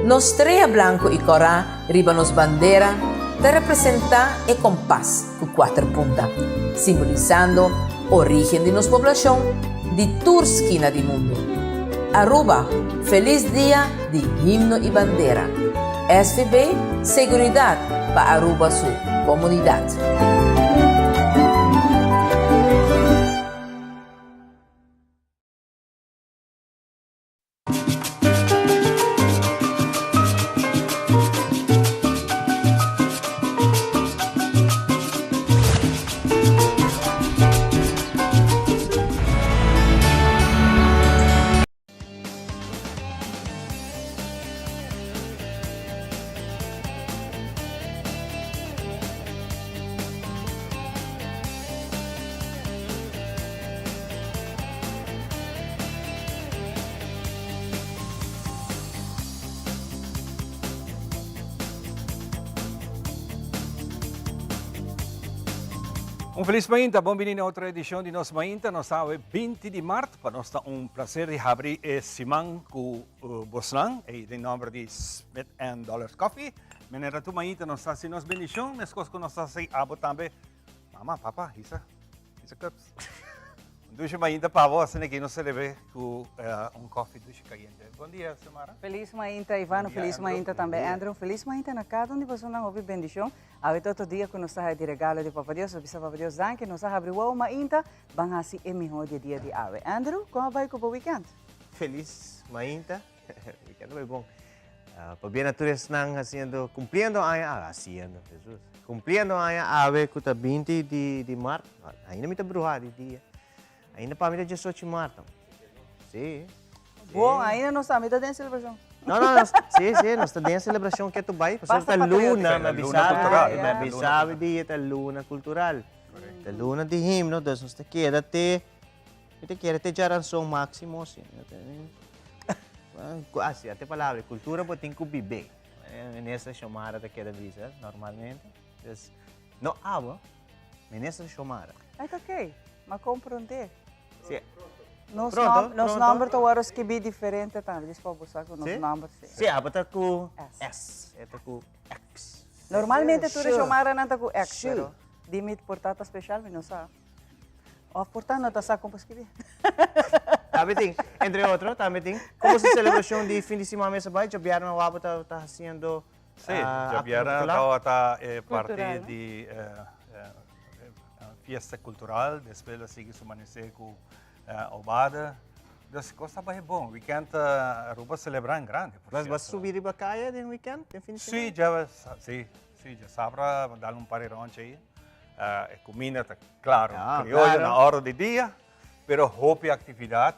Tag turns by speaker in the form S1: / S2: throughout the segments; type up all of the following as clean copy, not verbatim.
S1: Nos strea blanku i kòrá riba nos bandera ta representá e kompas ku kuater punta, simbolisando orígen di nos poblashon di tur skina di mundu. Aruba, felis dia di himno i bandera! SVB, seguridat pa Aruba su komunidat!
S2: Un felis mainta, bon bini na otro edicion di Nos Mainta. Nos ta awe 20 di maart, pa nos ta un placer di habri e siman cu bosnan, ey den nomber di Smith and Dollars Coffee. Manera tur mainta nos ta haci nos bendicion, mescos cu nos ta haci abo tambe. Mama, papa, hisa. Hisa cups. Un dushi mainta pa bo, asina ki nos celebre cu un koffie dushi cayente. Bon dia, Xiomara.
S3: Feliz mainta, Ivano. Feliz mainta tambe, Andrew. Feliz mainta na cada un di bosonan. Hopi bendicion. Awe ta otro dia cu nos ta haya di regalo di Papa Dios. Nos bisa Papa Dios danki. Nos a habri wowo mainta. Ban haci e miho di e dia di awe. Andrew, con a bay cu bo weekend?
S4: Feliz mainta. Weekend a bay bon. Pabia na tur esnan haciendo, cumpliendo aña awe, haciendo, Jesus, cumpliendo aña awe cu ta binti di, di maart, ainda mi ta bruha di dia, ainda pa mi ta diesocho maart. Si.
S3: Bon, ainda nos ta, mi ta den celebracion.
S4: No, no, nos, si, si, nos ta den celebracion ketu bay, pasobra
S3: Basta
S4: ta luna,
S3: patriótico.
S4: mi a bisa, mi a bisa awe dia ta luna cultural, ta luna di himno, dus nos ta keda te Mi ta kere te djaranson maximo si. Ah, si, ate palabra, cultura bo tin cu bibé. Minister Xiomara ta keda bisa normalmente. Dus, no abo, Minister Xiomara.
S3: Ay, ta oké, ma comprende.
S4: Si.
S3: Nos
S4: Pronto,
S3: nom, nos
S4: pronto.
S3: nomber ta worde skibi diferente tambe, dus pa bo sa cu nos
S4: Si?
S3: nomber si.
S4: Si, abo ta cu
S3: S.
S4: S, e ta cu X.
S3: Normalmente tur e
S4: Sure.
S3: Xiomaranan ta cu X,
S4: Sure.
S3: pero di mi por ta ta special, mi no sa. Of por ta no ta sa con pa scribi.
S4: Tambe tin, entre otro, tambe tin. Como su celebracion di fin di siman mesa bai? Djabièrnè wou ta ta haciendo
S2: Sí,
S4: ah, acto
S2: djabièrnè
S4: particular?
S2: tabata e parti
S3: Cultural, no?
S2: di fiesta cultural, despues a sigui su manesé cu Obada. Dus cos ta bai bon. Weekend Aruba celebra en grande, por
S4: Bas bas
S2: cierto.
S4: subi riba caya den weekend, den fin di siman?
S2: Sí, dja, sí, sí, djasabra dal un par di ronchi ahí. E cuminda ta claro,
S4: Ah,
S2: criollo
S4: claro.
S2: na orde di dia, pero hopi actividad.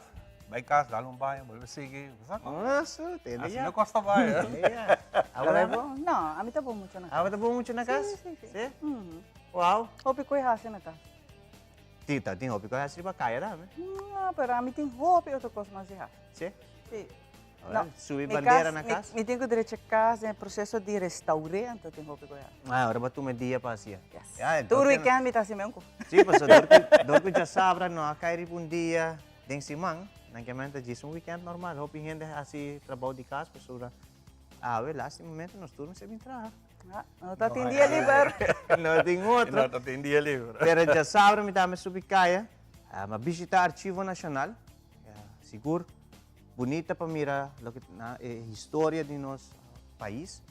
S2: Bay cas, dal un baño, bolbe sigui. Sa con?
S4: Ah, su, tende
S2: Así
S4: ya.
S2: no costa bay, eh.
S4: Tende ya. Awe
S3: Tabay
S4: na?
S3: bon? No, a mi ta bon mucho na cas.
S4: Awe ta bon mucho na cas?
S3: Sí, sí, sí.
S4: Sí?
S3: Mhm.
S4: Wow.
S3: Hopi koe hasi na cas.
S4: Ti, ta tin hopi koe hasi riba caya tambe.
S3: No, pero ami tin hopi otro cos mas di hasi.
S4: Sí?
S3: Sí.
S4: No, subi bandera na cas?
S3: Mi tin cu drecha cas den proceso di restaure, anto tin hopi cu haci.
S4: Ah, ora bo tuma e dia pa hacia.
S3: Yes.
S4: Ya,
S3: Tur weekend mi ta haci meun cu.
S4: Si, pasobra dor cu, dor cu djasabra no a cay riba un dia den siman, nan ke men ta djis un weekend normal. Hopi hende haci trabou di cas, pasobra awe laatste momento nos tur mester bin traha.
S3: Ah, no ta tin dia liber.
S4: No tin otro.
S2: No ta tin dia liber.
S4: Pero djasabra mi tambe subi caya, mi a bishita Archivo Nacional, sigur. Bunita pa mira loke na e historia di nos pais.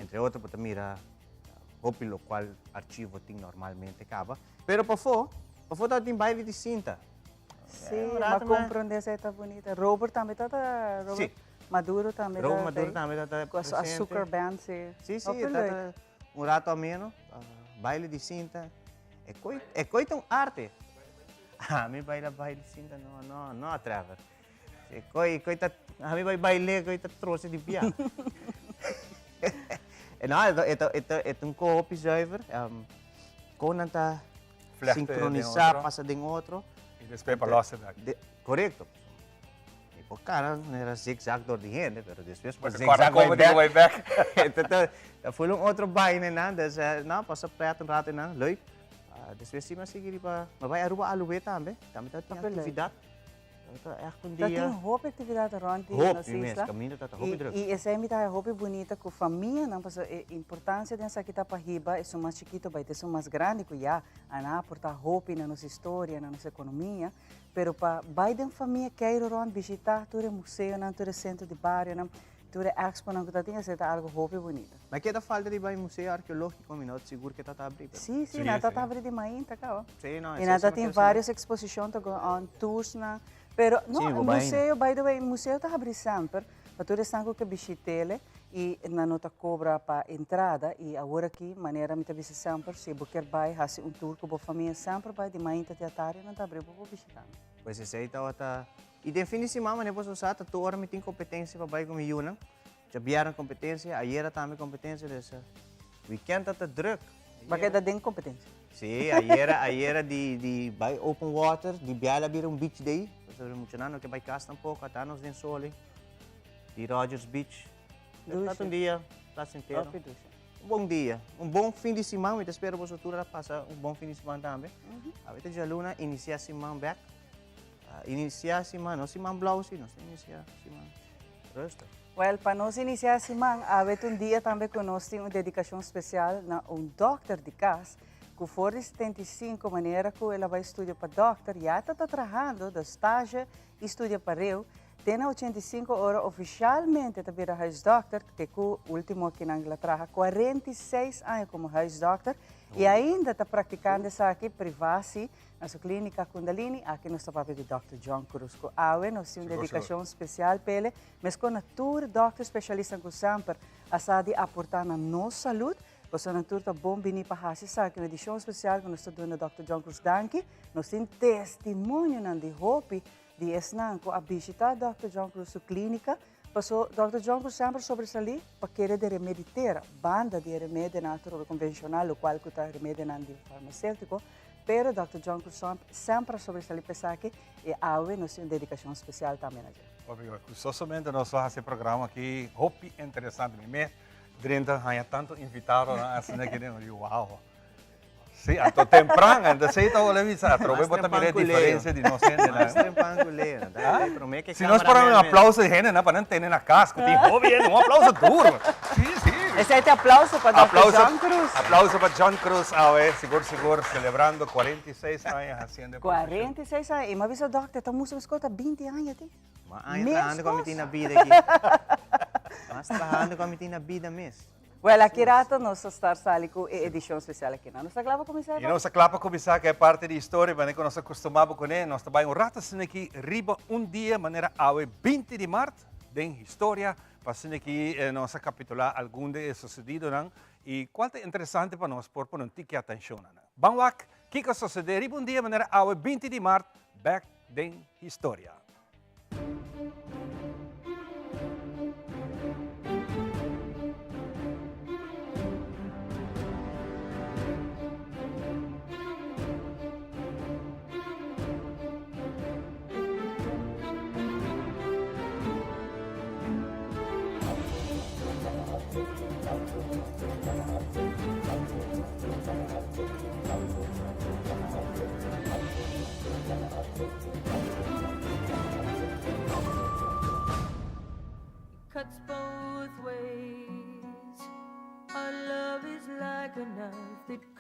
S4: Entre otro bo ta mira hopi locual archivo tin normalmente caba. Pero pafó, pafó ta tin baile di cinta.
S3: Sí, ma comprende esei ta bunita. Robert tambe ta ta, Robert Maduro tambe ta.
S4: Robert Maduro tambe ta ta
S3: Cu su Azúcar Band, sí.
S4: Sí, sí, ta ta un rato ameno, baile di cinta. E coi, e coi ta un arte. Ami baila baile cinta, no, no, no, Trevor. E koi, koi ta, ami bai baile, koi ta troce di pia. E no, e ta, e ta, e ta, e ta un ko hopi zuiver. Um, kon nan ta
S2: Vlechten den
S4: sincronisa,
S2: otro.
S4: pasa den otro.
S2: Y despues pa los e
S4: De, correcto. Mi por cara manera zigzag door di hende, pero despues pa
S2: Porque
S4: zigzag
S2: corda
S4: bai
S2: como di
S4: back.
S2: way back.
S4: E ta, ta, ta full un otro baile nan, dus eh, no, pasa pret un rato nan, leuk. Ah, despues si mi a sigui riba, mi a bai Aruba Aluwe tambe, tambe ta tin
S3: Hopi leuk.
S4: actividad. Ta echt un dia.
S3: Ta tin hopi actividad rond di nos
S4: Hopi mes,
S3: isla.
S4: caminda ta hopi
S3: Y,
S4: druk.
S3: y esei mi ta haya hopi bunita cu famianan, pasobra e importancia den esaki ta pa hiba esun mas chikito bai te esun mas grandi cu ya a nan aporta hopi na nos historia, na nos economia, pero pa bai den famia keiro rond bishita tur e museonan, tur e centro di barionan, Tur e exponan ku ta tin esei ta algu hopi bunita.
S4: Ma ke ta falta di bai museo arkeológiko mi no sigur ke ta ta abri pero.
S3: Sí, sí, nan ta ta abri di mainta kaba.
S4: Sí, no,
S3: I nan ta tin varios eksposishon ta go on, tours-nan. Pero no,
S4: Sí, bo bai.
S3: museo, by the way, museo ta habri semper pa tur esnan ku ke bishit'ele i nan no ta kobra pa entrada i awor aki manera mi ta bisa semper si bo kier bai hasi un tour ku bo famia semper bai di mainta te atardi nan ta abri bo por bishita nan.
S4: Pues esei tabata I den fin di siman manera boso sa ta tur ora mi tin competencia pa bai cu mi yunan. Djabièrnè competencia, ayera tambe competencia, dus weekend ta ta druk.
S3: Ba keda den competencia?
S4: Si, ayera, ayera di di bai open water, di biaha a bira un beach day, pasobra muchanan no ke bai cas tampoco, ata nos den sol ei, di Rogers Beach. Ta un dia placentero.
S3: Hopi dushi.
S4: Un bon dia, un bon fin di siman, mi ta spera boso tur a pasa un bon fin di siman tambe. Awe ta djaluna, inicia siman bek. Inicia siman, no siman blauw si, nos ta inicia siman rustig.
S3: Wel, pa nos inicia siman, awe ta un dia tambe cu nos tin un dedicacion special na un dokter di cas, cu for di 75, manera cu el a bay studia pa dokter, ya ta ta trahando, de stage y studia pareu, te na 85 ora oficialmente ta bira huisdokter, te cu ultimo akinan el a traha 46 aña como huisdokter, y ainda ta practicando esaki privacy, Na su clínica Kundalini, aki nos ta papia di Dòkter John Cruz cu awe nos tin un dedicacion special p'ele, mescos na tur dòkter specialistan cu semper a sa di aporta na nos salud. Bosonan tur ta bon bini pa haci esaki, un edicion special cu nos ta duna Dòkter John Cruz danki. Nos tin testimonionan di hopi di esnan cu a bishita Dòkter John Cruz su clínica, paso Dòkter John Cruz semper sobresalí pa kere di remedi tera, banda di e remedinan atrobe convencional, locual cu ta remedinan di farmacéutico. Pero Dòkter John Cruzon semper a sobresalí pa esaki i awe nos tin un dedikashon spesial tambe na dje.
S2: Hopi gustosamente nos lo hasi e programa aki hopi interesante. Mi mes drenta haña tantu invitadonan asina aki den, mi di wow. Sí, anto tempran, anto esei ta wòrdu bisa, atrobe bo ta mira e diferensia di nos hendenan.
S4: Mas tempran ku Leo.
S2: Si nos por un aplauso di hendenan pa nan tene na kas ku tin hopi hende, un aplauso duro. Sí, sí.
S3: Esei ta aplauso pa Dòkter John Cruz.
S2: Aplauso pa John Cruz awe, sigur sigur celebrando 46 aña haciendo e profesion.
S3: 46 aña, y mi a bisa Dòkter, ta mustra mescos ta 20 aña tin.
S4: Mas aña trahando cu mi tin na bida aki. Mas trahando cu mi tin na bida mes.
S3: Well, aki rato nos ta start sali cu e edicion special aki. Nos ta cla pa cuminsa?
S2: Y nos ta cla pa cuminsa cu e parti di historia, manera cu nos a custumabo cune. Nos ta bay un rato asina aki riba un dia manera awe 20 di maart den historia. Pa asina aki nos a capitula algun di e sucedidonan y cual ta interesante pa nos por pone un tiki atencion na nan. Ban wak kico a sucede riba un dia manera awe 20 di maart bek den historia.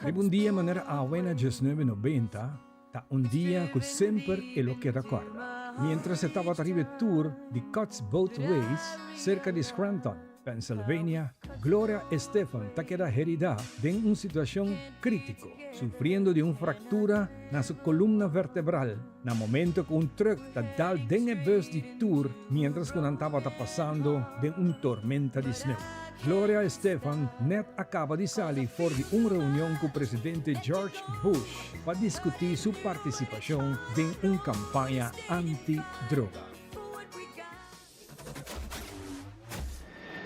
S2: Riba un dia manera awe na diesnuebe nobenta, ta un dia ku semper e lo keda kòrda. Miéntras e tabata riba e tur di Cuts Both Ways serka di Scranton, Pennsylvania, Gloria Estefan ta keda heridá den un situashon krítiko, sufriendo di un fraktura na su kolumna vertebral na momento ku un trùk ta dal den e bùs di tur miéntras ku nan tabata pasando den un tormenta di sneu. Gloria Estefan nèt a kaba di sali for di un reunion ku presidente George Bush pa diskutí su partisipashon den un kampaña anti-droga.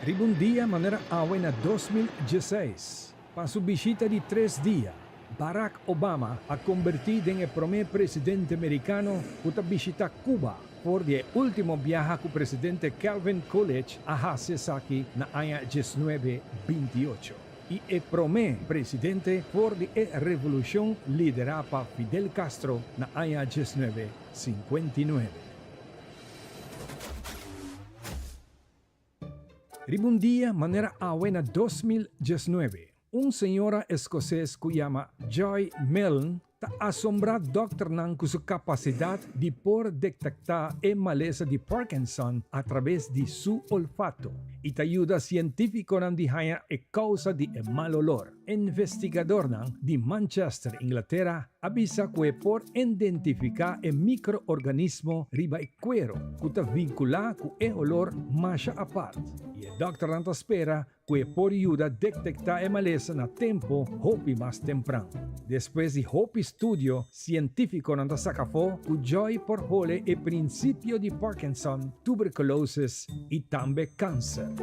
S2: Riba un dia manera awe na 2016, pa su bishita di tres dia, Barack Obama a kombertí den e promé presidente merikano ku ta bishitá Cuba for di e último biaha ku presidente Calvin Coolidge a hasi esaki na aña diesnuebe bintiocho i e promé presidente for di e revolushon liderá pa Fidel Castro na aña 1959.
S5: Riba un dia manera awe na 2019, un señora eskoses ku yama Joy Milne ta asombrá dòkternan ku su kapasidat di por detektá e malesa di Parkinson atraves di su olfato i ta yuda sientífikonan di haña e kousa di e mal olor. Investigadornan di Manchester, Inglatera, a bisa ku e por identifiká e mikroorganismo riba e kuero ku ta vinkulá ku e olor masha apart i e dòkternan ta spera ku e por yuda detektá e malesa na tempu hopi mas tempran. Despues di hopi studio, sientífikonan ta saka afó ku Joy por hole e prinsipio di Parkinson, tuberkulosis i tambe kanser.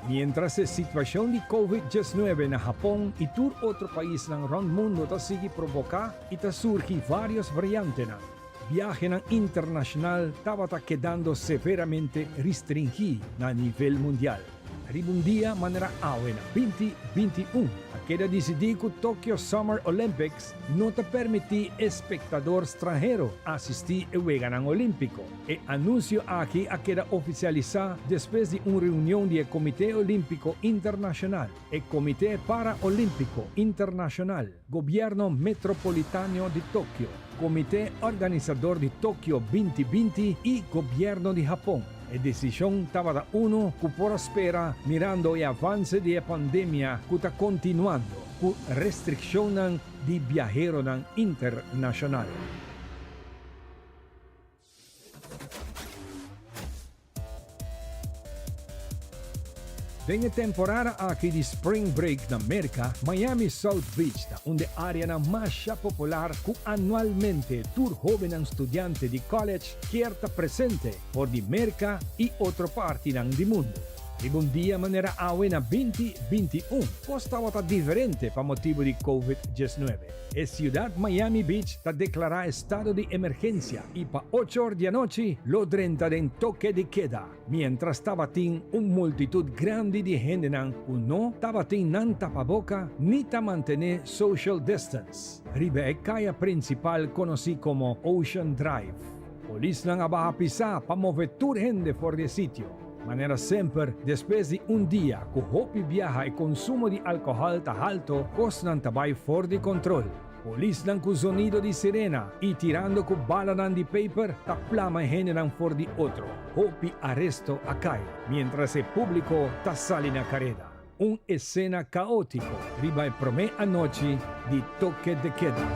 S5: Mientras e situacion di Covid 19 na Hapon y tur otro paisnan rond mundo ta sigui provoca y ta surgi varios variantenan, biahenan internacional tabata kedando severamente restringi na nivel mundial. Riba un dia manera awe na 2021 a keda disidí ku Tokyo Summer Olympics no ta permití espektador stranhero asistí e Weganan Olímpiko. E anunsio aki a keda ofisialisá despues di un reunion di e Komité Olímpiko Internashonal, e Komité Paraolímpiko Internashonal, Gobièrnu Metropolitano di Tokyo, Komité Organisador di Tokyo 2020 i Gobièrnu di Hapon. E desishon tabata unu ku por a spera mirando e avanse di e pandemia ku ta kontinuando ku restrikshonnan di biaheronan internashonal. Den e temporada aki di Spring Break na Merka, Miami South Beach ta un di e áreanan masha popular ku anualmente tur hóbennan studiante di college kier ta presente for di Merka i otro partinan di mundu. Riba un dia manera awe na 2021, kos tabata diferente pa motibu di Covid 19. E siudat Miami Beach ta deklará estado di emergensia i pa ocho or di anochi lo drenta den toke di keda, miéntras tabatin un multitut grandi di hendenan ku no tabatin nan tapaboka ni ta mantené social distance riba e kaya prinsipal konosí komo Ocean Drive. Polisnan a baha pisá pa move tur hende for di e sitio. Manera semper, despues di un dia ku hopi biaha e konsumo di alkohòl ta halto, kosnan ta bai for di kontrol. Polisnan ku zonido di sirena i tirando ku balanan di paper ta plama e hendenan for di otro. Hopi aresto a kai, miéntras e públiko ta sali na kareda. Un esena kaótiko riba e promé anochi di toke de keda.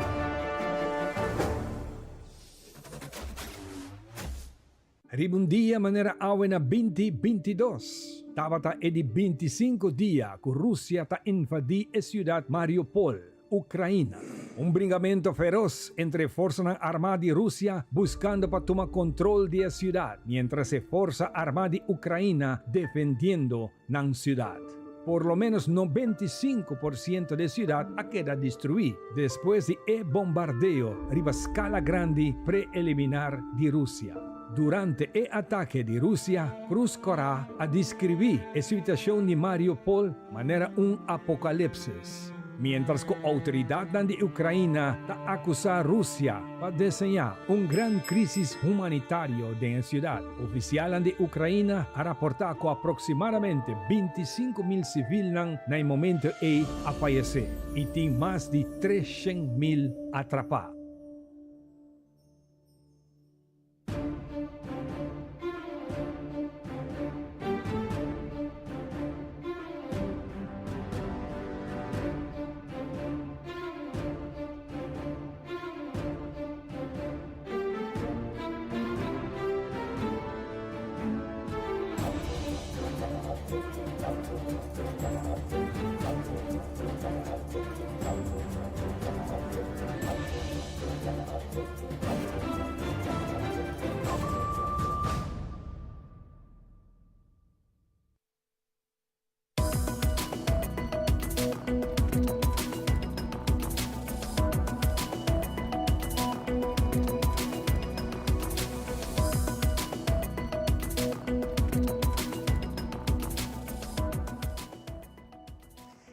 S5: Riba un dia manera awe na 2022, tabata e di 25 dia ku Rusia ta invadí e siudat Mariupol, Ukraina. Un bringamento feros entre e forsanan armá di Rusia buskando pa tuma kontrol di e siudat, miéntras e forsa armá di Ukraina defendiendo nan siudat. Por lo ménos 95% di e siudat a keda destruí despues di e bombardeo riba skala grandi preeliminar di Rusia. Durante e atake di Rusia, Krus Kòrá a deskribí e situashon di Mariupol manera un apokalipsis. Miéntras ku outoridatnan di Ukraina ta akusá Rusia pa deseñá un gran krísis humanitario den e siudat, ofisialnan di Ukraina a raportá ku aproksimadamente 25 mil sivilnan na e momento ei a fayesé i tin mas di 300 mil atrapá.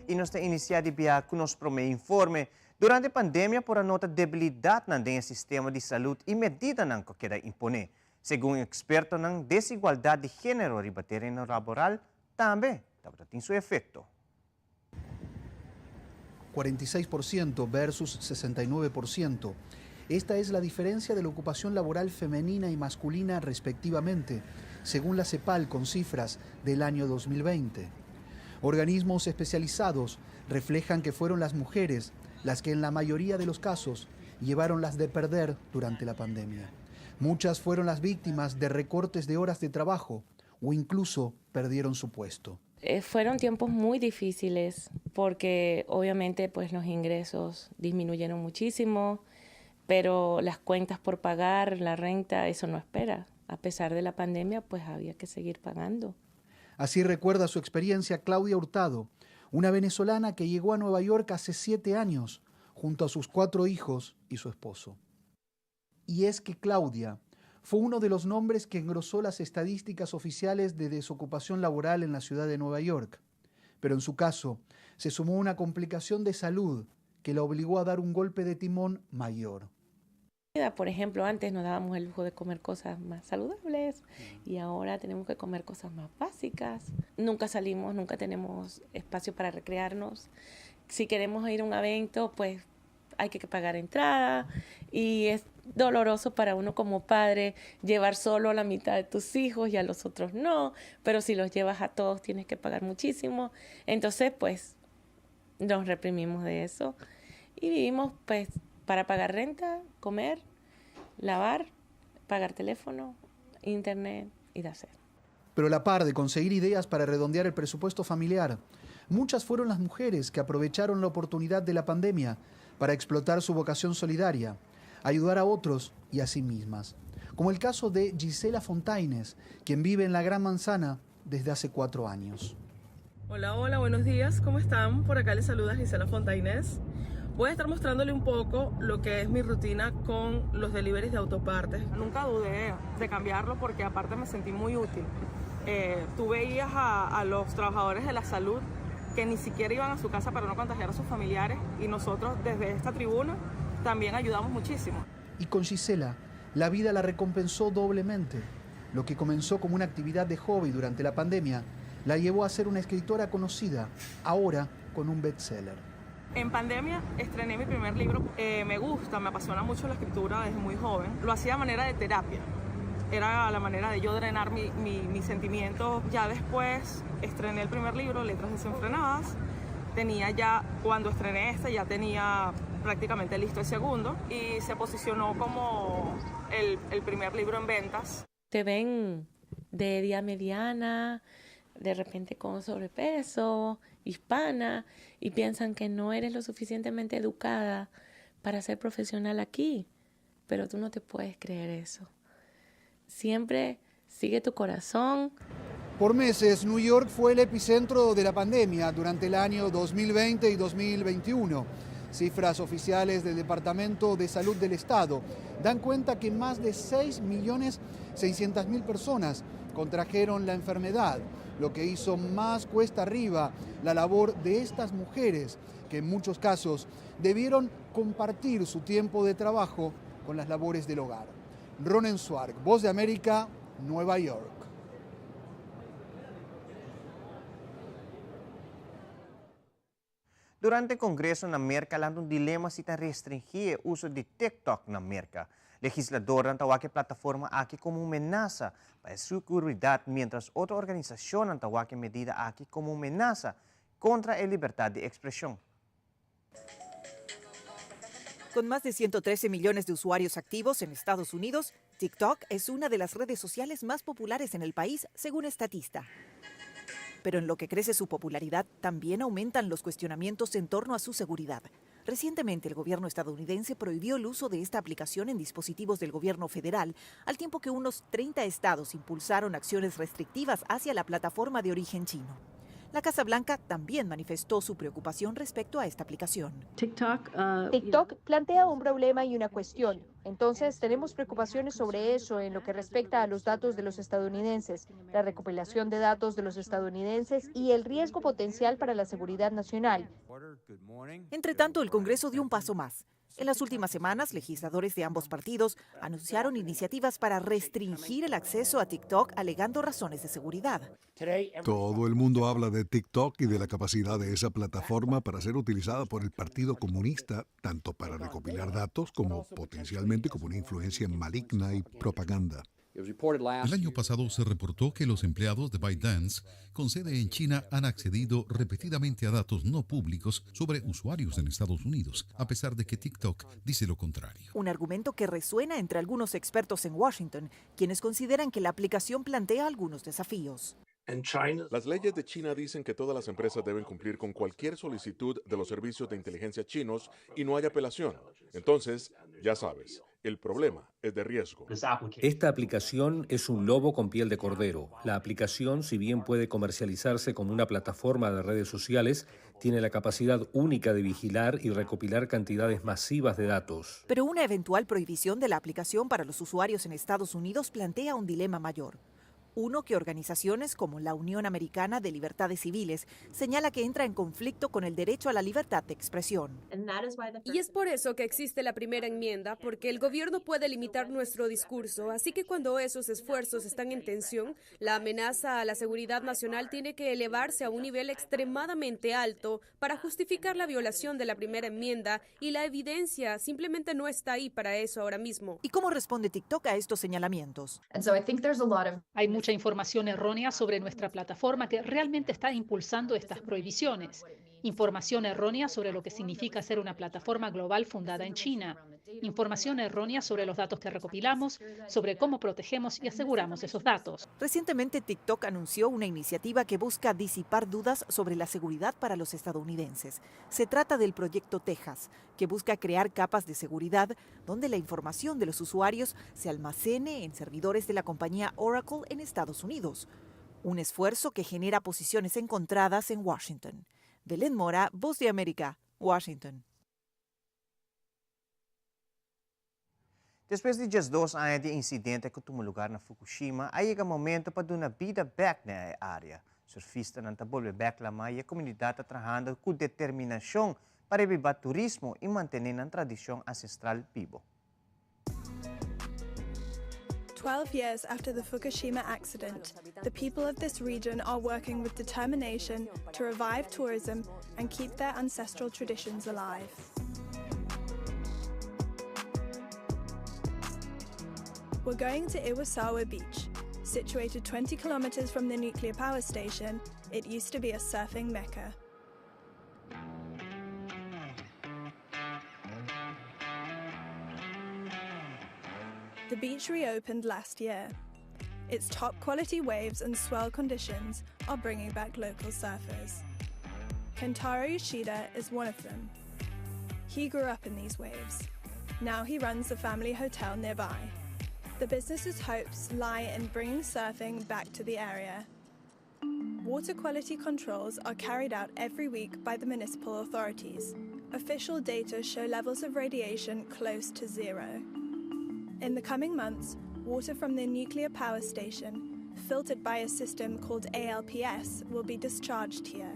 S4: I nos ta inisiá di bia ku nos promé informe. Durante pandemia por a nota debilidadnan den e sistema di salud y medidanan cu a keda impone. Segun expertonan, desigualdad di genero riba tereno laboral tambe tabata tin su efecto.
S6: 46% versus 69%. Esta es la diferencia de la ocupación laboral femenina y masculina respectivamente, según la CEPAL con cifras del año 2020. Organismos especializados reflejan que fueron las mujeres las que en la mayoría de los casos llevaron las de perder durante la pandemia. Muchas fueron las víctimas de recortes de horas de trabajo o incluso perdieron su puesto.
S7: Fueron tiempos muy difíciles porque obviamente pues los ingresos disminuyeron muchísimo, pero las cuentas por pagar, la renta, eso no espera. A pesar de la pandemia, pues había que seguir pagando.
S6: Así recuerda su experiencia Claudia Hurtado, una venezolana que llegó a Nueva York hace 7 años, junto a sus cuatro hijos y su esposo. Y es que Claudia fue uno de los nombres que engrosó las estadísticas oficiales de desocupación laboral en la ciudad de Nueva York. Pero en su caso, se sumó una complicación de salud que la obligó a dar un golpe de timón mayor.
S7: Por ejemplo, antes nos dábamos el lujo de comer cosas más saludables y ahora tenemos que comer cosas más básicas. Nunca salimos, nunca tenemos espacio para recrearnos. Si queremos ir a un evento, pues hay que pagar entrada y es doloroso para uno como padre llevar solo a la mitad de tus hijos y a los otros no, pero si los llevas a todos tienes que pagar muchísimo. Entonces, pues nos reprimimos de eso y vivimos pues para pagar renta, comer, lavar, pagar teléfono, internet y that's it.
S6: Pero a la par de conseguir ideas para redondear el presupuesto familiar, muchas fueron las mujeres que aprovecharon la oportunidad de la pandemia para explotar su vocación solidaria, ayudar a otros y a sí mismas. Como el caso de Gisela Fontaines, quien vive en la Gran Manzana desde hace 4 años.
S8: Hola, hola, buenos días, ¿cómo están? Por acá les saluda Gisela Fontaines. Voy a estar mostrándole un poco lo que es mi rutina con los deliveries de autopartes. Nunca dudé de cambiarlo porque aparte me sentí muy útil. Tú veías a los trabajadores de la salud que ni siquiera iban a su casa para no contagiar a sus familiares y nosotros desde esta tribuna también ayudamos muchísimo.
S6: Y con Gisela, la vida la recompensó doblemente. Lo que comenzó como una actividad de hobby durante la pandemia, la llevó a ser una escritora conocida, ahora con un bestseller.
S8: En pandemia estrené mi primer libro. Me gusta, me apasiona mucho la escritura desde muy joven. Lo hacía a manera de terapia. Era la manera de yo drenar mi sentimiento. Ya después estrené el primer libro, Letras Desenfrenadas. Tenía ya, cuando estrené este, ya tenía prácticamente listo el segundo y se posicionó como el primer libro en ventas.
S7: Te ven de edad mediana, de repente con sobrepeso, hispana, y piensan que no eres lo suficientemente educada para ser profesional aquí. Pero tú no te puedes creer eso. Siempre sigue tu corazón.
S6: Por meses, New York fue el epicentro de la pandemia durante el año 2020 y 2021. Cifras oficiales del Departamento de Salud del Estado dan cuenta que más de 6.600.000 personas contrajeron la enfermedad, lo que hizo más cuesta arriba la labor de estas mujeres, que en muchos casos debieron compartir su tiempo de trabajo con las labores del hogar. Ronen Suark, Voz de América, Nueva York.
S4: Durante Congreso na Merca, lanta un dilema si ta restringi e uso di TikTok na Merca. Legisladornan ta wak e plataforma aki como un menasa pa e seguridad, mientras otro organisacionnan ta wak e medida aki como un menasa contra e libertad di expresion.
S9: Con más de 113 millones de usuarios activos en Estados Unidos, TikTok es una de las redes sociales más populares en el país, según Statista. Pero en lo que crece su popularidad, también aumentan los cuestionamientos en torno a su seguridad. Recientemente, el gobierno estadounidense prohibió el uso de esta aplicación en dispositivos del gobierno federal, al tiempo que unos 30 estados impulsaron acciones restrictivas hacia la plataforma de origen chino. La Casa Blanca también manifestó su preocupación respecto a esta aplicación.
S10: TikTok plantea un problema y una cuestión. Entonces, tenemos preocupaciones sobre eso en lo que respecta a los datos de los estadounidenses, la recopilación de datos de los estadounidenses y el riesgo potencial para la seguridad nacional.
S9: Entre tanto, el Congreso dio un paso más. En las últimas semanas, legisladores de ambos partidos anunciaron iniciativas para restringir el acceso a TikTok alegando razones de seguridad.
S11: Todo el mundo habla de TikTok y de la capacidad de esa plataforma para ser utilizada por el Partido Comunista, tanto para recopilar datos como potencialmente como una influencia maligna y propaganda.
S12: El año pasado se reportó que los empleados de ByteDance, con sede en China, han accedido repetidamente a datos no públicos sobre usuarios en Estados Unidos, a pesar de que TikTok dice lo contrario.
S9: Un argumento que resuena entre algunos expertos en Washington, quienes consideran que la aplicación plantea algunos desafíos.
S13: Las leyes de China dicen que todas las empresas deben cumplir con cualquier solicitud de los servicios de inteligencia chinos y no hay apelación. Entonces, ya sabes, el problema es de riesgo.
S14: Esta aplicación es un lobo con piel de cordero. La aplicación, si bien puede comercializarse como una plataforma de redes sociales, tiene la capacidad única de vigilar y recopilar cantidades masivas de datos.
S9: Pero una eventual prohibición de la aplicación para los usuarios en Estados Unidos plantea un dilema mayor. Uno que organizaciones como la Unión Americana de Libertades Civiles señala que entra en conflicto con el derecho a la libertad de expresión.
S15: Y es por eso que existe la primera enmienda, porque el gobierno puede limitar nuestro discurso, así que cuando esos esfuerzos están en tensión, la amenaza a la seguridad nacional tiene que elevarse a un nivel extremadamente alto para justificar la violación de la primera enmienda y la evidencia simplemente no está ahí para eso ahora mismo.
S9: ¿Y cómo responde TikTok a estos señalamientos?
S16: Hay mucha información errónea sobre nuestra plataforma que realmente está impulsando estas prohibiciones. Información errónea sobre lo que significa ser una plataforma global fundada en China. Información errónea sobre los datos que recopilamos, sobre cómo protegemos y aseguramos esos datos.
S9: Recientemente TikTok anunció una iniciativa que busca disipar dudas sobre la seguridad para los estadounidenses. Se trata del proyecto Texas, que busca crear capas de seguridad donde la información de los usuarios se almacene en servidores de la compañía Oracle en Estados Unidos. Un esfuerzo que genera posiciones encontradas en Washington. Belén Mora, Voz de América, Washington.
S4: Despues di 12 aña di incidente cu a tuma luga na Fukushima, a yega momento pa duna bida bek na e area. Surfistanan ta bolbe bek lama y e comunidad ta trahando cu determinacion pa reviva turismo y mantene nan tradicion ancestral bibo.
S17: 12 years after the Fukushima accident, the people of this region are working with determination to revive tourism and keep their ancestral traditions alive. We're going to Iwasawa Beach. Situated 20 kilometers from the nuclear power station, it used to be a surfing mecca. The beach reopened last year. Its top quality waves and swell conditions are bringing back local surfers. Kentaro Yoshida is one of them. He grew up in these waves. Now he runs the family hotel nearby. The business's hopes lie in bringing surfing back to the area. Water quality controls are carried out every week by the municipal authorities. Official data show levels of radiation close to zero. In the coming months, water from the nuclear power station, filtered by a system called ALPS, will be discharged here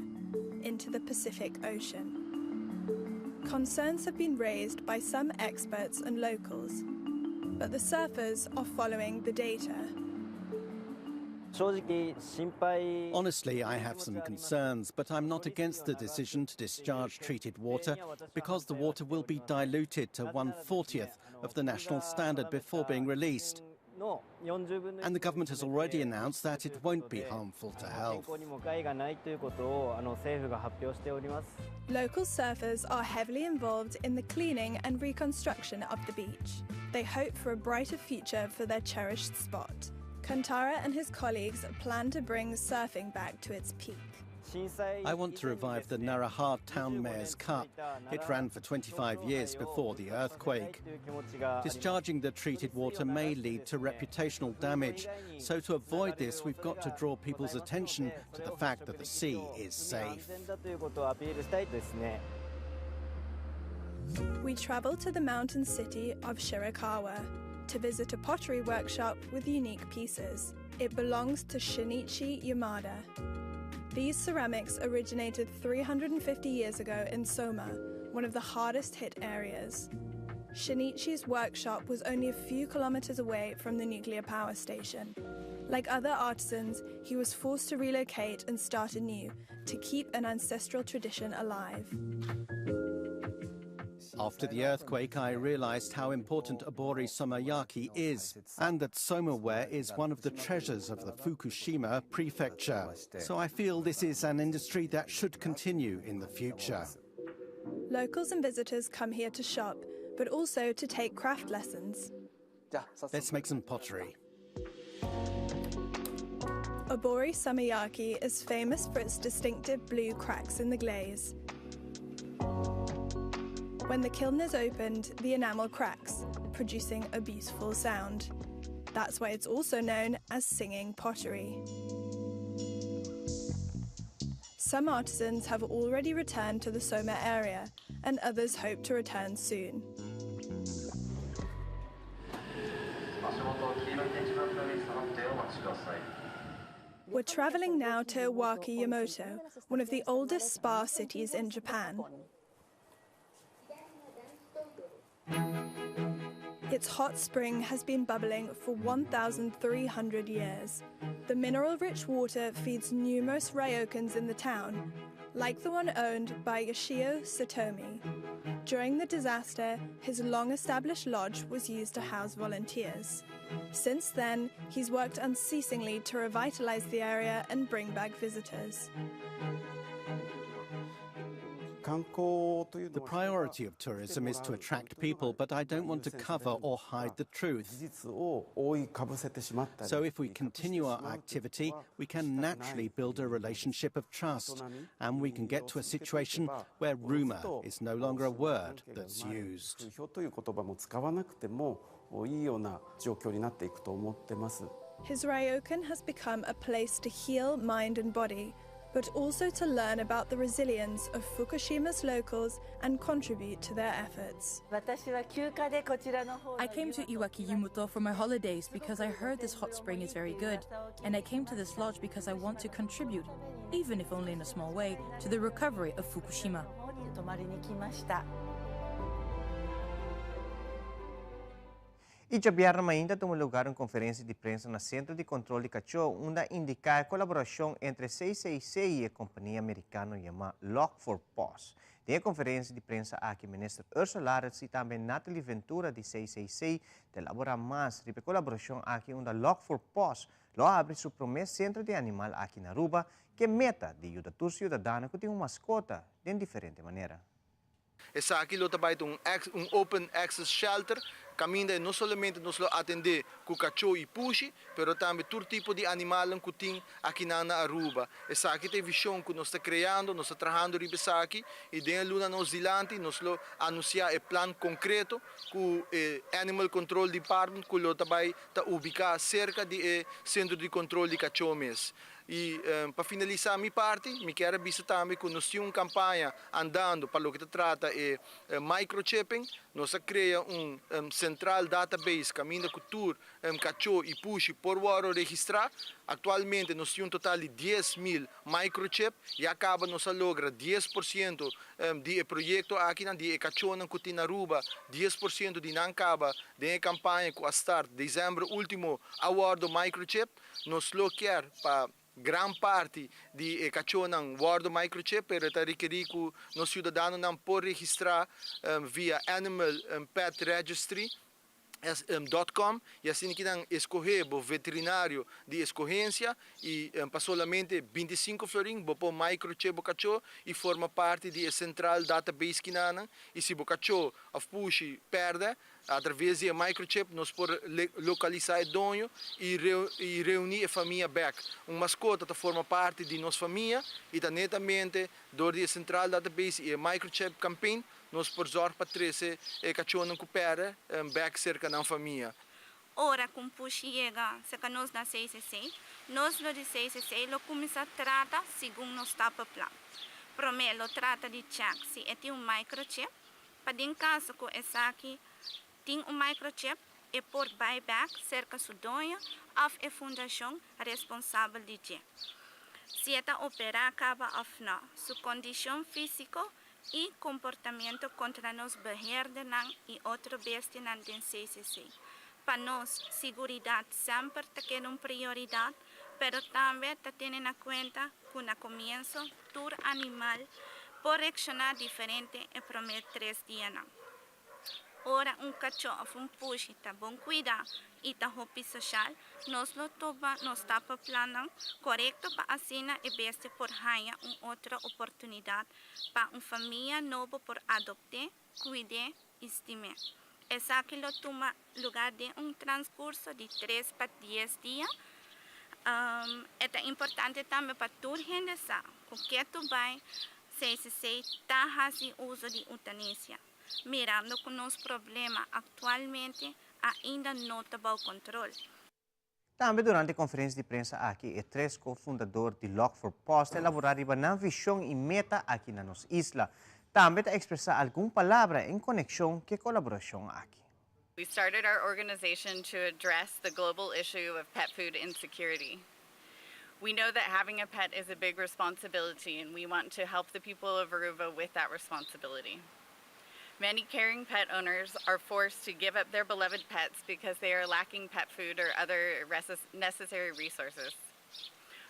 S17: into the Pacific Ocean. Concerns have been raised by some experts and locals, but the surfers are following the data.
S18: Honestly, I have some concerns, but I'm not against the decision to discharge treated water because the water will be diluted to 1/40th of the national standard before being released. And the government has already announced that it won't be harmful to health.
S17: Local surfers are heavily involved in the cleaning and reconstruction of the beach. They hope for a brighter future for their cherished spot. Kantara and his colleagues plan to bring surfing back to its peak.
S18: I want to revive the Naraha Town Mayor's Cup. It ran for 25 years before the earthquake. Discharging the treated water may lead to reputational damage. So to avoid this, we've got to draw people's attention to the fact that the sea is safe.
S17: We travel to the mountain city of Shirakawa to visit a pottery workshop with unique pieces. It belongs to Shinichi Yamada. These ceramics originated 350 years ago in Soma, one of the hardest hit areas. Shinichi's workshop was only a few kilometers away from the nuclear power station. Like other artisans, he was forced to relocate and start anew to keep an ancestral tradition alive.
S18: After the earthquake, I realized how important Abori Somayaki is, and that somaware is one of the treasures of the Fukushima prefecture. So I feel this is an industry that should continue in the future.
S17: Locals and visitors come here to shop, but also to take craft lessons.
S18: Let's make some pottery.
S17: Abori Samayaki is famous for its distinctive blue cracks in the glaze. When the kiln is opened, the enamel cracks, producing a beautiful sound. That's why it's also known as singing pottery. Some artisans have already returned to the Soma area, and others hope to return soon. We're traveling now to Iwaki Yamoto, one of the oldest spa cities in Japan. Its hot spring has been bubbling for 1,300 years. The mineral rich water feeds numerous ryokans in the town, like the one owned by Yoshio Satomi. During the disaster, his long established lodge was used to house volunteers. Since then, he's worked unceasingly to revitalize the area and bring back visitors.
S18: The priority of tourism is to attract people, but I don't want to cover or hide the truth. So if we continue our activity, we can naturally build a relationship of trust, and we can get to a situation where rumor is no longer a word that's used.
S17: His ryokan has become a place to heal mind and body, but also to learn about the resilience of Fukushima's locals and contribute to their efforts.
S19: I came to Iwaki Yumoto for my holidays because I heard this hot spring is very good, and I came to this lodge because I want to contribute, even if only in a small way, to the recovery of Fukushima.
S4: Y djabièrnè mainta a tuma lugar un conferencia di prensa na Centro di Control di Cachó unda a indica e colaboracion entre CCC y e compania Mericano yama Lock for Paws. Den e conferencia di prensa aki Minister Ursula Arends y tambe Natalie Ventura di CCC ta elabora mas riba e colaboracion aki unda Lock for Paws lo a habri su prome centro di animal aki na Aruba cu e meta di yuda tur ciudadano cu tin un mascota den diferente manera.
S20: Esaki lo ta bai ta un un open access shelter kaminda no solamente nos lo atendé ku kachó i pushi, pero tambe tur tipo di animalnan ku tin akinan na Aruba. Esaki ta e vishon ku nos ta kreando, nos ta trahando riba esaki i den e luna nos dilanti nos lo anunsiá e plan konkreto ku e Animal Control Department ku lo ta bai ta ubiká serka di e sentro di kontrol di kachó mes. I pa finalisá mi parti, mi kier a bisa tambe ku nos tin un kampaña andando pa loke ta trata e microchipping. Nos a krea un sentral database kaminda ku tur kachó i pushi por wòrdu registrá. Aktualmente nos tin un total di 10,000 microchip. Ya kaba nos a logra 10% di e proyekto akinan, di e kachónan ku tin na Aruba, 10% di nan kaba den e kampaña ku a start desèmber último a wòrdu microchip. Nos lo kier pa gran parti di e kachónan wòrdu microchip, pero e ta rekerí ku nos siudadanonan por registrá via Animal Pet Registry dot com i asina ki nan eskohé bo veterinario di eskohensia i pa solamente 25 florin bo por microchip bo kachó i forma parti di e sentral database kinanan i si bo kachó òf pushi pèrdè A traves di e microchip nos por localisa e doño y reuni e famia bek. Un mascota ta forma parti di nos famia y ta netamente door di e central database y e microchip campaign nos por zorg pa trece e cachonan cu perde bek cerca nan famia.
S21: Ora cu un pushi yega cerca nos na CCC, nos lo di CCC lo cuminsa trata segun nos stappenplan. Prome lo trata di check si e tin un microchip. Pa den kaso ku esaki tin un microchip e por bai bèk serka su doño òf e fundashon responsabel di dje. Si e ta operá kaba òf nò, su kondishon físiko i komportamentu kontra nos beheerdernan i otro bestianan den CCC. Pa nos, siguridat semper ta keda un prioridat, pero tambe ta tene na kuenta ku na komienso tur animal por reakshoná diferente e promé tres dianan. Ora un kachó òf un pushi ta bon kuidá i ta hopi soshal, nos lo tuma nos stappenplannan korekto pa asina e bestia por haña un otro oportunidat pa un famia nobo por adopt'é, kuid'é i stim'é. Esaki lo tuma lugá den un transkurso di tres pa dies dia. E ta importante tambe pa tur hende sa ku ketu bai CCC ta hasi uso di eutanasia, mirando ku nos problema aktualmente ainda no ta bou kontrol.
S4: Tambe durante e konferensia di prensa aki e tres ko-fundador di Log for Paws ta elaborá riba nan vishon i meta aki na nos isla. Tambe ta ekspresá algun palabra en konekshon ku e kolaborashon aki.
S1: We started our organization to address the global issue of pet food insecurity. We know that having a pet is a big responsibility and we want to help the people of Aruba with that responsibility. Many caring pet owners are forced to give up their beloved pets because they are lacking pet food or other necessary resources.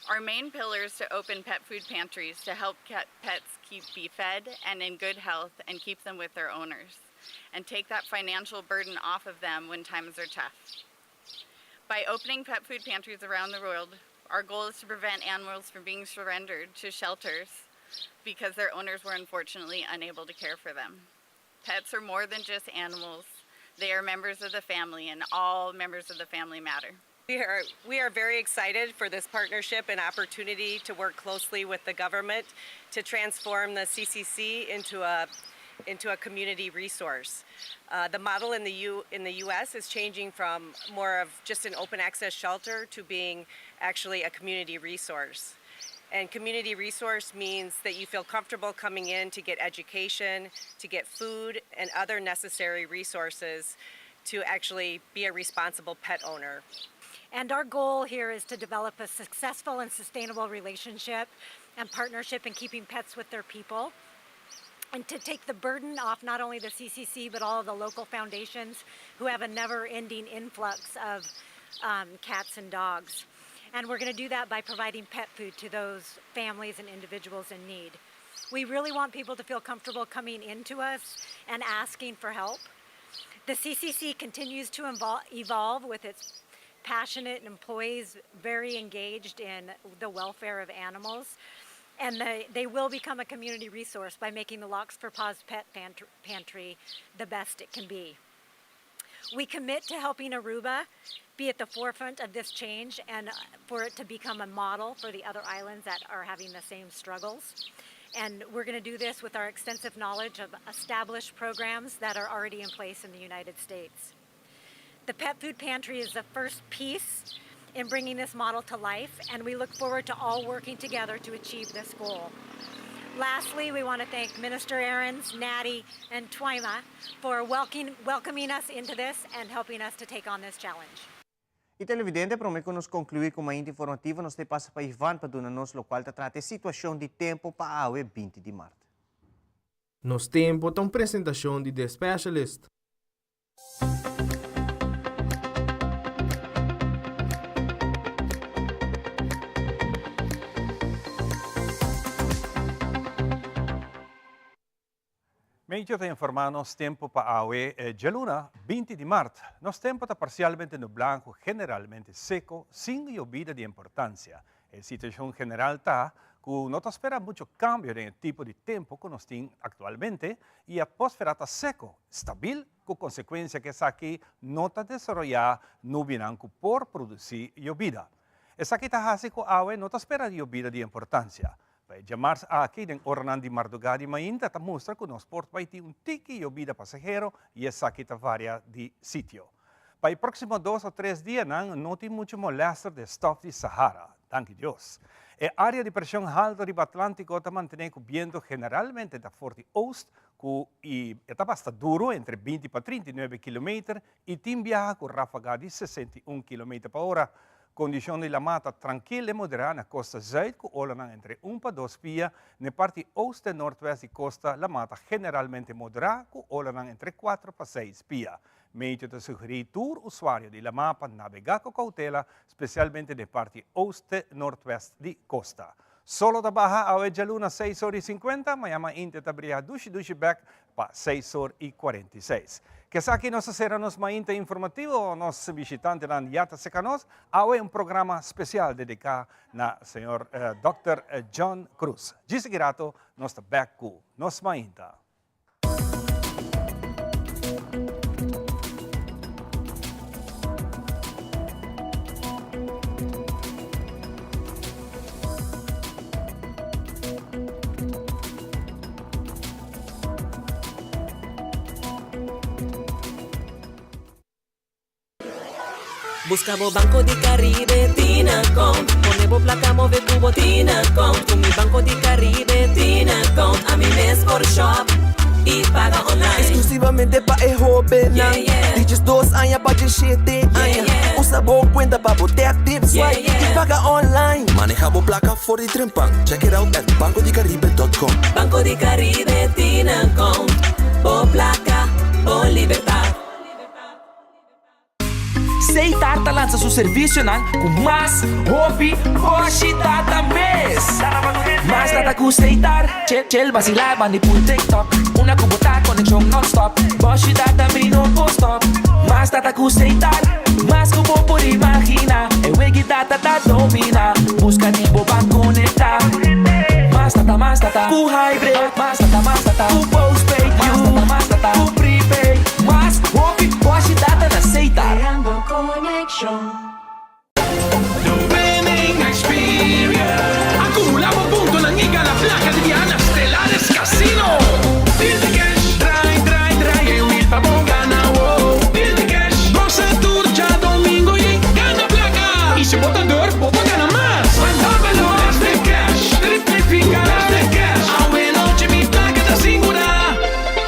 S1: Our main pillar is to open pet food pantries to help pets keep be fed and in good health and keep them with their owners and take that financial burden off of them when times are tough. By opening pet food pantries around the world, our goal is to prevent animals from being surrendered to shelters because their owners were unfortunately unable to care for them. Pets are more than just animals. They are members of the family and all members of the family matter.
S22: We are, we are very excited for this partnership and opportunity to work closely with the government to transform the CCC into a into a community resource. Uh, the model in the, U, in the U.S. is changing from more of just an open access shelter to being actually a community resource. And community resource means that you feel comfortable coming in to get education, to get food, and other necessary resources to actually be a responsible pet owner.
S23: And our goal here is to develop a successful and sustainable relationship and partnership in keeping pets with their people and to take the burden off not only the CCC but all of the local foundations who have a never ending influx of um, cats and dogs. And we're going to do that by providing pet food to those families and individuals in need. We really want people to feel comfortable coming into us and asking for help. The CCC continues to evolve with its passionate employees very engaged in the welfare of animals. And they, they will become a community resource by making the Locks for Paws Pet Pantry the best it can be. We commit to helping Aruba be at the forefront of this change and for it to become a model for the other islands that are having the same struggles. And we're going to do this with our extensive knowledge of established programs that are already in place in the United States. The Pet Food Pantry is the first piece in bringing this model to life, and we look forward to all working together to achieve this goal. Lastly, we want to thank Minister Ahrens, Natty, and Twyma for welcoming, welcoming us into this and helping us to take on this challenge.
S4: E televidente, prome cu nos conclui cu Mainta Informativo, nos ta pasa pa Ivan pa duna nos locual ta trata e situacion di tempo pa awe 20 di maart.
S24: Nos Tempo ta un presentacion di The Specialist.
S2: Medio ta informá nos tempu pa awe djaluna 20 di mart. Nos tempu ta parsialmente nublá ku generalmente seko sin yobida di importansia. E situashon general ta ku no ta spera mucho kambio den e tipo di tempu ku nos tin aktualmente i e atmósfera ta seko, stabil ku konsekuensia ku esaki no ta desaroyá nubianan ku por produsí yobida. Esaki ta hasi ku awe no ta spera yobida di importansia. Pa e djamars aki den oranan di mardugá di mainta ta mustra ku nos por bai tin un tiki yobida pasahero i esaki ta varia di sitio. Pa e próksimo dos o tres dianan no tin muchu molèster di e stòf di Sahara, danki Dios. E área di preshon haltu riba Atlántiko ta mantené ku bientu generalmente ta for di oost ku i e ta basta duru entre 20 pa 39 kilometer i tin biaha ku ráfaga di 61 kilometer pa ora. Kondishon di lamá ta trankil i moderá na kosta zùit ku olanan entre un pa dos pia. Na e parti oost en noordwest di kosta lamá ta generalmente moderá ku olanan entre kuatro pa seis pia. Meteo ta sugerí tur usuario di lamá pa nabegá ku koutela, spesialmente na e parti oost te noordwest di kosta. Solo ta baha awe djaluna seis or i sinkuenta, maña mainte ta bria dushi dushi bek pa seis or i kuarenta i seis. Kesaki nos ta sera nos mainte informativo, nos bishitantenan ya ta seka nos, awe un programa spesial dediká na señor Dòkter John Cruz. Djis aki rato nos ta bek ku nos mainta.
S3: Buska bo Banco di Caribe tin account Pone bo placa move cu bo tin account Cu mi Banco di Caribe tin account Ami mes por shop y paga online
S5: Exclusivamente pa e hobennan Di diesdos aña pa diesshete aña Usa bo cuenta pa bo tap, tip, swipe y paga online
S7: Maneha bo placa for di trempan Check it out at bancodicaribe dot com.
S3: Banco di Caribe tin account Bo placa, bo libertad.
S8: Seitar ta lansa su servisionan ku mas hopi boshi data mes. Mas data ku Seitar, chel chel basilá bandi pul TikTok. Una ku bo ta konekshon nònstòp, boshi data mi no por stòp. Mas data ku Seitar, mas ku bo por imaginá. E wegi data ta dominá, buska di bo ban konektá. Mas data, mas data ku Hybrid, mas data, mas data ku postpaid, mas data, mas data ku prepaid. Mas hopi boshi data na Setar.
S3: Creando conexion.
S25: The winning experience. Acumula bo puntonan y gana placa di biaha na Stellares Casino. Deal di cash, draai, draai, draai e wiel pa bo gana, wow. Deal di cash, goza tur djadomingo y gana placa. Y si bo ta durf, bo por gana mas. Mandabelo, Desde cash, triplifica. Desde cash, awe nochi mi placa ta sigura.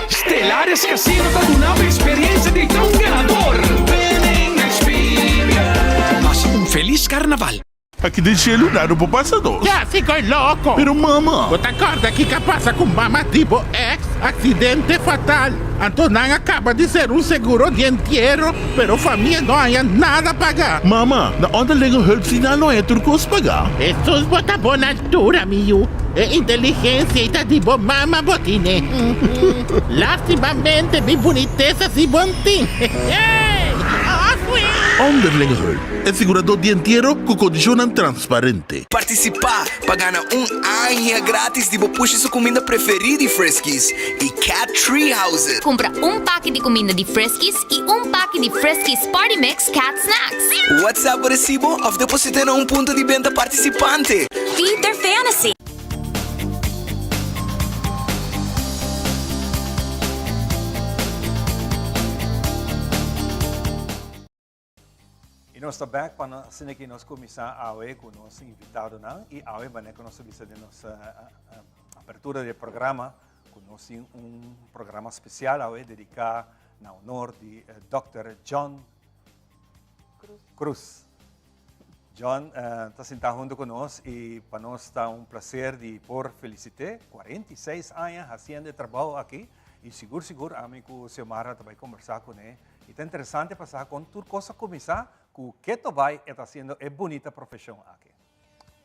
S25: Stellares Casino ta duna bo experiencia di ta un ganador. Winning experience.
S26: Pasa un feliz carnaval.
S27: Aki den shelu nada no por pasa nos.
S28: Ya si koe loko.
S27: Pero mama.
S28: Bo ta kòrda kiko a pasa ku mama di bo ex? Aksidente fatal. Anto nan a kaba di ser un seguro di entiero, pero famia no haña nada paga.
S27: Mama, na onderlinge hulp si nan no haña tur kos paga.
S28: Hesus bo ta bon altura mi yu. E inteligencia ei ta di bo mama bo tine. Lastimamente mi bunitesa si bon tin.
S27: Onderlinge hulp, e sigurador di entiero ku kondishonnan transparente.
S29: Partisipá pa gana un aña gratis di bo pushi su kuminda preferí di Friskies i Cat Tree Houses.
S30: Kumpra un paki di kuminda di Friskies i un paki di Friskies Party Mix Cat Snacks.
S29: WhatsApp bo resibo òf deposit'é na un punto di benta partisipante.
S30: Feed their fantasy!
S2: Y nos ta back pa asina ki nos cuminsa awe cu nos invitadonan y awe manera cu nos a bisa den nos apertura di e programa cu nos tin un programa special awe dedica na honor di Dòkter John Cruz. John ta sinta hunto cu nos y pa nos ta un placer di por felicite 46 aña haciendo e trabao aki y sigur sigur ami cu Xiomara ta bay conversa cune y ta interesante pa sa con tur cos a cuminsa cu keto bay e ta haciendo e bunita profesion aki.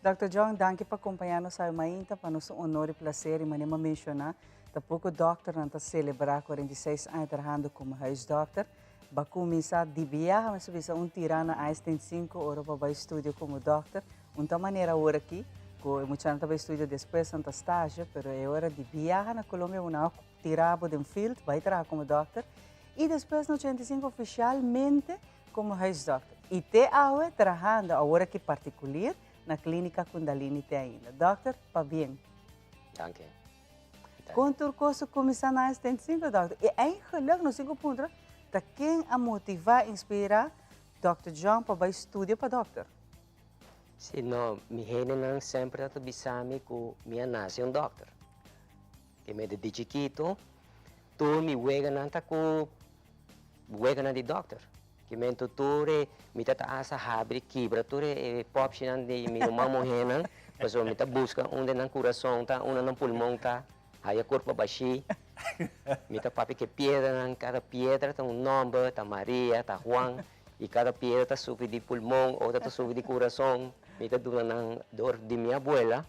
S31: Dòkter John, danki pa kompañá nos awe mainta. Pa nos un honor i plaser i manera mi a menshoná, ta poko dòkternan ta selebrá 46 aña trahando komo huisdòkter. Ba kuminsá di biaha, mi a bisa un tirá na Einstein sinku ora pa bai studio komo dòkter. Un ta manera awor aki ku e muchanan ta bai studio despues nan ta stage, pero e ora di biaha na Colombia bo nan a tirá bo den field bai traha komo dòkter i despues na 85 ofishalmente Como huisdokter y te awe trahando awor aki particulier na Clinica Kundalini te ainda. Dokter, pabien.
S32: Danki.
S31: Con tur cos a cuminsa na 75, dokter? Y eigenlijk nos tin cu puntra ta ken a motiva, inspira dokter John pa bay studia pa dokter?
S32: Si, no, mi hendenan semper ta bisa mi cu mi a nace un dokter. Ke mi di chikito tur mi weganan ta cu weganan di dokter. Kimentu tur e mi ta ta hasta habri kibra tur e popshinan di mi ruman muhénan pasobra mi ta buska unda nan kurason ta, unda nan pulmon ta, haya kurpa bashí. Mi ta papia ku e piedranan, kada piedra ta un nòmber, ta Maria, ta Juan, i kada piedra ta sufri di pulmon, otro ta sufri di kurason. Mi ta duna nan dor di mi abuela.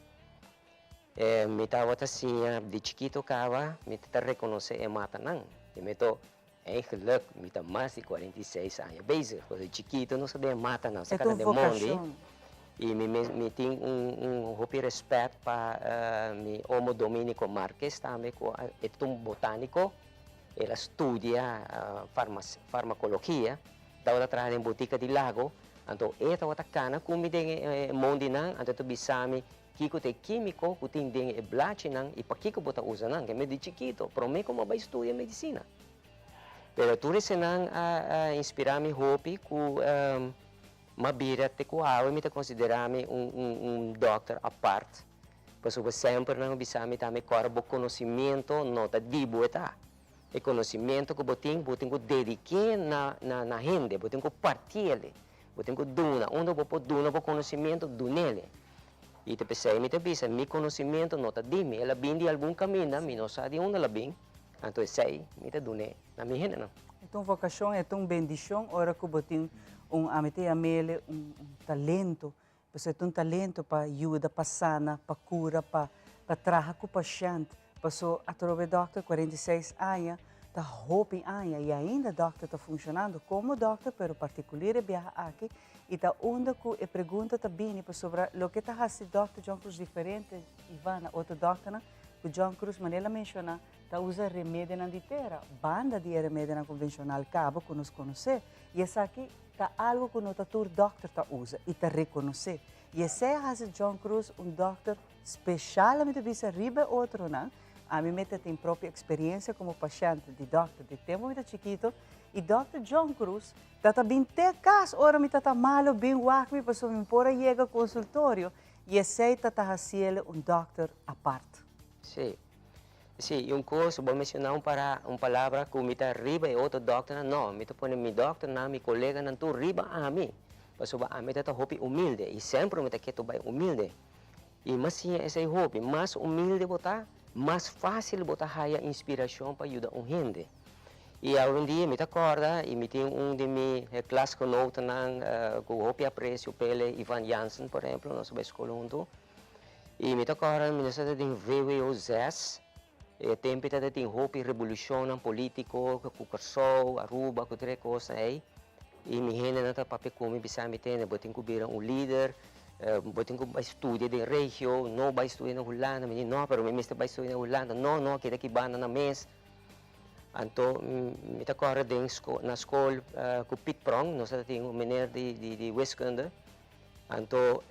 S32: Mi tabata siña di chikito kaba, mi ta rekonosé e matanan. I mi to. Eigenlijk mi ta mas di 46 aña bezig, pasobra di chikito nos a den mata, nos a
S31: E ta
S32: kana
S31: un
S32: den mondi
S31: vokashon.
S32: i mi mes mi tin un un hopi rèspèt pa mi omo Dominico Marques tambe ku a e ta un botániko, el a studia farmas farmakologia, tabata traha den botika di Lago, anto e tabata kana ku mi den e mondinan, anto e ta bisa mi Kiko ta e kímiko ku tin den e blachinan i pakiko bo ta usa nan? Ke mi di chikito, promé ku mi a bai studia medisina. Pero tur esenan a inspirá mi hopi ku m'a bira te ku awe mi ta konsiderá mi un dòkter apart, pasobra semper nan a bisa mi tambe kòrda bo konosimiento no ta di bo e ta. E konosimiento ku bo tin, bo tin ku dedik'é na hende, bo tin ku parti'el. Bo tin ku duna. Unda bo por duna bo konosementu, dun'el. I ta p'esei mi ta bisa, mi konosementu no ta di mi. El a bin di algun kaminda, mi no sa di unda el a bin. Anto esei mi ta dun'é na mi hendenan.
S31: E ta un vokashon, e ta un bendishon ora ku bo tin un, ami ta yam'el, un talento. Pasobra e ta un talento pa yuda, pa sana, pa kura, pa pa traha ku pashènt. Paso atrobe dòkter 46 aña ta hopi aña i ainda dòkter ta funshonando komo dòkter pero partikulir e biaha aki i ta unda ku e pregunta ta bini pasobra loke ta hasi dòkter John Cruz diferente Ivana otro dòkternan ku John Cruz manera el a menshoná ta usa remedinan di tera banda di e remedinan konvenshonal kaba ku nos konosé i esaki ta algu ku no ta tur dòkter ta usa i ta rekonosé i esei a hasi John Cruz un dòkter Special ami ta bisa riba e otronan, ami mester tin propio experiencia como pashent di dokter di tempo mi ta chikito y dokter John Cruz ta ta bin te cas ora mi ta ta malo bin wak mi pasobra mi por a yega consultorio y esey ta ta haciele un dokter apart.
S32: Sí, sí, y un cos, bo a menciona un para, un palabra cu mi ta riba e otro dokternan, no, mi ta pone mi dokternan, mi coleganan tur riba ami, pasobra ami ta ta hopi humilde y semper mi ta keto bay humilde. I mas siña esei hopi, mas humilde bo ta, mas fásil bo ta haya inspirashon pa yuda un hende. I awendia mi ta kòrda i mi tin un di mi klasgenotennan ku hopi apresio p'el, Ivan Jansen por ehemplo, nos a bai skol huntu. I mi ta kòrda mi nos tabata den vwo zes, e tempu ei tabata tin hopi rebolushonnan polítiko ku Kòrsou, Aruba, ku tur e kosnan ei. I mi hendenan ta papia ku mi bisa mi tende bo tin ku bira un lider, bo tin ku bai studia den regio, no bai studia na Hulanda. Mi di no, pero mi mester bai studia na Hulanda. No, no, keda aki banda na mes. Anto mi ta kòrda den na skol ku Piet Pronk, nos ta tin un meneer di di wiskunde. Anto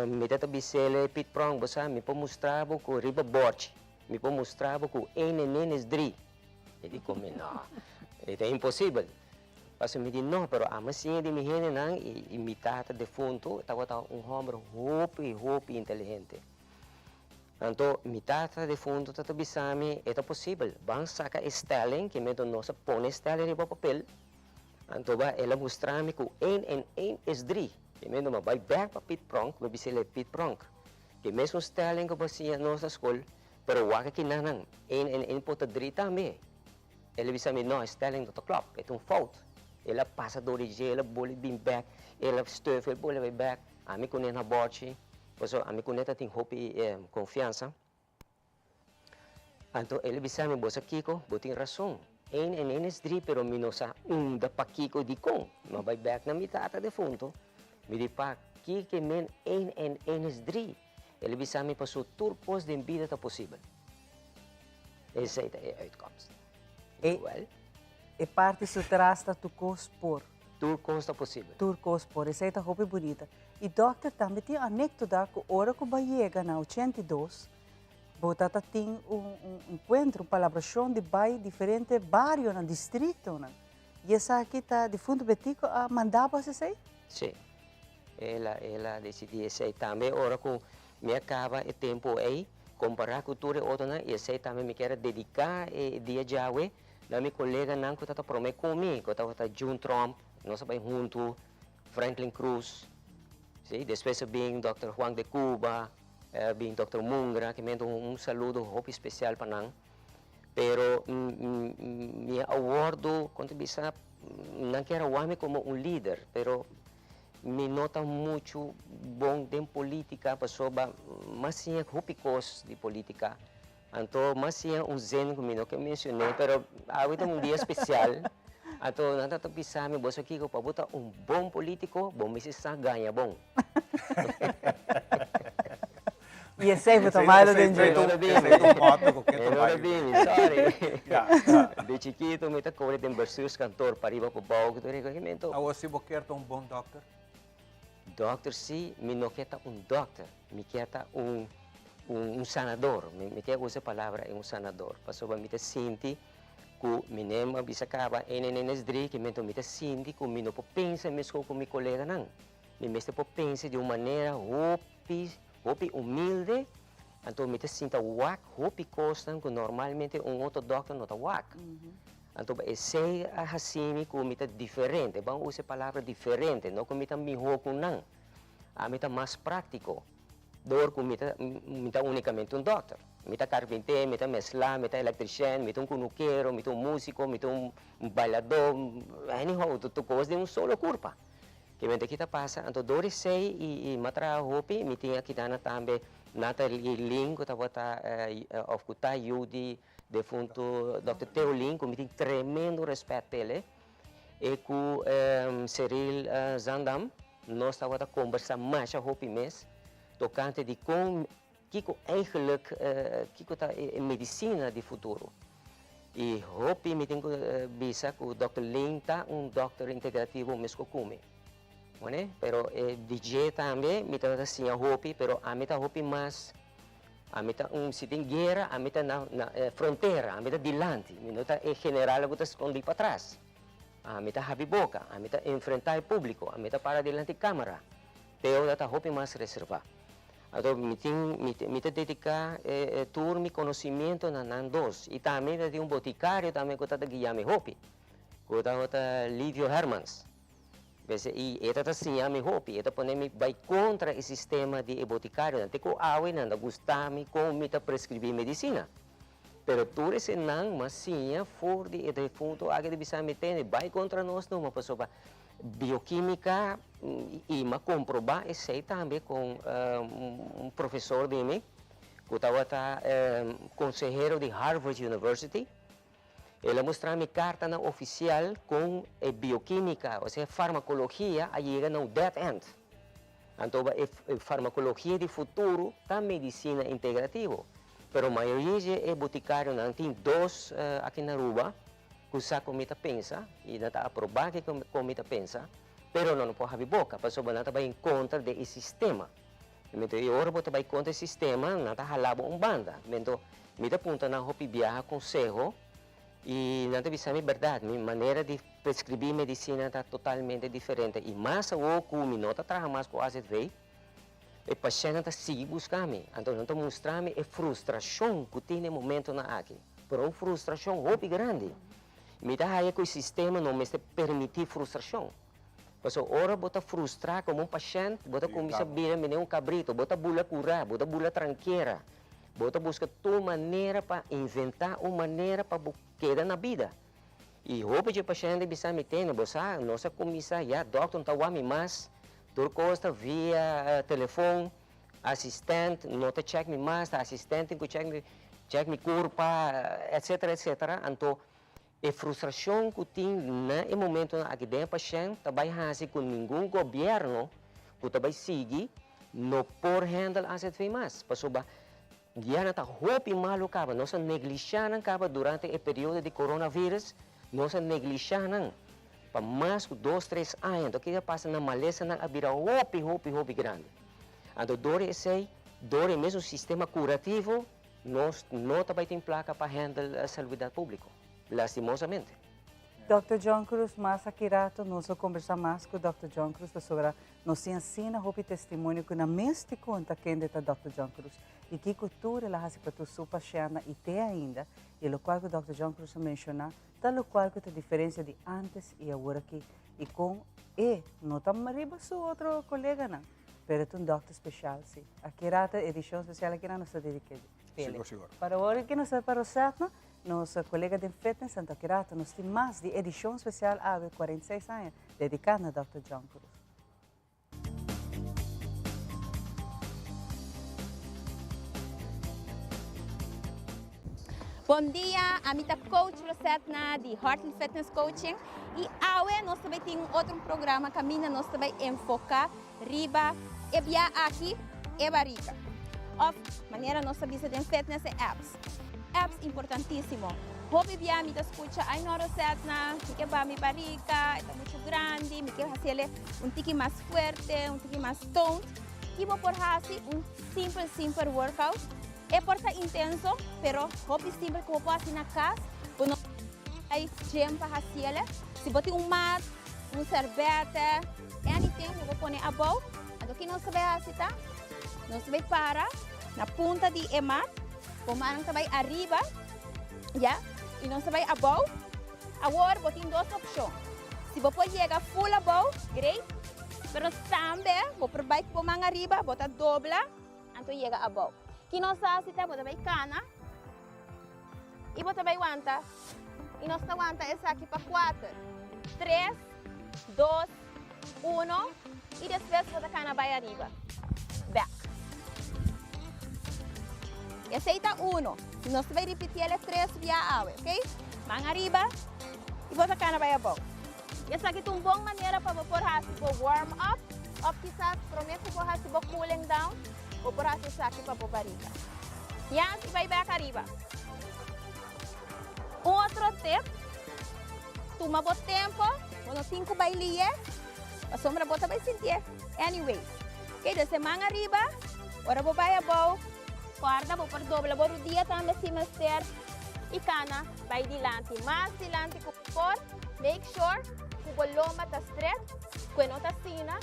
S32: mi ta ta bis'el, Piet Pronk, bo sa mi por mustra bo ku riba bòrchi, mi por mustra bo ku één en één is drie. E di ku mi, no, e ta imposibel. Pasobra mi di no, pero amo siña di mi hendenan i mi tata defuntu tabata un hòmber hopi, hopi inteligente. Anto mi tata defuntu ta ta bisa mi, e ta posibel, ban saka e stelling, ke mento nos a pone e stelling riba papel, anto ba el a mustra mi ku één en één es drie. Ke mento mi a bai bèk pa Piet Pronk, mi a bis'el e Piet Pronk, ke mesun stelling ku bo a siña nos na skol, pero wak aki nan nan, één en één por ta drie tambe. El a bisa mi, no, e stelling no ta klòp, e ta un fout. El a pasa dor di dje, el a boli bin bèk, el a stùf, el boli bai bèk. Ami kuné na bòchi, pasobra ami kuné ta tin hopi konfiansa. Anto el a bisa mi, bo sa kiko? Bo tin rason. Eén en één es drie, pero mi no sa unda, pakiko, dikon. Mi a bai bèk na mi tata defuntu, mi di, Pa, kiko men één en één es drie? El a bisa mi, pasobra tur kos den bida ta posibel. Esei ta e uitkomst.
S31: E,
S32: Wel.
S31: E parti su tras ta tur kos por.
S32: Tur kos ta posibel.
S31: Tur kos por. Esei ta hopi bunita. I dòkter tambe tin anekdota ku ora ku bo a yega na 82, bo ta ta tin un un enkuentro, un palabrashon di bai diferente barionan, distritonan. I esaki ta difunto Betico a manda bo hasi esei?
S32: Sí. El a el a desidí esei tambe ora ku mi a kaba e tempu ei. Kompará ku tur e otronan, i esei tambe mi kier a dediká e dia djawe na mi koleganan ku tabata promé ku mi, ku tabata June Tromp. Nos a bai huntu, Franklin Cruz, si, despues a bin dòkter Juan de Cuba, a bin dòkter Mungra, ke mento un saludo hopi spesial pa nan. Pero mi a wòrdu, kon ta bisa, nan kier a wak mi komo un lider, pero mi no ta muchu bon den polítika pasobra mas siña hopi kos di polítika. Anto mas siña un zin ku mi no ke menshoné, pero awe ta un dia spesial. Anto nan ta bisa mi, Boso kiko, pa bo ta un bon polítiko, bo mester sa gaña bon.
S31: I esei bo ta malo den dje.
S2: Esei ta un motto ku ke ta bai.
S32: Sorry. Di chikitu mi ta kore den bestuurskantoor pariba pa bou ku tur e kos.
S2: Awor si bo kier ta un bon dòkter?
S32: Dòkter si, mi no ke ta un dòkter, mi ke ta un un sanador. Mi ke usa e palabra un sanador pasobra mi ta sinti ku mi nem a bisa kaba ene ene es drie kimentu mi ta sinti ku mi no por pensa meskos ku mi koleganan. Mi mester por pensa di un manera hopi, hopi humilde, anto mi ta sinta wak hopi kosnan ku normalmente un otro dòkter no ta wak. Anto esei a hasi mi ku mi ta diferente, ban usa e palabra diferente, no ku mi ta mihó ku nan. Ami ta mas práktiko, dor ku mi ta mi ta únikamente un dòkter. Mi ta karpinté, mi ta meslá, mi ta elektrishèn, mi ta un kunukero, mi ta un músiko, mi ta un bailadó, anyhow, tur kos den un solo kurpa. Kimente ki ta pasa? Anto dor esei i m'a traha hopi, mi tin aki dana tambe Nathalie Lin ku tabata òf ku ta yu di defuntu dòkter Theo Lin ku mi tin tremendo rèspèt p'el e ku Cyril Zandam nos tabata kombersá masha hopi mes tokante di kon kiko eigenlik kiko ta e medisina di futuro. I hopi mi tin ku bisa ku dòkter Lin ta un dòkter integrativo meskos ku mi. Wene? Pero e di dje tambe mi tabata siña hopi, pero ami ta hopi mas, ami ta un, si tin guera ami ta na na e frontera, ami ta dilanti, mi no ta e general ku ta skondí patras. Ami ta habi boka, ami ta enfrentá e públiko, ami ta para dilanti kámara. Teo ta hopi mas reservá. Anto mi tin mi ta dedica tur mi conocimiento na nan dos y tambe mi ta tin un boticario tambe cu ta ta guia mi hopi cu tabata Livio Hermans bese y e ta ta siña mi hopi e ta pone mi bay contra e sistema di e boticarionan te cu awe nan ta gusta mi con mi ta prescribi medicina pero tur esenan mi a siña for di e defunto aki ta bisa mi tene bay contra nos numa pasobra Biokimika i m'a komprobá esei tambe kon un profesor di mi ku tabata konsehero di Harvard University. El a mustra mi kartanan ofisial kon e biokimika, osea farmakologia, a yega na un dead end. Anto e farmakologia di futuro ta medisina integrativo. Pero mayoria di e botikarionan tin dos aki na Aruba. Ku sa ku mi ta pensa i nan ta aprobá ke ku mi ta pensa, pero nan no por habri boka pasobra nan ta bai en kontra di e sistema. Mento e ora bo ta bai kontra e sistema nan ta hala bo un banda. Mento mi ta puntra nan hopi biaha konseho i nan ta bisa mi bèrdat, mi manera di preskribí medisina ta totalmente diferente i mas awor ku mi no ta traha mas ku AZV, e pashèntnan ta sigui buska mi, anto nan ta mustra mi e frustrashon ku tin na e momentonan aki. Pero un frustrashon hopi grandi. Mi ta haya ku e sistema no mester permití frustrashon. Pasobra ora bo ta frustrá komo un pashènt, bo ta kuminsá bira manera un kabrito, bo ta bula kurá, bo ta bula trankera, bo ta buska tur manera pa inventá un manera pa bo keda na bida. I hopi dje pashènt a bisa mi, Tene, bo sa, nos a kuminsá, ya dòkter no ta wak mi mas, tur kos ta via telefon. Asistent no ta check mi mas, ta asistent tin ku check mi, check mi kurpa, etcetera, etcetera. Anto e frustrashon ku tin na e momentonan aki den e pashènt ta bai hasi ku ningun gobièrnu ku ta bai sigui no por handle AZV mas, pasobra ya nan ta hopi malu kaba. Nos a neglishá nan kaba durante e periodo di coronavirus, nos a neglishá nan pa mas ku dos, tres aña. Anto kiko a pasa? Nan malesanan a bira hopi, hopi, hopi grandi. Anto dor di esei, dor di e mesun sistema kurativo, nos no ta bai tin plaka pa handle salubridat públiko, lastimosamente.
S31: Dòkter John Cruz, mas aki rato nos lo kombersá mas ku Dòkter John Cruz pasobra nos tin asina hopi testimonio ku nan mes ti konta kende ta Dòkter John Cruz i kiko tur el a hasi pa tur su pashèntnan i te ainda i lokual ku Dòkter John Cruz a menshoná ta lokual ku ta diferensia di ántes i awor aki i kon e no ta riba su otro koleganan pero e ta un dòkter speshal si. Aki rato edishon spesial aki nan nos ta dediké p'e.
S2: Sigur sigur.
S31: Para awor aki nos ta pa Rosètna. Nos colega den Fitness Santa Kirato nos tin mas di edicion special awe 46 aña dedica na Dòkter John Cruz.
S21: Bon dia, ami ta coach Rosetna di Heartland Fitness Coaching y awe nos ta bay tin un otro programa caminda nos ta bay enfoca riba e bia aki e barica of manera nos ta bisa den fitness e abs. Abs importantisimo. Hopi bia mi ta scucha ay no Rosetna mi ke baha mi barica e ta mucho grandi mi ke haciele un tiki mas fuerte un tiki mas toned. Ki bo por haci un simpel simpel workout e por ta intenso pero hopi simpel cu bo por haci na cas bo no bay gym pa haciele. Si bo tin un mat un serbete anything bo por pone abou. Anto ki nos ta bay haci ta nos ta bay para na punta di e mat, bo mannan ta bay ariba, ya, y nos ta bay abou. Awor bo tin dos opcion, si bo por yega full abou, great, pero tambe bo por bay cu bo man ariba, bo ta dobla, anto yega abou. Ki nos ta haci ta bo ta bay cana y bo ta bay wanta, y nos ta wanta esaki pa cuater, tres, dos, Uno y despues bo ta cana bay ariba. Back. Esey ta uno. Nos ta bay ripiti el e tres bia awe, ok? Man ariba y bo ta cana bay abou. Y esaki ta un bon manera pa bo por haci bo warm up of kisas prome cu bo haci bo cooling down, bo por haci esaki pa bo bariga. Ya, y bay back ariba. Un otro tip, tuma bo tempo, bo no tin cu bay lie, pasobra bo ta bay sintié anyways. Ok, dus e man ariba, ora bo bay abou, corda bo por dobla bo rudia tambe si mester y cana bay dilanti, mas dilanti cu bo por, make sure cu bo lomba ta stret, cu e no ta asina,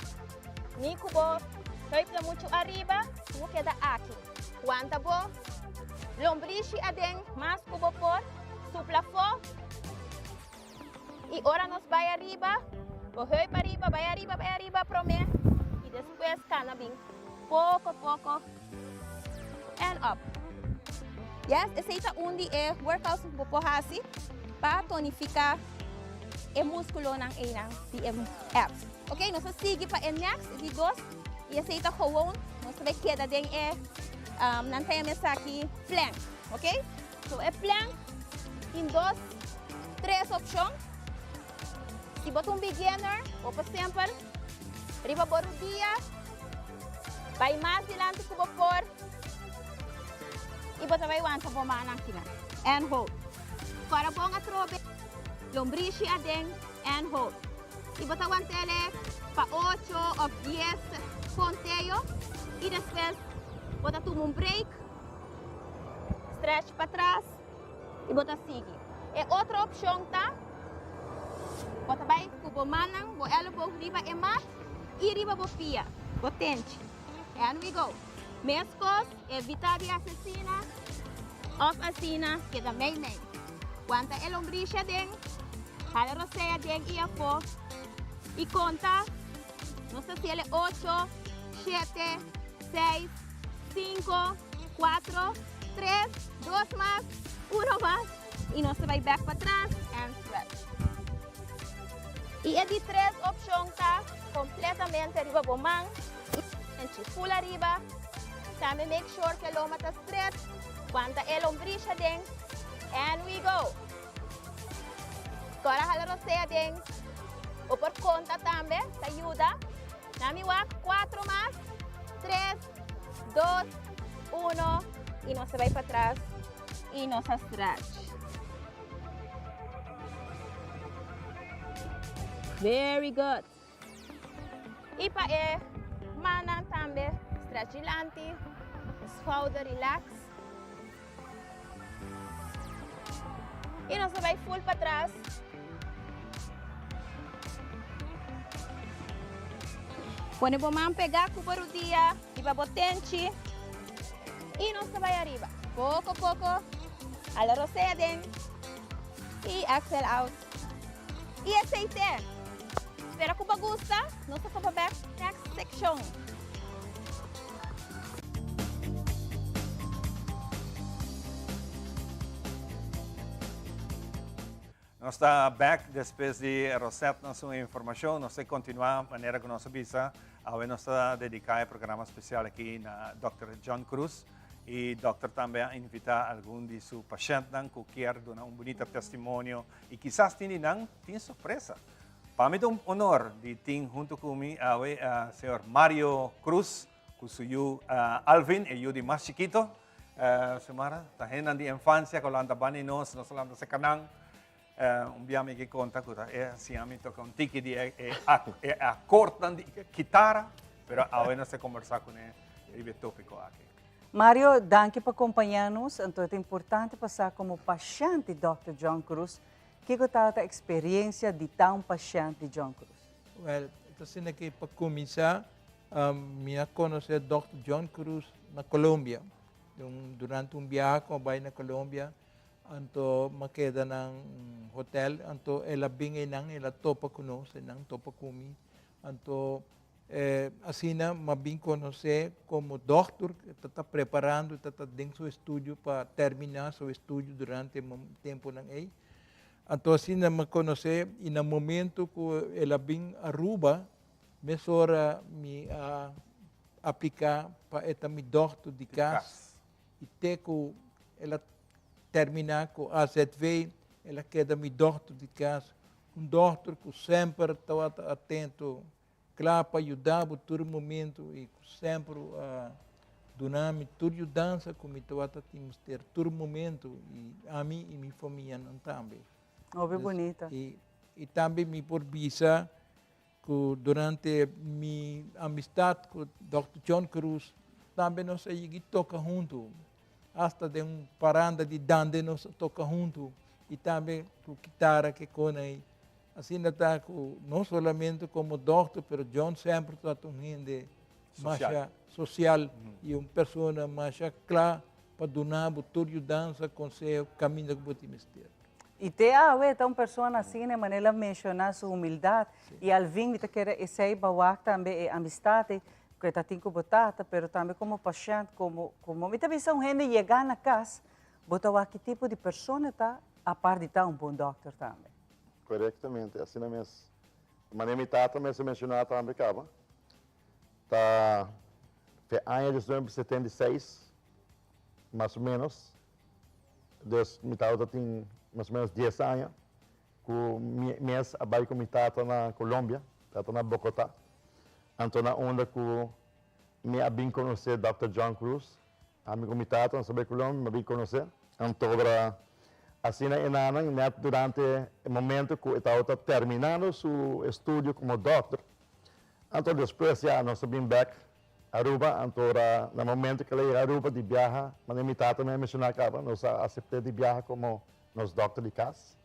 S21: ni cu bo heup ta mucho ariba, cu bo keda aki. Wanta bo lombrishi aden mas ku bo por, supla afó i ora nos bai ariba, bo heup ariba, bai ariba, bai ariba promé i despues kana bin poko poko and up. Yes, esei ta un di e workouts ku bo por hasi pa tonifiká e múskulonan einan di e abs. Ok, nos ta sigui pa e next, e di dos. Y esey ta gewoon, nos ta bay keda den e, nan ta yama esaki plank, ok? So e plank tin dos, tres opcion. Si bo ta un beginner, bo por semper riba bo rudia, bay mas dilanti cu bo por y bo ta bay wanta bo mannan akinan. And hold. Cora bon atrobe, lombrishi aden and hold. Y bo ta wantele pa ocho of dies conteo y despues bo ta tuma un break, stretch patras y bo ta sigui. E otro opcion ta bo ta bay cu bo mannan, bo elleboog riba e mat y riba bo pia, bo tenchi. And we go. Mescos, evita di haci asina of asina, keda mei mei. Wanta e lombrishi aden, hala rosea aden y afo y conta, nos ta haciele ocho, shete, seis, cinco, cuatro, tres, dos mas, uno mas y nos ta bay back patras and stretch. Y e di tres opcion ta completamente riba bo man. Enchi full ariba. Tambe make sure cu e loma ta stret. Wanta e lombrish aden. And we go. Cora hala rosea aden. Bo por conta tambe, ta yuda. Nami wak, cuatro mas. Tres, dos, uno. Y nos ta bay patras y nos a stretch. Very good. Y pa e mannan tambe stretch dilanti, schouder relax. Y nos ta bay full patras. Pone bo man pegá ku bo rudia riba bo tenchi i nos ta bai ariba. Poko poko, hala rosea den i exhale out. I esei te. Spera ku bo gusta. Nos ta topa bek next sekshon.
S2: Nos ta bek despues di Rosette nos un informacion. Nos ta continua manera cu nos a bisa. Awe nos ta dedica e programa special aki na Dòkter John Cruz. Y dòkter tambe a invita algun di su pashentnan cu kier duna un bunita testimonio y kisas tin di nan tin sorpresa. Pa mi ta un honor di tin hunto cu mi awe señor Mario Cruz cu su yu Alvin, e yu di mas chikito. Xiomara, ta hendenan di infancia cu a lanta banda di nos, nos a lanta cerca nan. Un bia mi ke konta ku ta e siña mi toka un tiki di e e akordnan di kitara, pero awe nos ta kombersá kuné riba e tópiko aki.
S31: Mario, danki pa kompañá nos. Anto e ta importante pa sa komo pashènt di Dòkter John Cruz, kiko tabata eksperensia di ta un pashènt di John Cruz?
S6: Wèl, ta asina ke pa kuminsá mi a konosé Dòkter John Cruz na Colombia. Durante un biaha ku a bai na Colombia, Anto m'a keda na un hotel, anto el a bin einan, el a topa ku nos einan, topa ku mi. Anto asina m'a bin konosé komo dòkter, e ta ta preparando, e ta ta den su estudio pa terminá su estudio durante e tempunan ei. Anto asina m'a konosé i na momento ku el a bin Aruba, mesora mi a apliká pa e ta mi dòkter di kas. I te ku el a terminá ku AZV, el a keda mi dòkter di kas, un dòkter ku semper tabata atento, kla pa yuda bo tur momento i ku semper a duna mi tur yudansa ku mi tabata tin mester tur momento, i ami i mi famianan tambe.
S31: Hopi bunita.
S6: I tambe mi por bisa Ku durante mi amistad ku Dòkter John Cruz tambe nos a yegi toka huntu. Asta den un paranda di dande nos a toka huntu i tambe ku kitara ke kona ei. Asina ta ku no solamente komo dòkter pero John semper tabata un hende masha sosial i un persona masha kla pa duna bo tur yudansa, konseho, kaminda ku bo tin mester.
S31: I te awe ta un persona asina, manera el a menciona su humildad. I Alvin, mi ta kere esey ba wak tambe e amistad ei cu e ta tin cu bo tata, pero tambe como pashent, como, como, mi ta bisa un hende yega na cas, bo ta wak ki tipo di persona e ta, apart di ta un bon dokter tambe.
S9: Corectamente, asina mes. Manera mi tata mes a menciona tambe caba, ta fe aña 1976, mas o menos, Dus mi tabata tin mas o menos dies aña ku mi mes a bai ku mi tata na Colombia, tata na Bogotá. Anto na unda ku mi a bin konosé Dòkter John Cruz. Ami ku mi tata nos a bai Colombia, mi a bin konosé. Anto ora asina e nanan nèt durante e momento ku e tabata terminando su estudio komo dòkter. Anto despues ya nos a bin bèk Aruba, anto ora na momento cu el a yega Aruba di biaha, manera mi tata mi a menciona caba, nos a acepte di biaha como nos dokter di cas.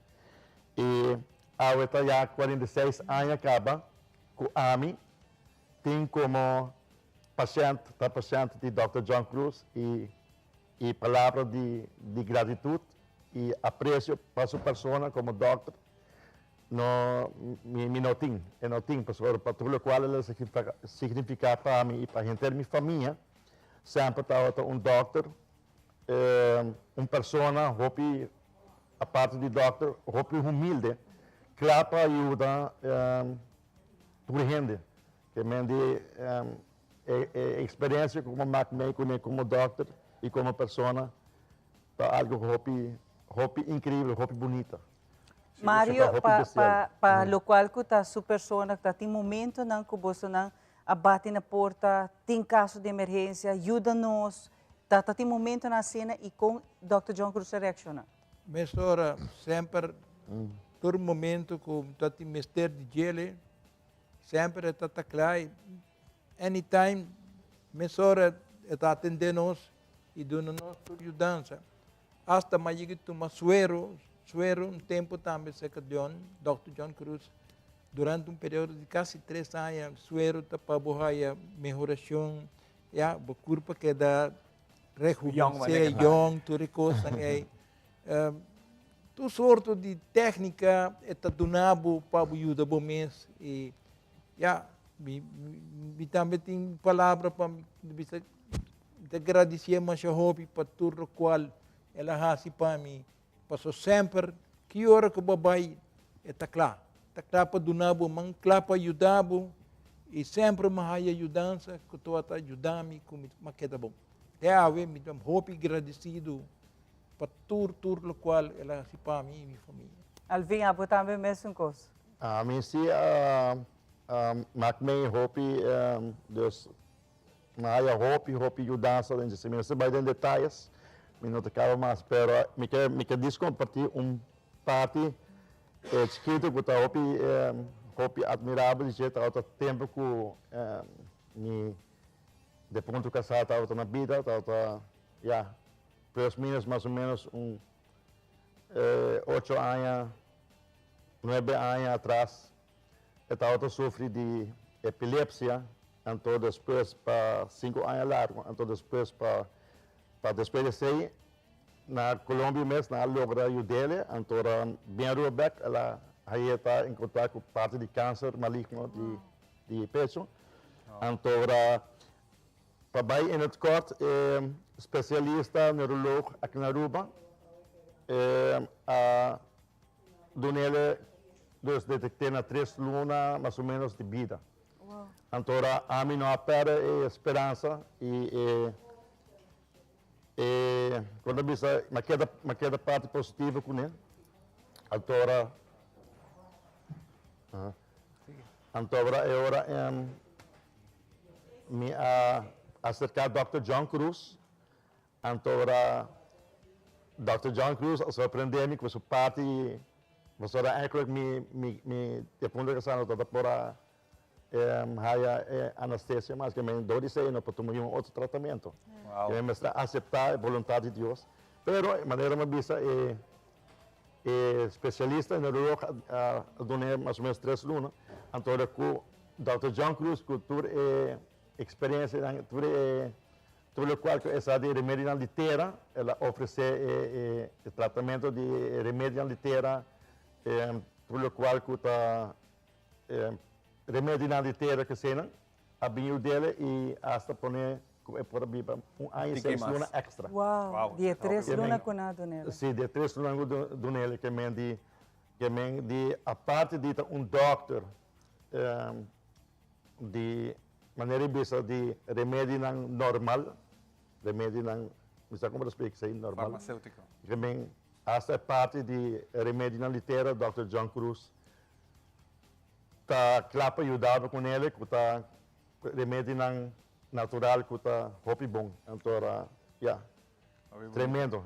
S9: Y awe ta ya 46 aña caba cu ami tin como pashent, ta pashent di Dòkter John Cruz y y palabra di di gratitud y aprecio pa su persona como dokter. No, mi, mi no tin, e no tin, pasobra pa tur lokual el a signifiká pa mi i pa henter mi famia, semper tabata un dòkter, un persona hopi, aparte di dòkter, hopi humilde, kla pa yuda tur hende. Ke men di e eksperensia ku mi mak mei kuné komo dòkter i komo persona ta algu hopi, hopi inkreibel, hopi bunita.
S31: Mario, pa, pa, pa locual cu ta su persona, ta tin momentonan cu bosonan a bati na porta, tin caso di emergencia, yuda nos, ta, ta tin momentonan asina y con Dòkter John Cruz a reacciona?
S6: Mesora, semper, tur momento cu ta tin mester di djele, semper e ta ta cla y anytime mesora e ta atende nos y duna nos tur yudansa. Hasta m'a yega tuma suero, suero un tempo tambe cerca John, Dòkter John Cruz. Durante un periodo di kasi tres aña suero ta pa bo haya mehorashon, ya, bo kurpa keda rehuvenesé, yong, tur e kosnan ei. Tur sorto di téknika e ta duna bo pa bo yuda bo mes i ya, mi mi tambe tin palabra pa mi bisa, mi ta gradisié masha hopi pa tur lokual el a hasi pa mi. Paso semper ki ora ku bo bai e ta kla. Ta kla pa duna bo man, kla pa yuda bo i semper mi haya yudansa ku tabata yuda mi ku mi a keda bon. Te awe mi ta hopi gradisido pa tur tur lokual el a hasi pa mi i mi famia.
S31: Alvin, abo tambe mesun kos?
S9: Ami si a mak mi hopi, dus Mi a haya hopi hopi yudansa den dje. Mi no sa bai den detayes, mi no ta kaba mas, pero mi ke mi ke dis kompartí un parti e chikitu ku ta hopi hopi atmirabel di dje. Tabata tempu ku mi defuntu kasá tabata na bida, tabata ya plus minus mas o menos un ocho aña, nuebe aña atras. E tabata sufri di epilepsia, anto despues pa sinku aña largu, anto despues pa pa despues di esei na Colombia mes nan a logra yud'ele, anto ora bien Aruba bek el a haye ta enkontra ku parti di kanser maligno di di pecho, anto ora pa bai in het kort e spesialista neuroloog aki na Aruba a Dunele dus detekté na tres luna mas o ménos di bida. Anto ora ami no a pèrdè e speransa i e e kon ta bisa mi a keda mi a keda parti positivo kuné. Anto ora anto ora e ora mi a aserká dòkter John Cruz. Anto ora Dòkter John Cruz a sorprendé mi ku su parti, pasobra eigenlijk mi mi mi e punto ku sa no tabata por a haya e anestesia mas, ke men dor di esei no por tuma niun otro tratamentu. Ke men mester aseptá e boluntat di Dios. Pero manera mi a bisa e e spesialista neurolog a dun'é mas o menos tres luna, anto ora ku Dòkter John Cruz ku tur e eksperensianan, tur e Tur lokual ku e sa di remedinan di tera, el a ofresé e e tratamentu di e remedinan di tera, tur lokual ku ta remedinan di tera ku eseinan, a bin yud'el i asta pone ku e por a biba un aña i seis luna èkstra.
S31: Wow! Di e tres luna ku nan a dun'el.
S9: Si, di e tres luna ku dun'el, ke men di, ke men di aparte di ta un dòkter di manera di bisa di remedinan normal, remedinan, mi sa como ta splika esei, normal.
S2: Farmaceutico.
S9: Ke men hasta e parti di remedinan di tera, Dòkter John Cruz ta kla pa yuda bo ku nele ku ta remedinan natural ku ta hopi bon. Anto ya, tremendo.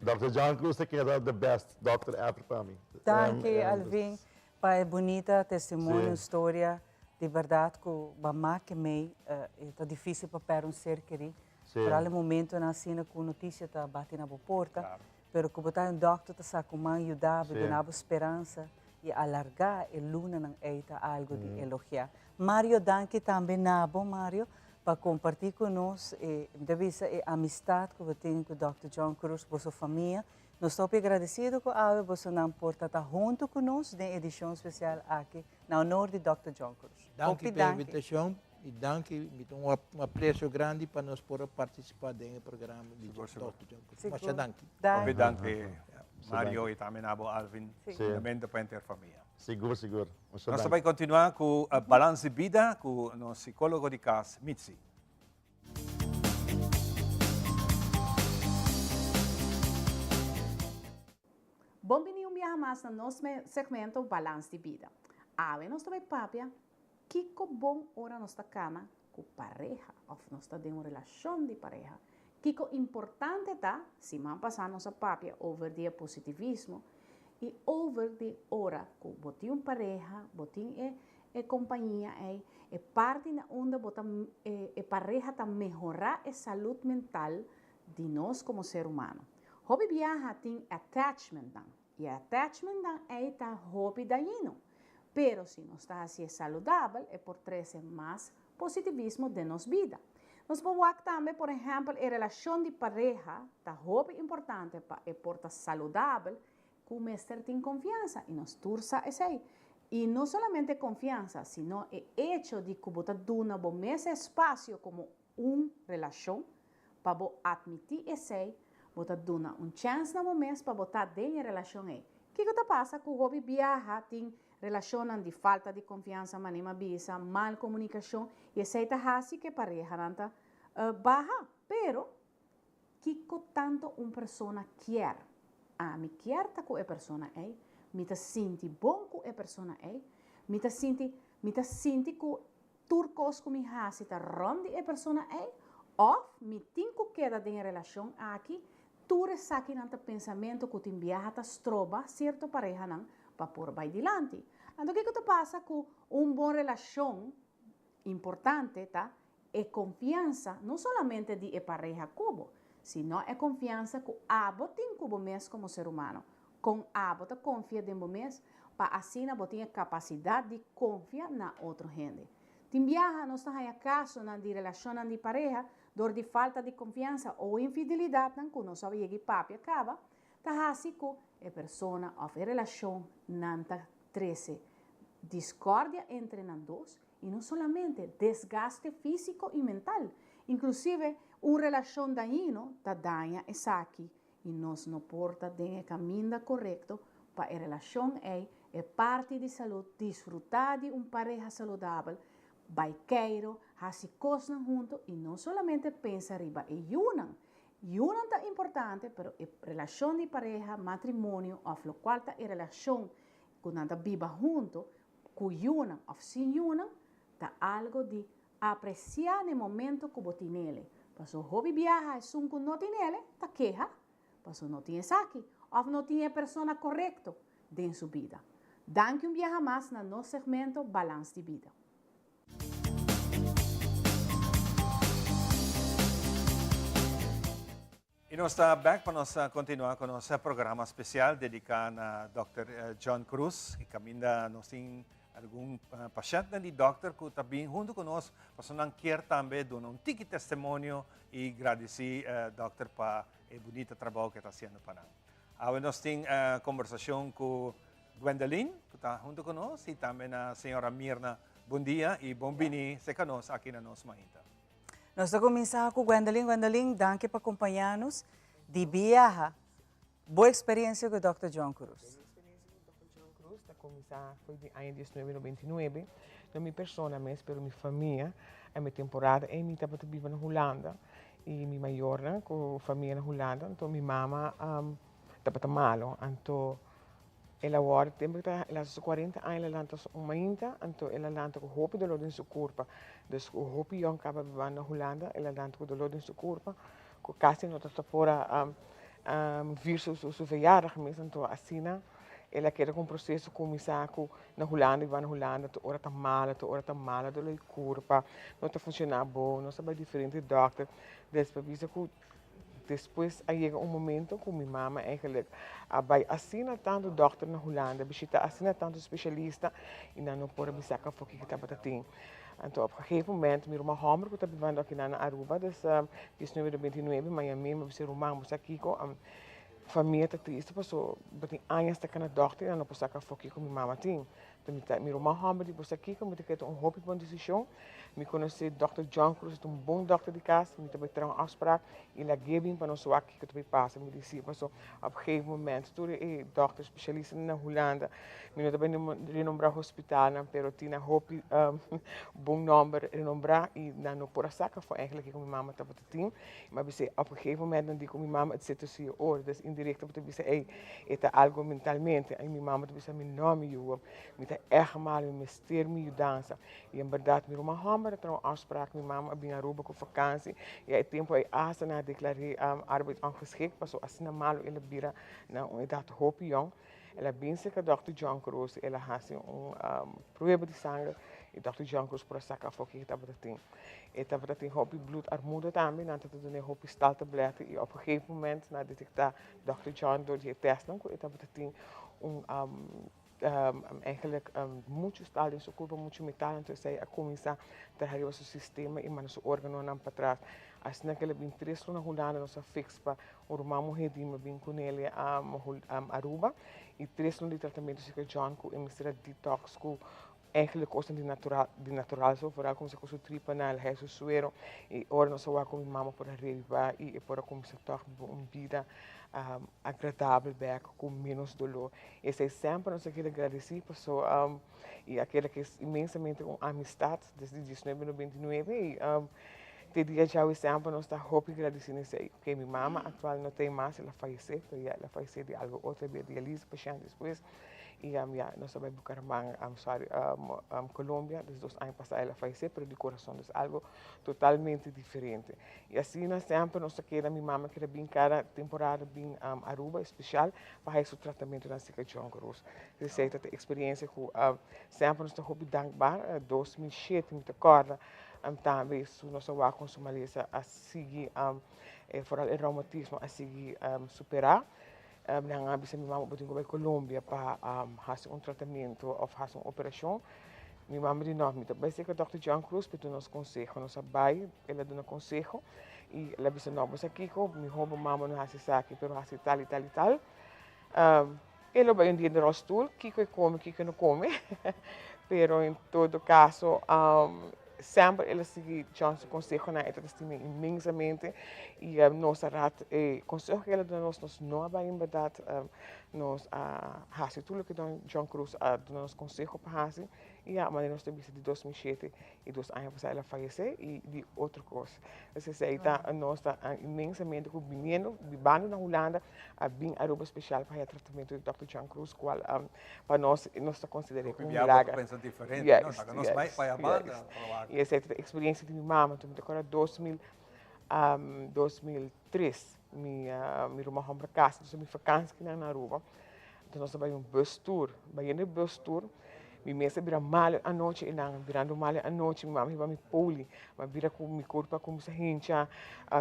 S9: Dòkter John Cruz ta keda the best doctor ever pa mi.
S31: Danki Alvin. Pa e bunita testimonio, storia di berdad cu ba make mey e ta dificil pa perde un ser keri. Vooral e momentonan asina cu noticia ta bati na bo porta, pero cu bo ta un dokter ta sa cu man yuda bo, duna bo speransa y alarga e lunanan ey ta algo di elogia. Mario danki tambe na bo Mario pa comparti cu nos e, mi ta bisa e amistad cu bo tin cu Dòkter John Cruz, boso famia. Nos ta hopi agradecido cu awe bosonan por ta ta hunto cu nos den edicion special aki na honor di Dòkter John Cruz.
S6: Danki pa e invitacion y danki, mi ta un aprecio grandi pa nos por a participa den e programa di Dòkter John Cruz. Masha danki.
S2: Hopi danki Mario y tambe na bo Alvin, Lamento pa henter famia.
S9: Sigur, sigur.
S2: Nos ta bay continua cu Balans di Bida cu nos psicologo di cas Mitzi.
S10: Bon bini un biaha mas na nos segmento Balans di Bida. Awe nos ta bai papia kiko bon ora nos ta kana ku pareha òf nos ta den un relashon di pareha. Kiko importante ta, siman pasá nos a papia over di e positivismo i over di ora ku bo tin un pareha, bo tin e E compañia ei, e parti na unda bo ta e pareha ta mehora e salud mental di nos como ser humano. Hopi biaha tin attachmentnan y e attachmentnan ei ta hopi dañino. Pero si nos ta hasié saludabel e por trese mas positivismo den nos bida. Nos por wak tambe por ehèmpel e relashon di pareha ta hopi importante pa e por ta saludabel ku mester tin konfiansa i nos tur sa esei. I no solamente konfiansa sino e echo di ku bo ta duna bo mes espasio komo un relashon pa bo atmití esei, bo ta duna un chèns na bo mes pa bo ta den e relashon ei. Kiko ta pasa ku hopi biaha tin relashonnan di falta di konfiansa, manera mi a bisa, mal komunikashon, i esei ta hasi ku e parehanan ta baha. Pero, kiko tantu un persona kier? Ami kier ta ku e persona ei, mi ta sinti bon ku e persona ei, mi ta sinti mi ta sinti ku Tur kos ku mi hasi ta rònt di e persona ei òf mi tin ku keda den e relashon aki? Tur esakinan ta pensamentu ku tin biaha ta stroba sierto parehanan pa por bai dilanti. Anto kiko ta pasa ku un bon relashon? Importante ta e konfiansa no solamente di e pareha ku bo, sino e konfiansa ku abo tin ku bo mes komo ser humano. Kon abo ta konfia den bo mes pa asina bo tin e kapasidat di konfia na otro hende? Tin biaha nos ta haña kasonan di relashonnan di pareha dor di falta di konfiansa o infidelidatnan ku nos a yega i papia kaba ta hasi ku e persona òf e relashon nan ta trese diskòrdia entre nan dos i no solamente desgaste físiko i mental. Inklusive un relashon dañino ta daña esaki i nos no por ta den e kaminda korekto pa e relashon ei, e parti di salud, disfrutá di un pareha saludabel, bai keiro, hasi kosnan huntu i no solamente pensa riba e yunan. Yunan ta importante, pero e relashon di pareha, matrimonio òf lokual ta e relashon ku nan ta biba huntu, ku yunan òf sin yunan, ta algu di Apresiá n'e momento ku bo tinele. Paso hopi biaha esun ku no tinele ta keha paso no tin esaki òf no tin e persona korekto den su bida. Danki un biaha mas na nos segmento Balans di Bida.
S2: Y nos ta back pa nos continua cu nos programa special dedica na Dòkter John Cruz. Y caminda nos tin algun pashentnan di dòkter cu ta bin hunto cu nos pasobra nan kier tambe duna un tiki testimonio y gradici dòkter pa e bunita trabou cu e ta haciendo pa nan. Awe nos tin conversacion cu Gwendeline cu ta hunto cu nos y tambe na señora Mirna. Bon dia y bon bini cerca nos aki na Nos Mainta.
S31: Nos ta kuminsá ku Gwendolyn. Gwendolyn, danki pa kompañá nos di biaha. Bo eksperensia ku Dòkter John Cruz.
S1: Mi eksperensia ku Dòkter John Cruz ta kuminsá for di aña diesnuebe noventa i nuebe. No mi persona mes, pero mi famia. E mi temporada ei mi tabata biba na Hulanda i mi mayornan ku famia na Hulanda. Anto mi mama tabata malo. Anto El a wòrdu tempu ku ta el a hasi su kuarenta aña el a lanta su un mainta anto el a lanta ku hopi doló den su kurpa dus ku hopi yòn kaba biba na Hulanda el a lanta ku doló den su kurpa ku kasi no ta por a vir su su verjaardag mes anto asina el a keda ku un proseso kuminsá ku na Hulanda biba na Hulanda tur ora ta malo tur ora ta malo doló di kurpa no ta funshoná bon nos a bai diferente dòkter despues bisa ku Despues a yega un momento cu mi mama eigenlijk a bay asina tanto dokter na Hulanda, bishita asina tanto specialista y nan no por a bisa cafo kico tabata tin. Anto op gegeven moment mi ruman homber cu ta bibando akinan na Aruba, dus diesnuebe do bintinuebe, mi a yam'e, mi a bisa ruman bo sa kico, famia ta triste paso bo tin añas ta cana dokter y nan no por sa cafo kico mi mama tin. Mi ta mi ruman hòmber di bo sa kiko, mi ta kere ta un hopi bon desishon. Mi konosé dòkter John Cruz, e ta un bon dòkter di kas, mi ta bai traha un afsprak i lag'é bin pa nos wak kiko ta bai pasa. Mi di si, paso op gegeven moment tur e dòkter spesialistanan na Hulanda, mi no ta bai renombrá hospitalnan, pero tin nan hopi bon nòmber renombrá i nan no por a saka afó eigenlijk kiko mi mama tabata tin. Mi a bis'é op gegeven moment nan di ku mi mama et zit tussen je oren, dus indirect bo ta bisa ey e ta algo mentalmente, ay mi mama ta bisa mi no mi yu, mi ta ègt mal, mi mester mi yudansa. I en bèrdat mi ruman hòmber a traha un afsprak, mi mama a bin Aruba ku vakansi i a e tempu ey asta nan a deklar'é arbeidsongeschikt pasobra asina malu el a bira na un edat hopi yòn. El a bin serka dòkter John Cruz, el a hasi un prueba di sanger i dòkter John Cruz por a saka afó kiko tabata tin. E tabata tin hopi bloedarmoede tambe, nan tabata dun'é hopi staltabletten i op un gegeven moment nan a detektá dòkter John dor di e tèstnan ku e tabata tin un. Eigenlijk muchu staal den su kurpa, muchu metal, anto esei a kuminsá traha riba su sistema i manda su órganonan patras. Asina ku el a bin tres luna Hulanda, nos a fix pa un ruman muhé di mi a bin kunel Aruba i tres luna di tratamentu si ku John ku e mester a detox ku eigenlijk kosnan di natural di natural so vooral kuminsá ku su tripanan, el haya su suero i ora nos a wak ku mi mama por a reviva i e por a kuminsá tòg biba un bida agradabel bèk ku ménos doló. Esei semper nos a keda gradisí paso i a keda ku es inmensamente un amistat desde diesnuebe nobenta i nuebe i te dia djawe semper nos ta hopi gradisí na esei. Oke mi mama aktual no ta ei mas, el a fayesé, pero ya el a fayesé di algu otro, a bira dialisa pashènt despues. I ya nos a bai Bucaramanga, sorry, Colombia, des dos aña pasá el a fayesé, pero di kurason, dus algo totalmente diferente. I asina semper nos ta keda, mi mama keda bin kada temporada bin Aruba, especial pa haya su tratamentonan cerca John Cruz. Esei ta ta experiencia ku semper nos ta hopi dankbaar. 2007 mi ta kòrda tambe su nos a wak kon su malesa a sigui, vooral e reumatismo a sigui superá. Nan a bisa mi mama bo tin ku bai Colombia pa hasi un tratamentu òf hasi un operashon. Mi mama di no, mi ta bai serka dòkter John Cruz pa e duna nos konseho. Nos a bai, el a duna konseho i el a bisa no, bo sa kiko, mihó bo mama no hasi esaki pero hasi tal i tal i tal. El lo bai un dia den ròlstul, kiko e kome, kiko e no kome, pero en todo kaso Semper el a sigui John su consehonan, e ta stim'é inmensamente y nos a rat e conseho cu el a duna nos, nos no a bay en berdad, nos a haci tur loke John Cruz a duna nos conseho pa haci y ya manera nos ta bisa di 2007 y dos aña pasa el a fayece y di otro cos. Entonces esey ta nos ta inmensamente cu biniendo, bibando na Hulanda a bin Aruba special pa haya tratamento di Dòkter John Cruz cual pa nos, nos ta consider'é
S2: Hopi
S1: un
S2: bia bo ta
S1: milager.
S2: pensa diferente, no?
S1: Juist,
S2: Laga nos bai
S1: juist,
S2: pa e banda
S1: juist.
S2: pa wak.
S1: Y esei ta e experiencia di mi mama. Anto mi ta acorda 2000, 2003 mi, mi ruman homber a casa, entonces mi vakantie kinan na Aruba. Entonces nos a bai un bus tour. Bayendo e bus tour, mi mes a bira malo anochi einan, birando malo anochi, mi mama hiba mi poli. Mi a bira ku mi kurpa a kuminsá hincha,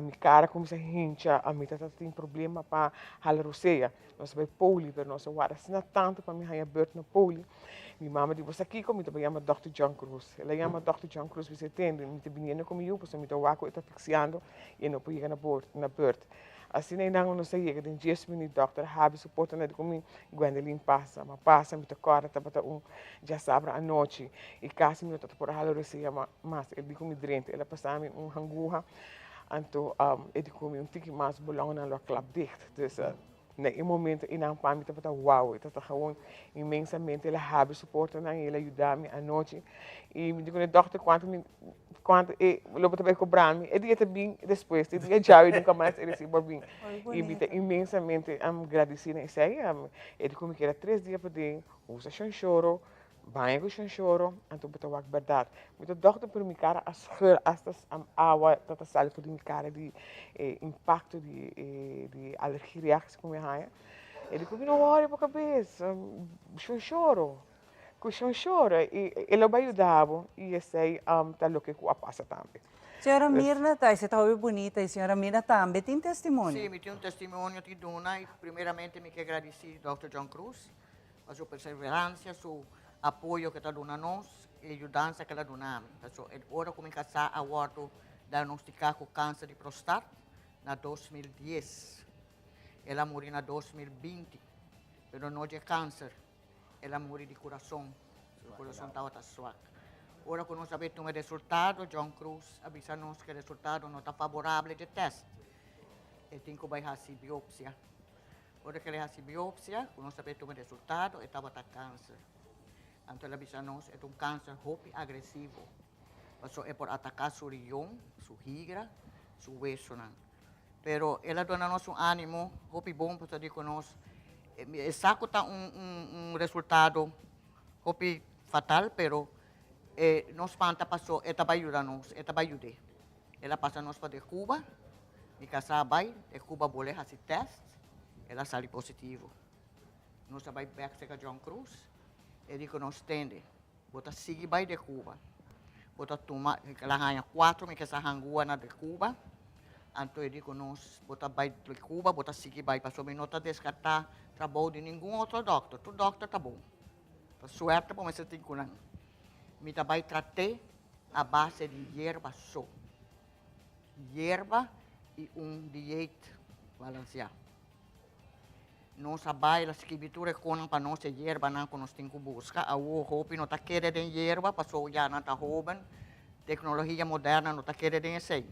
S1: mi kara a kuminsá hincha, mi tabata tin problema pa hala rosea. Nos a bai poli, pero nos a warda asina tantu pa mi haña beurt na poli. Mi mama di, Bo sa kiko? Mi ta bai yama dòkter John Cruz. El a yama dòkter John Cruz, bisa e tende, mi ta biniendo ku mi yu pasobra mi ta wak ku e ta afiksiando i e no por yega na bor na beurt. Asina einan nos a yega den dies minüt dòkter a habri su porta na di ku mi, Gwendelyn pasa. Ma pasa, mi ta kòrda tabata un djasabra anochi i kasi mi no tabata por a hala rosea mas. El di ku mi drenta, el a pasa mi un hanguha, anto e di ku mi un tiki mas bo longonan lo a klap dicht. Dus na e momento einan pa mi tabata wow, e tabata gewoon inmensamente, el a habri su portanan i el a yuda mi anochi. I mi di ku e dòkter kuantu mi kuantu e lo bo ta bai kobra mi, e dia ta bin despues, e dia djawe nunka mas e resibo a bin. I mi ta inmensamente gradisí na esei. E di ku mi keda tres dia paden, usa shonshoro, Baña ku shonshoro, anto bo ta wak bèrdat. Mi ta dòkter pero mi kara a scheur asta awa ta ta sali for di mi kara di e impakto di e di alergie reactie ku mi a haña. E di ku mi no wòri bo kabes, shonshoro, ku shonshoro i e lo bai yuda bo i esei ta loke ku a pasa tambe.
S31: Señora Mirna ta, esei ta hopi bunita i señora Mirna tambe tin testimonio.
S11: Sí, mi tin un testimonio di duna i primeramente mi ke gradisí dòkter John Cruz Pa su perseverancia, su apoyo ke ta duna nos i e yudansa ke el a duna mi. Paso e ora ku mi kasá a wòrdu diagnostiká ku kanser di prostat na 2010. El a muri na 2020, pero no dje kanser, el a muri di kurason, su kurason tabata swak. Ora ku nos a bai tuma e resultado, John Cruz a bisa nos ku e resultado no ta faborable dje tèst, e tin ku bai hasi biopsia. Ora ku el a hasi biopsia, ku nos a bai tuma resultado, e tabata kanser. Anto el a bisa nos, e ta un kanser hopi agresivo, pasobra e por ataká su rion, su higra, su wesonan. Pero el a duna nos un ánimo hopi bon pasobra di ku nos, e sa ku ta un un resultado hopi fatal, pero e no spanta pasobra e ta bai yuda nos, e ta bai yud'é. El a pasa nos pa de Cuba, mi casá a bai de Cuba bole haci test, el a sali positivo. Nos a bai bek cerca John Cruz, e di cu nos tende, bo ta sigui bai de Cuba, bo ta tuma, el a haña cuatro mi casá hangua na de Cuba, anto e di cu nos, bo ta bai de Cuba, bo ta sigui bai, pasobra mi no ta descarta trabou di ningun otro dokter, tur dokter ta bon. Ta suerte bo mester tin ku nan. Mi ta bai trat'é a base di yerba so. Yerba i un dieet balansiá. Nos a bai la skibi tur e konan pa nos e yerbanan ku nos tin ku buska. Awor hopi no ta kere den yerba pasobra ya nan ta hoben, teknologia moderna no ta kere den esei.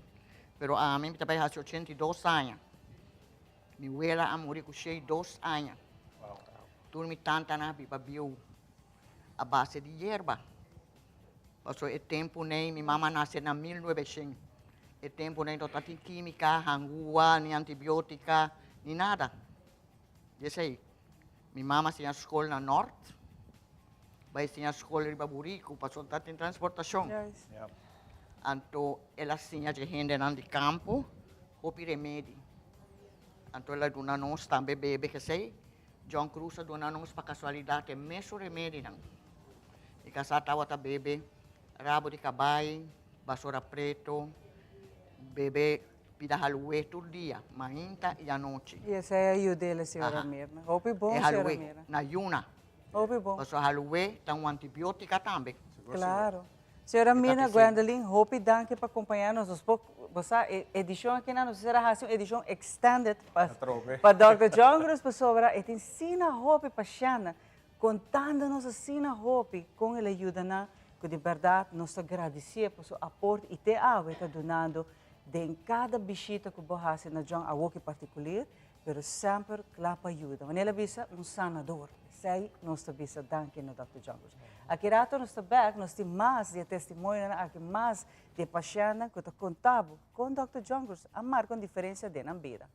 S11: Pero ami mi ta bai hasi 82 aña. Mi wela a muri ku shei dos aña. Tur mi tantanan a biba bieu a base di yerba. Pasobra e tempu nei mi mama a nase na 1900. E tempu nei no tatin kímika, hangua, ni antibiotika, ni nada. Di esei mi mama a siña skol na Nort, bai siña skol riba buriku pasobra no tatin transportashon. Anto el a siña dje hendenan di kampo hopi remedi. Anto el a duna nos tambe bebe kesei. John Cruz a duna nos pa kasualidat e mesun remedinan. Mi kasá tabata bebe rabo di kabai, basora preto, bebe pida halué tur dia, mainta i anochi.
S31: I esei a yud'é, señora Mirna. Hopi bon,
S11: E
S31: señora
S11: halué
S31: Mirna.
S11: na yuna.
S31: Hopi bon.
S11: Pasobra halué ta un antibiótika tambe.
S31: Claro. Señora Mirna Gwendolyn, hopi danki pa acompaña nos. Nos por, bo sa, e edicion aki nan nos mester a haci un edicion extended pa, pa Dòkter John Cruz pasobra e tin asina hopi pashèntnan contando nos asina hopi con el a yuda nan cu di berdad nos ta gradicié pa su aporte y te awe ta dunando den cada bishita cu bo haci na John awoki particulier pero semper kla pa yuda. Wanneer el a bisa un sanador. Esei nos ta bisa danki na Dòkter John Cruz. Aki rato nos ta bek, nos tin mas di e testimonionan aki, mas di e pashèntnan ku ta konta bo kon Dòkter John Cruz a marka un diferensia den nan bida.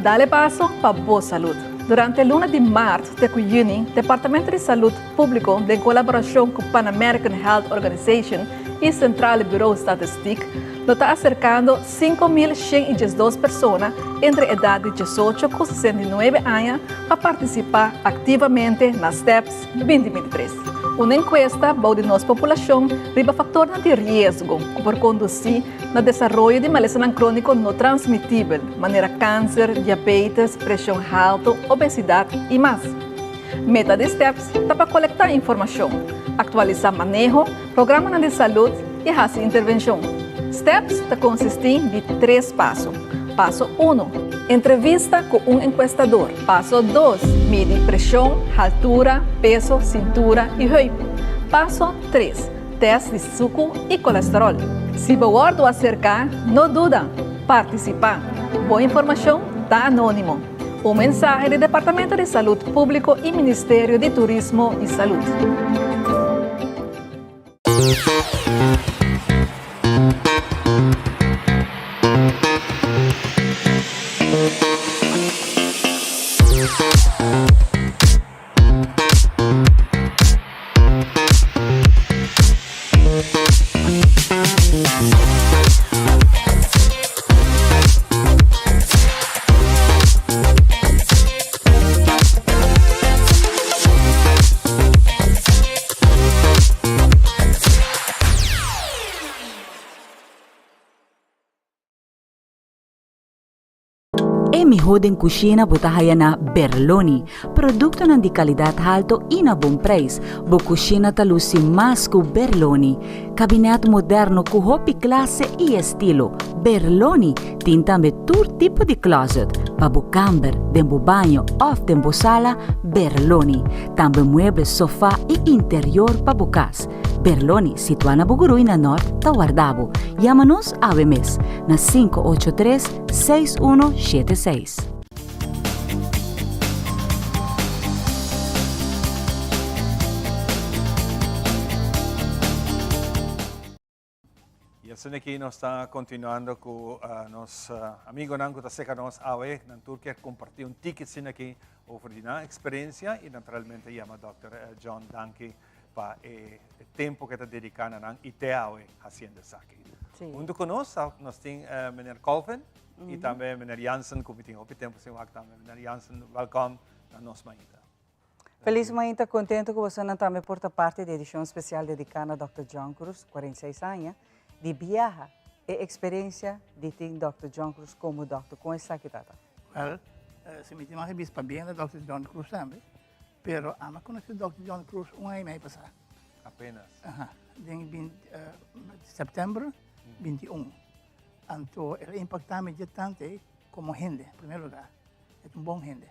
S10: Dale paso pa bo salud. Durante luna di maart te cu juni, Departamento di Salud Publico den colaboracion cu Pan American Health Organization y Centrale Bureau Statistiek lo ta acercando 5.112 persona entre edad di 18 cu 69 aña pa participa activamente na STEPS 2023. Un encuesta bou di nos populacion riba factornan di riesgo cu por conduci na desaroyo di malesanan króniko no transmitibel, manera kanser, diabetes, preshon haltu, obesidat i mas. Meta di STEPS ta pa kolektá informashon, aktualisá maneho, programanan di salud i hasi intervenshon. STEPS ta konsistí di tres paso. Paso uno, Entrevista ku un enkuestador. Paso dos, Midi preshon, haltura, peso, sintura i heup. Paso tres, Test di suku i kolesterol. Si bo wòrdu aserká, no duda, partisipá. Bo informashon ta anónimo. Un mensahe di Departamento di Salud Públiko i Ministerio di Turismo i Salud.
S12: E mihó den kushina bo ta haya na Berloni. Produktonan di kalidat halto i na bon preis. Bo kushina ta lusi mas ku Berloni. Kabinèt moderno ku hopi klase i estilo. Berloni tin tambe tur tipo di klòzet. Pa bo kamber, den bo baño òf den bo sala, Berloni. Tambe mueble, sofá i interior pa bo kas. Berloni, situá na Bugurui na Nort, ta warda bo. Yama nos awe mes na 583 6176.
S2: Y asina aki nos ta continuando cu nos amigonan cu ta seca nos awe. Nan tur kier comparti un tiki asina aki over di nan experiencia y naturalmente yama Dòkter John danki pa e tempo cu e ta dedica na nan y te awe haciendo esaki. Hunto cu nos nos tin meneer Colvin y tambe meneer Jansen cu mi tin hopi tempo sin wak tambe. Meneer Jansen, welkom na nos mainta.
S31: Feliz mainta, contento cu bosonan tambe por ta parti di edicion special dedica na Dòkter John Cruz, 46 aña, di biaha. E eksperensia di tin Dòkter John Cruz komo dòkter, kon esaki ta ta?
S4: Wèl, si mi tin mas bisa pabia na Dòkter John Cruz tambe, pero ami a konosé Dòkter John Cruz un aña i mei pasá.
S2: Apenas?
S4: Aha, den binti, sèptèmber 21. Anto el a impaktá mi dje tantu ei komo hende, en primer lugá. E ta un bon hende.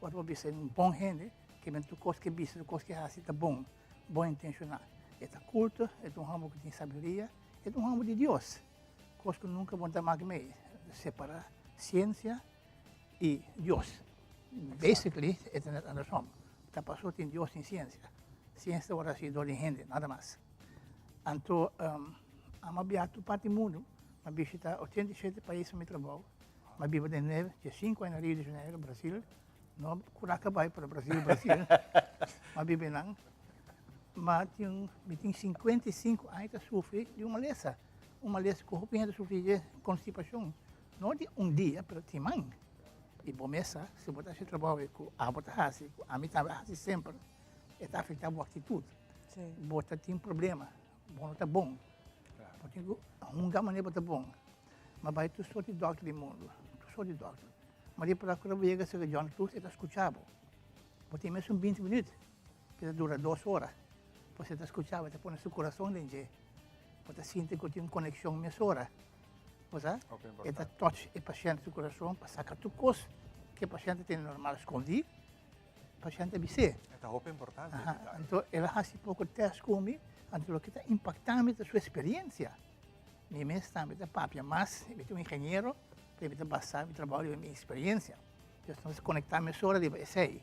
S4: Ora bo bisa un bon hende, ke men tur kos ke bisa, tur kos ke hasi ta bon, bon intenshoná. E ta kulto, e ta un hòmber ku tin sabiduria. E ta un hòmber di Dios. Kos ku nunka bo no ta mak mei, separá siensia i Dios. Basically, e ta net andersom. Ta pasó tin Dios sin siensia. Siensia ta wòrdu hasi dor di hende, nada mas. Anto, amo a biaha tur parti mundu, mi a bishitá 87 pais pa mi trabou. Mi a biba den nuebe, diesinku aña na Rio de Janeiro, Brasil. No kura kabai, pero Brasil, Brasil. Mi a biba einan. Ma tin, mi tin 55 aña ta sufri di un malesa. Un malesa ku hopi hende ta sufri di konstipashon. No di un dia, pero siman. I bo mes sa, si bo ta hasi trabou ku abo ta hasi, ku ami tambe a hasi semper, e ta afektá bo aktitut. Bo ta tin problema, bo no ta bon. Bo tin ku hunga manera bo ta bon. Ma bai tur sort di dòkter di mundu, tur sort di dòkter. Ma di por ora bo yega serka John Cruz, e ta skucha bo. Bo tin mes un binti minüt. E ta dura dos ora. Pues e ta skucha bo, e ta pone su kurason den dje. Bo ta sinti ku tin un konekshon mesora. Bo sa? E ta touch e pashènt su kurason pa saka tur kos ku e pashènt ta tene normal skondí, pashènt ta bis'é.
S2: E ta hopi importante e detaye.
S4: Anto el a hasi poko tèst ku mi, anto loke ta impaktá mi ta su eksperiensia. Mi mes tambe ta papia mas, mi ta un ingeniero, pero mi ta basá mi trabou riba mi eksperiensia. Entonces nos ta konektá mesora riba esei.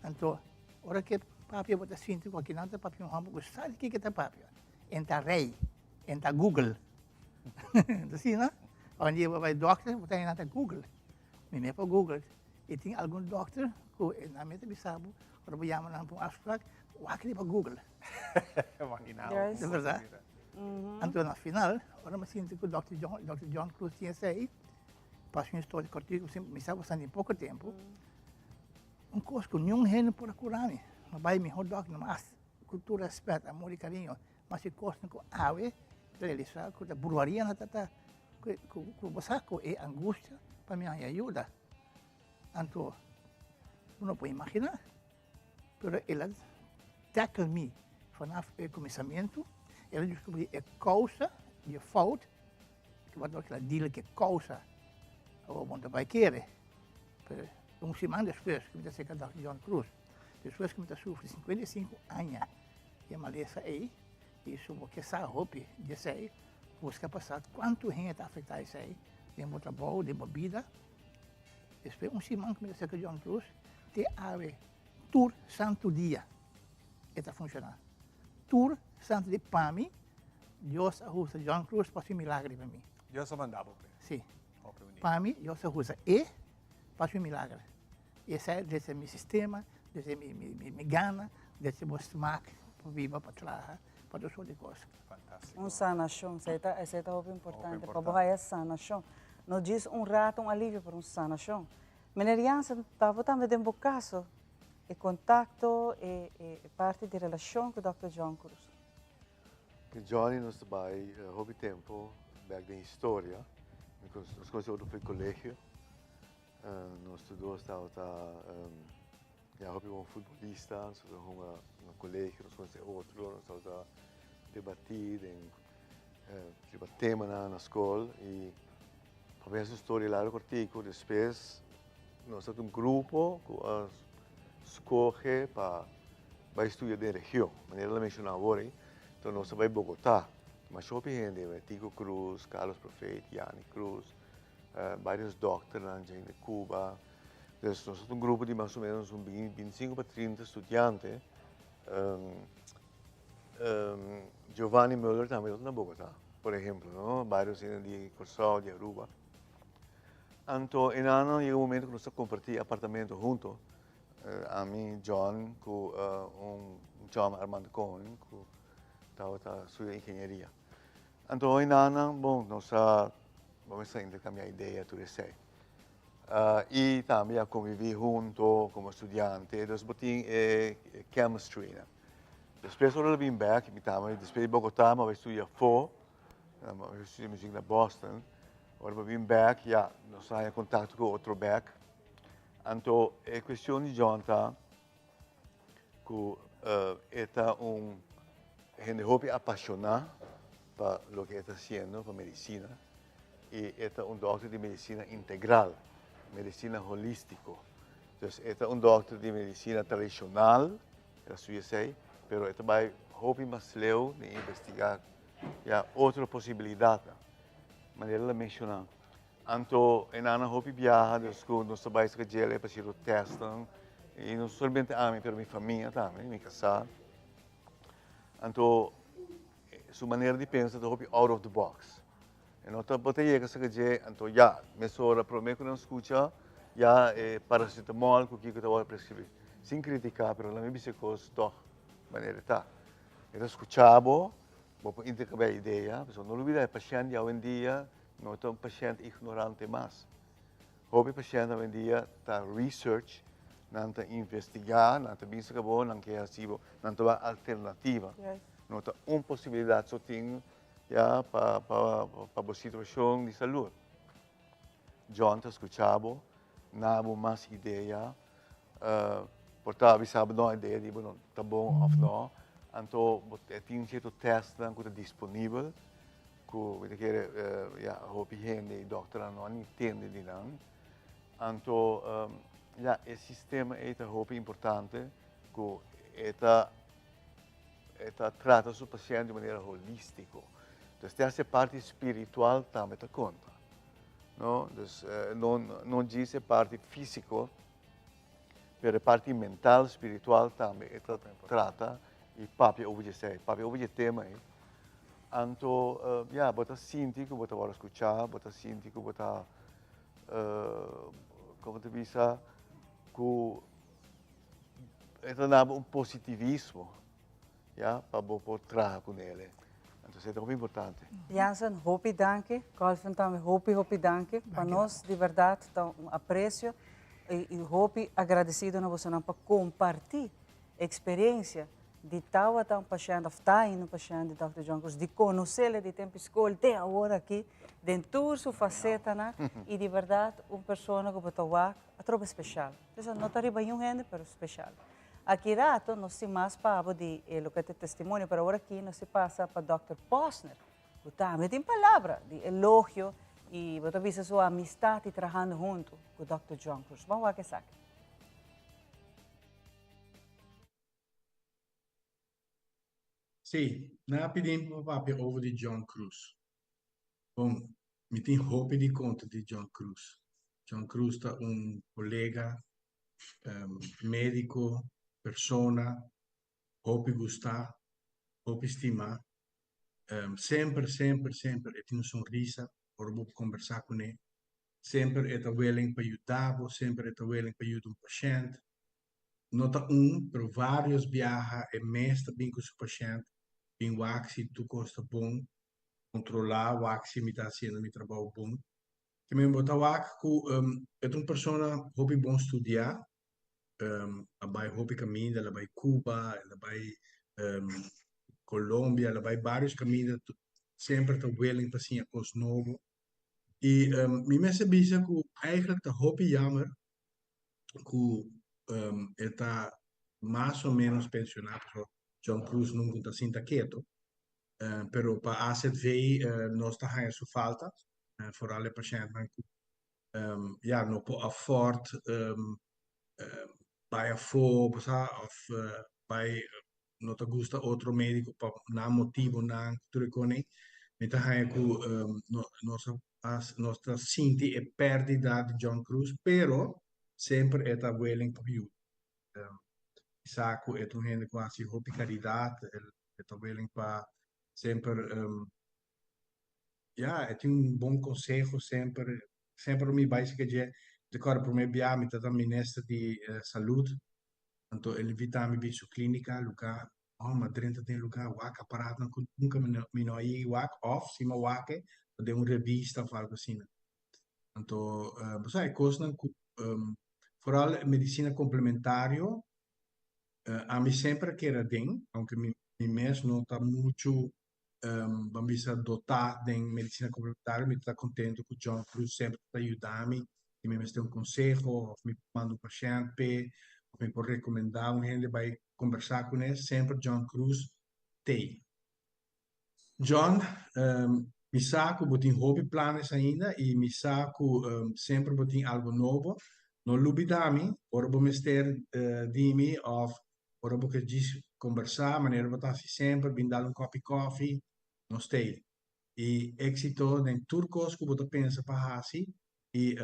S4: Anto ora ke papia bo ta sinti ku akinan ta papia un hòmber ku sa di kiko e ta papia. En ta rei, en ta Google. Ta asina? Awendia bo bai dòkter bo ta haña nan ta Google. Mi mes por Google. I tin algun dòkter ku e nan mes ta bisa bo ora bo yama nan pa un afsprak, wak riba Google.
S2: Imagina bo.
S4: Di bèrdat. Anto na final ora mi sinti ku dòkter John, dòkter John Cruz tin esei, Pas un historia kortiku, mi sa ku esaki poko tempu. Un kos ku niun hende por a kura mi. Mi bai mihó dòkter, mas ku tur rèspèt, amor i kariño, mas e kosnan ku awe mi ta realisá ku ta bruaria nan ta ta ku bo sa ku e angustia pa mi haña ayuda. Anto bo no por imaginá, pero el a tackle mi vanaf e kuminsamentu, el a deskubrí e kousa di e fout Ki bo ta deal ku e kousa awor bo no ta bai kere. Pero un siman despues ku mi ta serka dòkter John Cruz, despues ku mi ta sufri 55 aña di e malesa ei, i su bo ke sa hopi di esei, buska pa sa kuantu hende ta afektá esei den bo trabou, den bo bida. Despues un siman ku mi ta serka John Cruz, te awe tur santu dia e ta funshoná. Tur santu dia pa mi Dios a usa John Cruz pa haci milagro riba mi.
S2: Dios a manda bo p'e.
S4: Si. Pa mi, Dios a usa e pa haci un milagro. Y esei desde mi sistema, desde mi, mi, mi, mi gana, desde bo smaak pa biba, pa traha, pa tur soort di cos.
S2: Fantastico.
S31: Un sanacion, esei ta, esei ta hopi importante, pa bo haya sanacion. No djis un rato, un alivio, pero un sanacion. Meneer Jansen, pa bo tambe den bo caso, e contacto, e, e parti di relacion cu Dòkter John Cruz.
S9: Ku Johnny nos ta bai hopi tempu bek den historia. Nos konosi otro for di kolegio. Nos tur dos tabata ya hopi bon futbolista. Nos tabata hunga na kolegio, nos konosi otro, nos tabata debatí den riba temanan na skol i pa mi su storia largu kortiku despues nos tabata un grupo ku a skohe pa bai studia den region, manera el a menciona awor ei, enton nos a bai Bogotá, masha hopi hende, Tico Cruz, Carlos Profeet, Yanni Cruz, varios dokternan dje di Cuba, dus nos ta un grupo di mas o menos un binticinco pa trinta studiante, Giovanni Muller tambe tabata na Bogotá, por ehemplo, no, varios hende di Curaçao, di Aruba, anto e nan a yega un momento ku nos ta comparti apartamento hunto, Ami, John ku un chòm Armando Cohen ku tabata studia ingenieria. Anto hoy nan bon nos a kuminsá interkambiá idea tur esei. I tambe a konviví hunto komo studiante, dus bo tin e chemistry nan. Despues ora lo bin bèk mi tambe despues di Bogotá mi a bai studia afó.
S13: Mi a studia muziek na Boston. Ora mi a bin bek, ya, nos a haña kontakto ku otro bek. Anto e kuestion di John ta ku e ta un hende hopi apashoná pa loke e ta hasiendo, pa medisina. I e ta un dòkter di medisina integral, medisina holístiko. Dus e ta un dòkter di medisina tradishonal, el a studia esei, pero e ta bai hopi mas leu den investigá ya otro posibilidatnan, manera el a menshoná. Anto e nan a hopi biaha, dus ku nos ta bai saka djele pa hasi tèstnan, i no solamente ami pero mi famia tambe, mi kasá. Anto su manera di pensa ta hopi out of the box. E no ta bo ta yega saka dje, anto ya, mesora promé ku nan skucha ya e paracetamol ku kiko ta wòrdu preskribí. Sin kritiká, pero laga mi bisa e kos tòg manera e ta. E ta skucha bo, bo por interkambiá idea, pasobra no lubidá e pashènt di awendia no ta un pashènt ignorante mas. Hopi pashènt awendia ta research, nan ta investigá, nan ta bin saka bo, nan ke hasi bo, nan ta wak alternativa. No ta un posibilidat so tin Ya pa pa pa bo situacion di salud. John ta scucha bo, na bo mas idea, por ta bisa bo no idea di bo no ta bon of no, anto bo tin cierto testnan cu ta disponibel cu mi ta kere ya hopi hende y dokternan no a ni tende di nan. Anto ya e sistema ey ta hopi importante cu e ta E ta trata su pashènt di un manera holístiko. Dus te hasta e parti spiritual tambe ta konta. No? Dus no no djis e parti físiko, pero e parti mental, spiritual tambe e ta trata i papia over di esei, papia over di e tema ei. Anto, ya, bo ta sinti ku bo ta wòrdu skuchá, bo ta sinti ku bo ta, komo ta bisa, ku E ta daba un positivismo, ya, pa bo por traha ku nele. Entonces e ta hopi importante.
S31: Jansen, hopi danki. Colvin tambe hopi, hopi danki. Pa nos di berdad ta un aprecio y hopi agradecido na bosonan pa comparti experiencia di tawata un pashent of ta ainda un pashent di Dòkter John Cruz, di conocele di tempo school te awor aki den tur su facetanan y di berdad un persona cu bo ta wak atrobe special. Entonces no ta riba niun hende pero special. Aki rato nos tin mas pa abo di e loke ta e testimonio pero awor aki nos tin pasa pa Dòkter Posner ku tambe tin palabra di elogio y bo ta bisa su amistad y trahando hunto ku Dòkter John Cruz. Ban wak esaki.
S14: Sí, nan a pidi mi pa papia over di John Cruz. Bon, mi tin hopi di konta di John Cruz. John Cruz ta un kolega, médiko, persona hopi gustá, hopi stimá. Semper, semper, semper e tin un sonrisa ora bo kombersá kuné. Semper e ta willing pa yuda bo, semper e ta willing pa yuda un pashènt. No ta un, pero vários biaha e mes ta bin ku su pashènt, bin wak si tur kos ta bon, kontrolá wak si mi ta hasiendo mi trabou bon. Te men bo ta wak ku e ta un persona hopi bon studiá, a bai hopi kaminda, el a bai Cuba, el a bai Colombia, el a bai vários kaminda, semper ta willing pa siña kos nobo. I mi mester bisa ku eigentlik ta hopi jammer ku e ta mas o menos pensioná, pasobra John Cruz nunca ta sinta keto, pero pa AZV nos ta haña su falta, foral e pashèntnan ku ya no por afford bai afó sa òf bai no ta gusta otro médiko pa nan motibonan ku tur e kos ei. Mi ta haña ku nos a nos ta sinti e pèrdida di John Cruz, pero semper e ta willing pa yuda. Mi sa ku e ta un hende ku hasi hopi karidat, e ta willing pa semper, ya, e tin un bon konseho semper, semper mi bai sika dje, mi ta kòrda promé bia mi ta minister di salud, Anto el invitá mi bin su klínika, lugá, oh, m'a drenta den lugá, wak aparatnan ku nunka mi no mi no a yega wak, òf si m'a wak e, ta den un revista òf algu asina. Anto, bo sa e kosnan ku, foral medisina komplementario, ami semper a kere aden, ounke mi mi mes no ta muchu. ban bisa dotá den medisina komplementario, mi ta kontentu ku John Cruz semper ta yuda mi si mi mester un konseho òf mi manda un pashènt p'e òf mi por rekomendá un hende bai kombersá kuné, semper John Cruz t'ei. John, mi sa ku bo tin hopi planes ainda i mi sa ku semper bo tin algu nobo. No lubidá mi ora bo mester di mi òf ora bo ke djis kombersá manera bo ta hasi semper, bin dal un kòpi kòfi, nos t'ei. I éksito den tur kos ku bo ta pensa pa hasi i.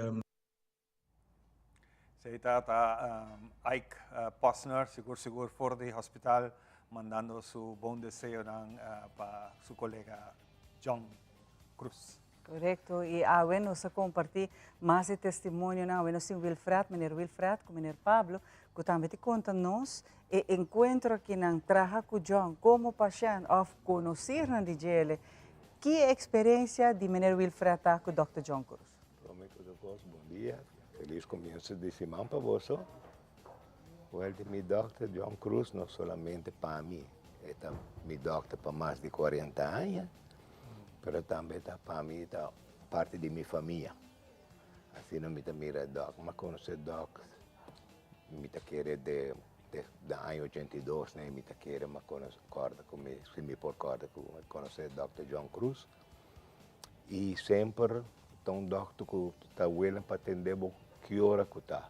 S2: Esei ta ta Ike Posner, sigur sigur for di hospital, mandando su bon deseonan pa su colega John Cruz.
S31: Correcto, y awe nos a comparti mas di testimonionan, awe nos tin Wilfred, meneer Wilfred cu meneer Pablo, cu tambe ta conta nos e encuentro aki nan traha cu John como pashent of conocirnan di djele. Ki experiencia di meneer Wilfred ta cu Dòkter John Cruz?
S5: Prome ku tur kos, bon dia. Felis komienso di siman pa boso. Wèl, di mi dòkter John Cruz no solamente pa mi, e ta mi dòkter pa mas di kuarenta aña, pero tambe ta pa mi ta parti di mi famia. Asina mi ta mira e dòk. Mi a konosé dòk, mi ta kere de de aña 82, ne, mi ta kere mi a konosé, kòrda ku mi, si mi por kòrda ku mi a konosé dòkter John Cruz. I semper ta un dòkter ku ta willing pa atendé bo ki ora ku ta.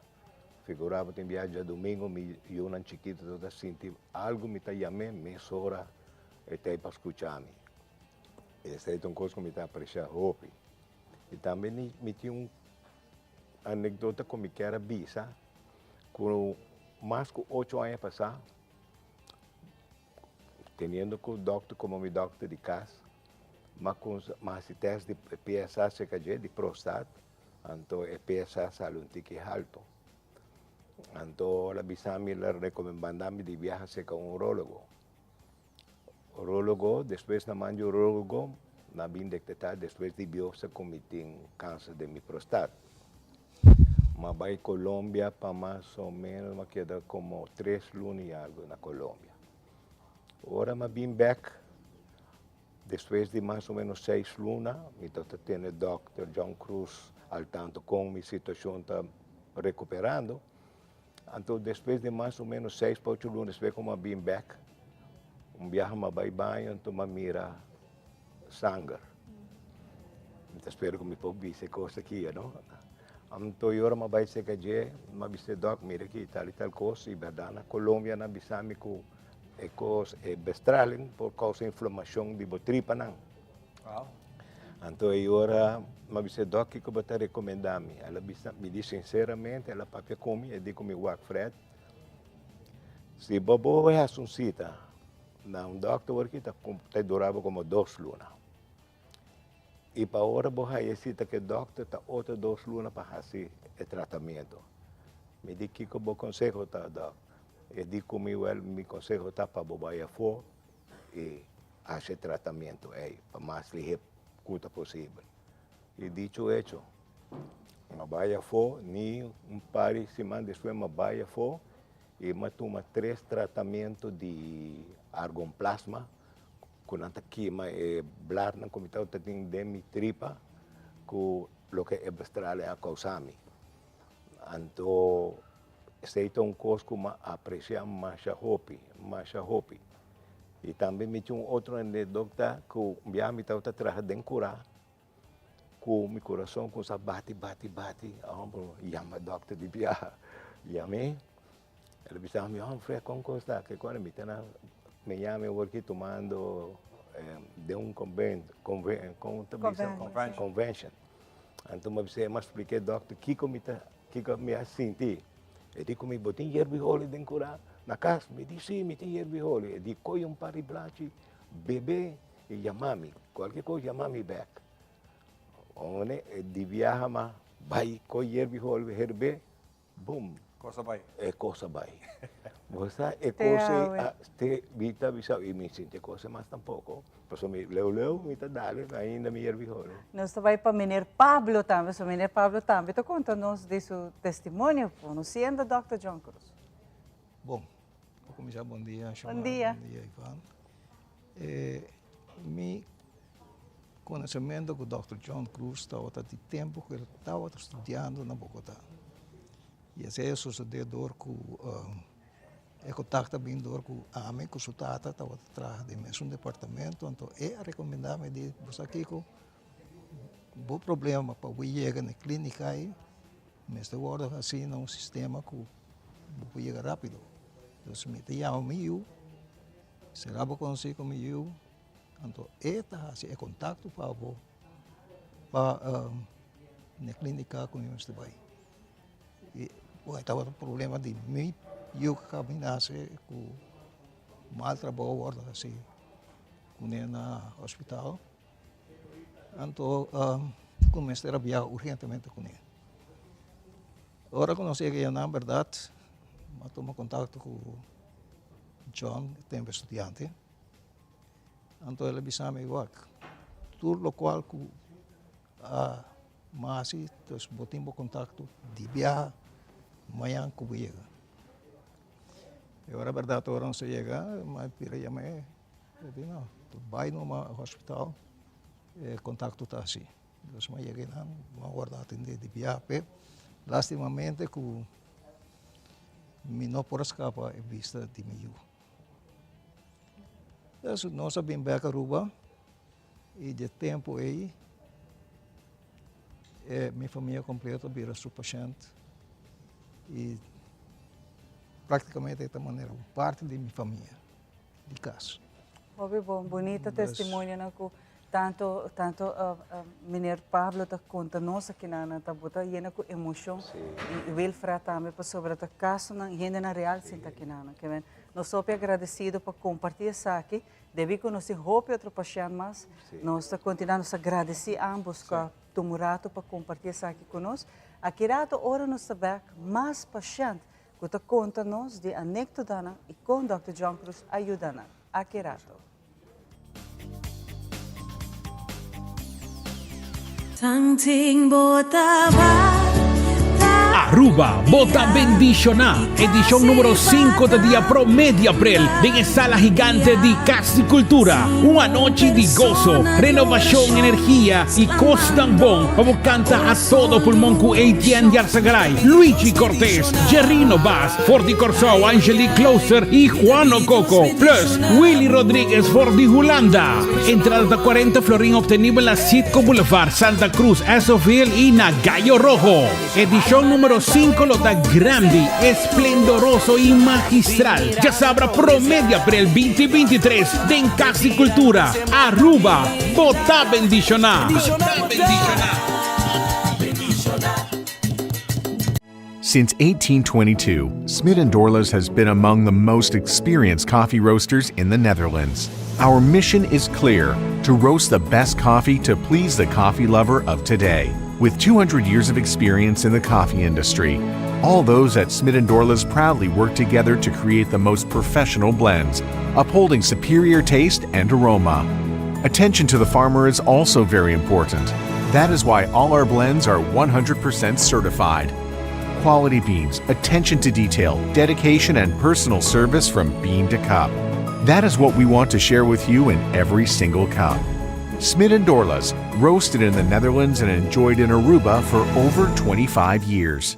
S5: Figurá bo tin biaha djadumingu, mi yunan chikitu ta sinti algu, mi ta yam'é mesora e ta ei pa skucha mi. Esei ta un kos ku mi ta apresiá hopi. I tambe mi tin un anekdota ku mi kier a bisa ku mas ku ocho aña pasá, Teniendo cu dokter como mi dokter di cas, m'a cunsa, m'a haci test di PSA cerca dje, di prostat, anto e PSA sali un tiki halto. Anto el a bisa mi, el a recomendá mi di biaha cerca un urologo. Urologo, despues na man di urologo, nan a bin detecta despues di biopsia cu mi tin cancer den mi prostat. M'a bai Colombia pa mas o menos m'a keda como tres luna y algo na Colombia. Ora m'a bin bek, despues di mas o menos seis luna, mi ta tene Dòkter John Cruz al tanto con mi situacion ta recuperando. Anto despues di mas o menos seis pa ocho luna despues cu m'a bin bek, un biaha m'a bai baño anto m'a mira sanger. Mi ta spera ku mi por bisa e kos aki, you know. Anto e ora mi a bai serka dje, mi a bisa e dòk, mira aki tal i tal kos, i bèrdat na Colombia nan a bisa mi ku e kos, e bestraling por kousa inflamashon di bo tripanan. Anto e ora mi a bisa e dòk, kiko bo ta rekomendá mi? El a bisa, mi di sinseramente, el a papia ku mi, e di ku mi, wak Fred, si bo bo hasi un sita Na un dokter wor ki ta ta dura bo como dos luna. Y pa ora bo haya cita cu e dokter ta otro dos luna pa haci e tratamiento. Mi di kico bo conseho ta dok? E di cu mi wel mi conseho ta pa bo bay afo y haci e tratamiento ey pa mas lihe cu ta posibel. Y dicho hecho, mi a bay afo ni un par di siman despues mi a bay afo E m'a tuma tres tratamiento di argon plasma ku nan ta kima e bladnan ku mi tabata tin den mi tripa ku loke e bestrale a kousa mi. Anto esei ta un kos ku m'a apresia masha hopi, masha hopi. I tambe mi tin un otro anedokta ku un biaha mi tabata traha den kura ku mi kurason kumsa bati bati bati ahora yama dòkter di biaha yam'é el a bisa mi Humphrey kon kos ta ke kos mi ta na Miami awor aki tumando den un conven kon ta bisa convention anto mi a bis'é mi a splik'é dòkter kiko mi ta kiko mi a sinti e di ku mi bo tin yerba holi den kura na kas mi di si mi tin yerba holi e di kohe un par di blachi bebe E yama mi, cualkier cos yama mi bek. One e di biaha ma bay coy yerbi holbe herbe, bum.
S2: Cos a bay.
S5: E cos a bay. Bo sa e cos ey a te mi ta bisa y mi sinti e cos ey mas tampoco, pasobra mi leu leu mi ta dale ainda mi yerbi holbe.
S31: Nos ta bay pa meneer Pablo tambe, so meneer Pablo tambe ta conta nos di su testimonio conociendo Dòkter John Cruz.
S6: Bon, pa cuminsa bon dia Shomara,
S31: Bon dia.
S6: Bon dia Ivan. E.
S7: Mi konosementu ku Dòkter John Cruz tabata di tempu ku el tabata studiando na Bogotá. I esei a sosodé dor ku e kontakto a bin dor ku ami ku su tata tabata traha den mesun departamento, anto e a rekomendá mi di, bo sa kiko, bo problema pa bo yega na e klínika ei mester wòrdu hasí na un sistema ku bo por yega rápido. Entonces mi ta yama mi yu, será bo konosí ku mi yu, anto e ta hasi e kontakto pa bo pa na e klínika ku mi mester bai. I bo tabata problema di mi yu ku kaba di nase ku mal trabou wòrdu hasi kuné na hospital. Anto ku mester a biaha urgentemente kuné. Ora ku nos yega nan bèrdat mi a tuma kontakto ku John e tempu estudiante. Anto el a bisa mi wak tur lokual ku a masi dus bo tin bo kontakto di biaha mañan ku bo yega. E ora bèrdat ora nos a yega mi a bira yam'é. E di no, tu bai numa hospital, e contacto ta asi. Dus mi a yega einan, mi a wordo atendi di bia p'e. Lastimamente cu mi no por a scapa e bista di mi yu. Dus nos a bin bek Aruba y di e tempo ei e mi famia completo a bira su pashent y practicamente e ta manera un parti di mi famia. di kas.
S31: Hopi bon, bunita testimonionan ku tanto tanto meneer Pablo ta konta nos akinan ta bo ta yena ku emoshon i Wilfred tambe pasobra ta kasonan hendenan real sinta akinan. Ke men nos hopi agradesido pa komparti esaki debi ku nos tin hopi otro pashènt mas nos ta kontinua nos ta gradesi ambos ku a tuma un rato pa komparti esaki ku nos. Aki rato ora nos ta bèk mas pashènt Ku ta konta nos di anekdotanan i kon Dòkter John Cruz a yuda nan. Aki rato.
S25: Aruba, bo ta bendiciona! Edicion numero cinco ta dia prome di april den e sala gigante di Cas di Cultura. Un anochi di goso, renovacion, energia y cosnan bon pa bo canta a todo pulmon cu Etienne Yarzagaray, Luigi Cortes, Jerrino Baas, for di Corsou, Angelique Klooster y Juano Coco, plus Willy Rodriguez for di Hulanda. Entrada ta 40 florin obtenibel na Citgo Boulevard, Santa Cruz, Essoville y na Gallo Rojo. Edicion numero 5 lo ta grandi, esplendoroso y magistral. Djasabra prome di april 2023 den Cas di Cultura, Aruba. Bo ta bendiciona!
S8: Since 1822, Smit & Dorlas has been among the most experienced coffee roasters in the Netherlands. Our mission is clear to roast the best coffee to please the coffee lover of today. With 200 years of experience in the coffee industry, all those at Smit & Dorlas proudly work together to create the most professional blends, upholding superior taste and aroma. Attention to the farmer is also very important. That is why all our blends are 100% certified. Quality beans, attention to detail, dedication, and personal service from bean to cup. That is what we want to share with you in every single cup. Smit and Dorlas, roasted in the Netherlands and enjoyed in Aruba for over 25 years.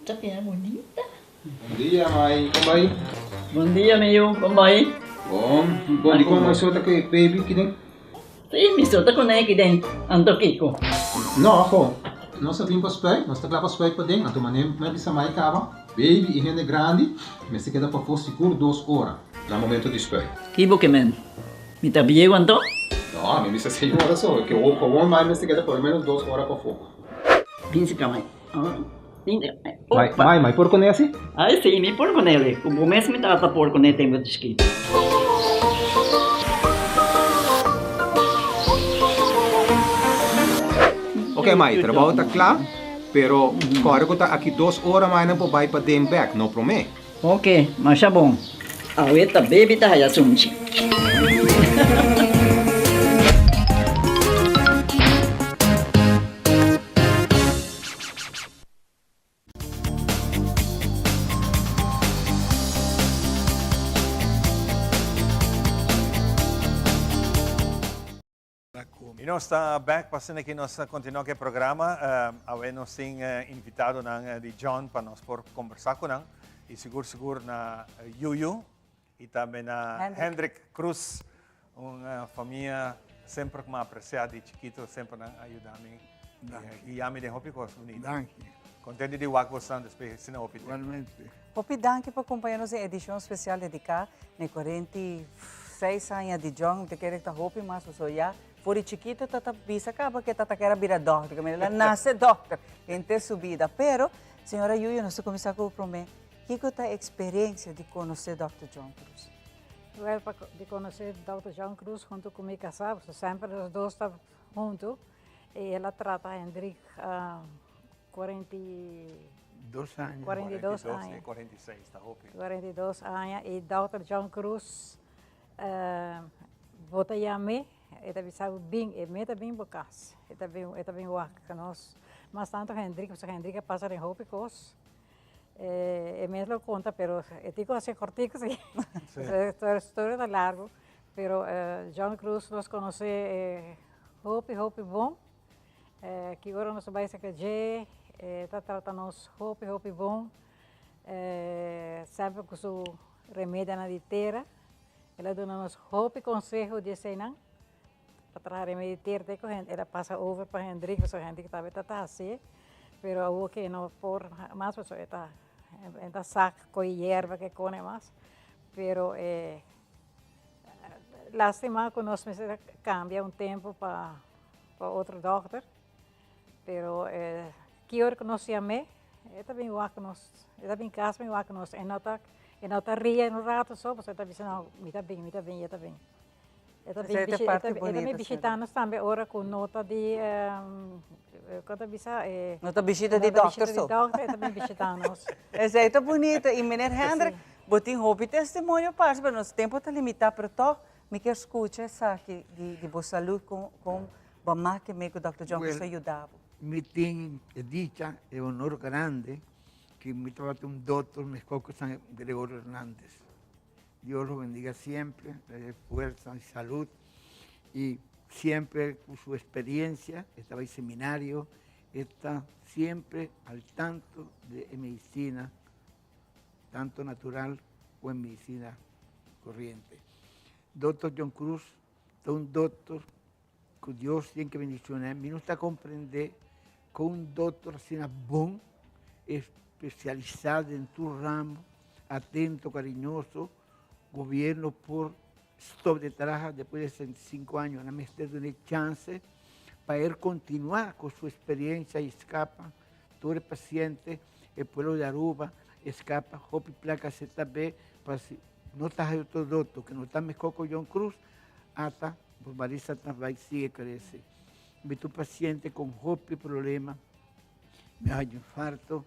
S15: Ta bira bunita.
S16: Bon dia mai, kon bai?
S15: Bon dia mi yu, kon bai?
S16: Bon, bon di kon mai so ta ku e baby kiden?
S15: Si, mi so ta kuné kiden, anto kiko?
S16: No, ho, nos a bin pa spuit, nos ta kla pa spuit paden, anto manera mi a bisa mai kaba, baby i hende grandi mester keda pafó sigur dos ora na momento di spuit.
S15: Ki bo ke men? Mi ta bieu anto?
S16: No, mi bisa señora so, ke awor mai mester keda por lo menos dos ora pafó.
S15: Bin si ka mai.
S16: Mai, mai, mai por kuné asi?
S15: Ai si, mi por kuné li. Ku bo mes mi tata por kuné tempu di chikito.
S16: Ok mai, trabou ta kla, pero kòrda ku ta aki dos ora mai nan por bai paden bèk, no promé.
S15: Ok, masha bon. Awe ta baby ta haya sunchi.
S2: Y nos ta back pa asina cu nos continua cu e programa. Awe nos tin invitadonan di John pa nos por conversa cu nan. Y sigur sigur na Yuyu y tambe na Hendrik Cruz. Un famia semper cu mi a aprecia di chikito, semper nan a yuda mi y guia mi den hopi cos bunita.
S3: Danki.
S2: Contento di wak bosnan despues asina hopi tempo.
S3: Igualmente.
S31: Hopi danki pa compaña nos den edicion special dedica na e 46 aña di John. Mi ta kere ta hopi mas pasobra ya for di chikito ta ta bisa caba ke ta ta kere bira dokter, ke mira el a nace dokter henter su bida. Pero, señora Yuyu, nos ta cuminsa cu bo prome. Kico ta e experiencia di conoce Dòkter John Cruz?
S17: Wel, pa di conoce Dòkter John Cruz hunto cu mi casa, pasobra semper nos dos ta hunto, y el a trata Hendrik
S3: 42 aña.
S17: 42 aña.
S2: 46, ta hopi.
S17: 42 aña, y Dòkter John Cruz bo ta yam'e, e ta bisa bo bin, e me ta bin bo cas, e ta bin, e ta bin wak cu nos. Mas tanto Hendrik, pasobra Hendrik a pasa den hopi cos. E mes lo conta, pero e tin cu haci cortico si. E historia ta largo, pero John Cruz nos conoce hopi hopi bon. Ki ora nos a bay cerca dje, e ta trata nos hopi hopi bon, semper cu su remedianan di tera. El a duna nos hopi conseho di eseynan, pa traha remedi di tera te cu el a pasa over pa Hendrik, pasobra Hendrik tabata ta haci, pero awor cu e no por mas pasobra e ta e ta sak coy yerba ke cone mas, pero e lastima cu nos mester a cambia un tempo pa pa otro dokter, pero ki ora cu nos yam'e e ta bin wak nos, e ta bin cas bin wak nos, e no ta e no ta ria un rato so pasobra e ta bisa no mi ta bin mi ta bin e ta bin. E ta bin
S31: Esei ta parti
S17: e ta
S31: bonito,
S17: bin bishita nos tambe ora ku no ta di kon ta bisa e
S31: No ta bishita di
S17: no ta
S31: dokter
S17: bishita di
S31: so.
S17: dokter e ta bin bishita nos.
S31: Esei ta bonito y meneer Hendrik bo tin hopi testimonio parce pero nos tempo ta limita pero toch mi kier scucha esaki di di bo salud con con bo a make mee cu dokter John Cruz a
S3: Well,
S31: yuda bo.
S3: mi tin e dicha, e honor grande cu mi tabata un dokter mejor cu San Gregorio Hernandez. Dios lo bendiga siempre, le dé fuerza y salud y siempre con su experiencia, estaba en seminario, está siempre al tanto de medicina, tanto natural o en medicina corriente. Doctor John Cruz, un doctor que Dios tiene que bendicionar. Mi no está comprender que un doctor así bon, especializado en tu ramo, atento, cariñoso, gobierno por stop de trabajo después de 65 años, no me de chance para él continuar con su experiencia y escapa. Todo el paciente, el pueblo de Aruba, escapa, hopi placa ZB, para si no está otro doctor, que no está mejor con John Cruz, hasta pues Marisa también sigue crece. Vi tu paciente con hopi problema, me hay infarto,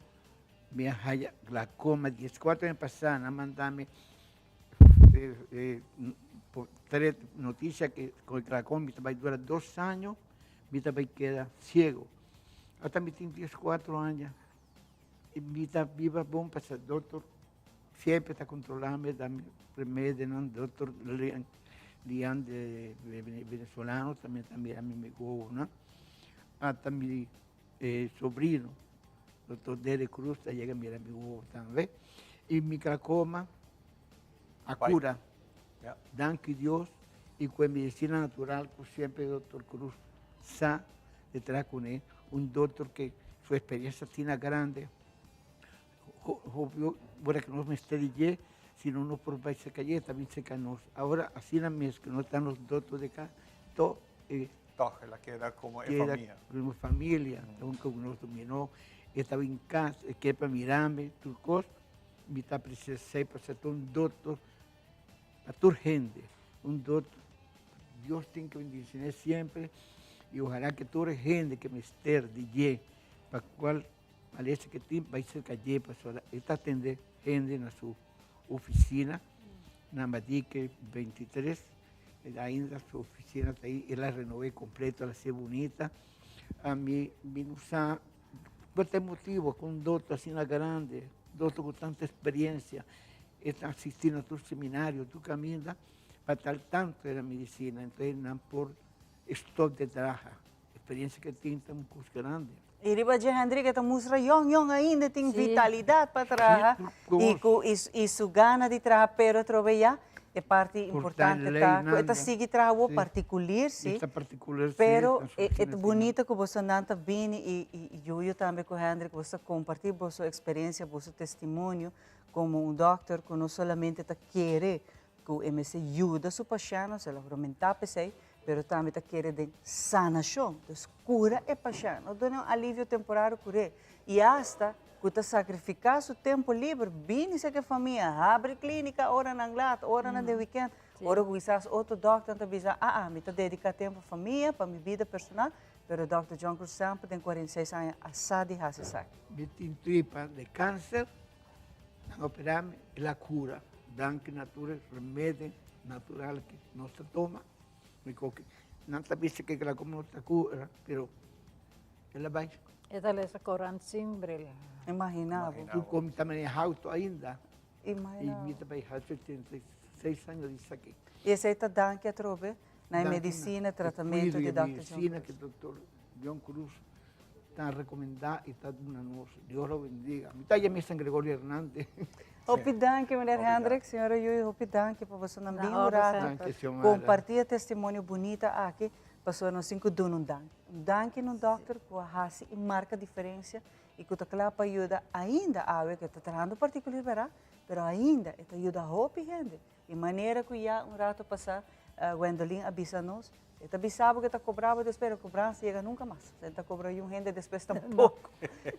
S3: me hay glaucoma, 14 años pasadas, mandame eh, eh, tres noticias que con el glaucoma va a durar dos años, mi también queda ciego. Hasta mi tiene 14 años. Y mi viva bom para ser doctor, siempre está controlando, dame remedio, ¿no? Doctor Lian, Lian de, de, venezolano, también, también a mí me ¿no? Hasta mi eh, sobrino, doctor Dere Cruz, llega a mirar mi huevo también. Y mi glaucoma, a cura. Yeah. Danke Dios. Y con medicina natural, pues siempre doctor Cruz sa detrás con él, un doctor que su experiencia tiene grande. Bueno, que no me esté sino uno por se calle, también se canos. Ahora, así la mes que no están los doctores de acá, todo
S2: eh, Toch, la queda como en familia.
S3: Como familia, nunca uno dominó, estaba en casa, que para mirarme, turcos, mi está precisando para ser un doctor, a tu gente, un doctor. Dios tiene que bendecir siempre y ojalá que toda gente que me esté de para cual parece que tiene va a ser calle, para esta atender gente en su oficina, Namadique 23, ainda su oficina está ahí, y la renové completo, la hice bonita. A mí, mi usa, por este motivo, con un doctor así grande, doctor con tanta experiencia, está asistiendo a tu seminario, tu camina, para estar tanto de la medicina. Entonces, no por Stop di traha. Experiencia cu e tin ta un cos grandi.
S31: Y riba dje Hendrik e ta mustra yong yong ainda tin vitalidad pa traha y cu y su gana di traha pero atrobe ya e parti importante ta cu e ta sigui traha awor particulier si pero e ta bunita cu boso nan ta bini y Yuyo tambe cu Hendrik boso ta comparti boso experiencia boso testimonio como un dokter cu no solamente ta kere ku e mester yuda su pashèntnan, se lo huramenta p'esei, pero tambe ta kere den sanashon, dus kura e pashènt, no duna un alivio temporario kur'é, i asta ku ta sakrifiká su tempu liber bini serka e famia, habri klínika oranan lat, oranan den wikènt, ora ku kisas otro dòkternan ta bisa, aa, mi ta dediká tempu pa famia, pa mi bida personal, pero dòkter John Cruz semper den 46 aña a sa di hasi esaki.
S3: Mi tin tripa di kanser. Nan opera mi y la cura. Danki na tur e remedi natural cu nos ta toma. Mi coge, nan ta bisa cu glaucoma no ta cura, pero el a bay.
S17: E ta lesa corant sin bril.
S31: Imagina bo.
S3: Cu con mi ta maneha auto ainda.
S31: Imagina bo.
S3: Y mi ta bay haci 86 aña di esaki.
S31: Y esey ta danki atrobe na e medicina, tratamento di Dòkter John Cruz.
S3: Medicina cu Dòkter John Cruz ta recomenda y ta duna nos. Dios lo bendiga. Mi ta yama San Gregorio Hernández.
S31: Hopi danki meneer Hendrik, señora Yuy, hopi danki pa boso nan bin un rato comparti e testimonio bunita aki pasobra nos tin cu duna un danki. Un danki na un dokter cu a haci y marca diferencia y cu ta cla pa yuda ainda awe cu e ta trahando particulier bera, pero ainda e ta yuda hopi hende. E manera cu ya un rato pasa Gwendolyn a bisa nos, e ta bisa bo cu e ta cobra bo despues, pero cobransa yega nunca mas. E ta cobra yun hende despues tampoco.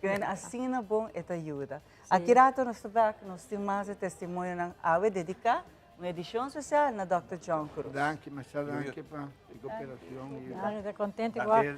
S31: Kende asina bon e ta yuda. Aki rato nos ta bek, nos tin mas e testimonionan awe dedica un edicion special na Dòkter John Cruz.
S3: Danki, masha danki pa e cooperacion.
S17: Danki, ta contento igual.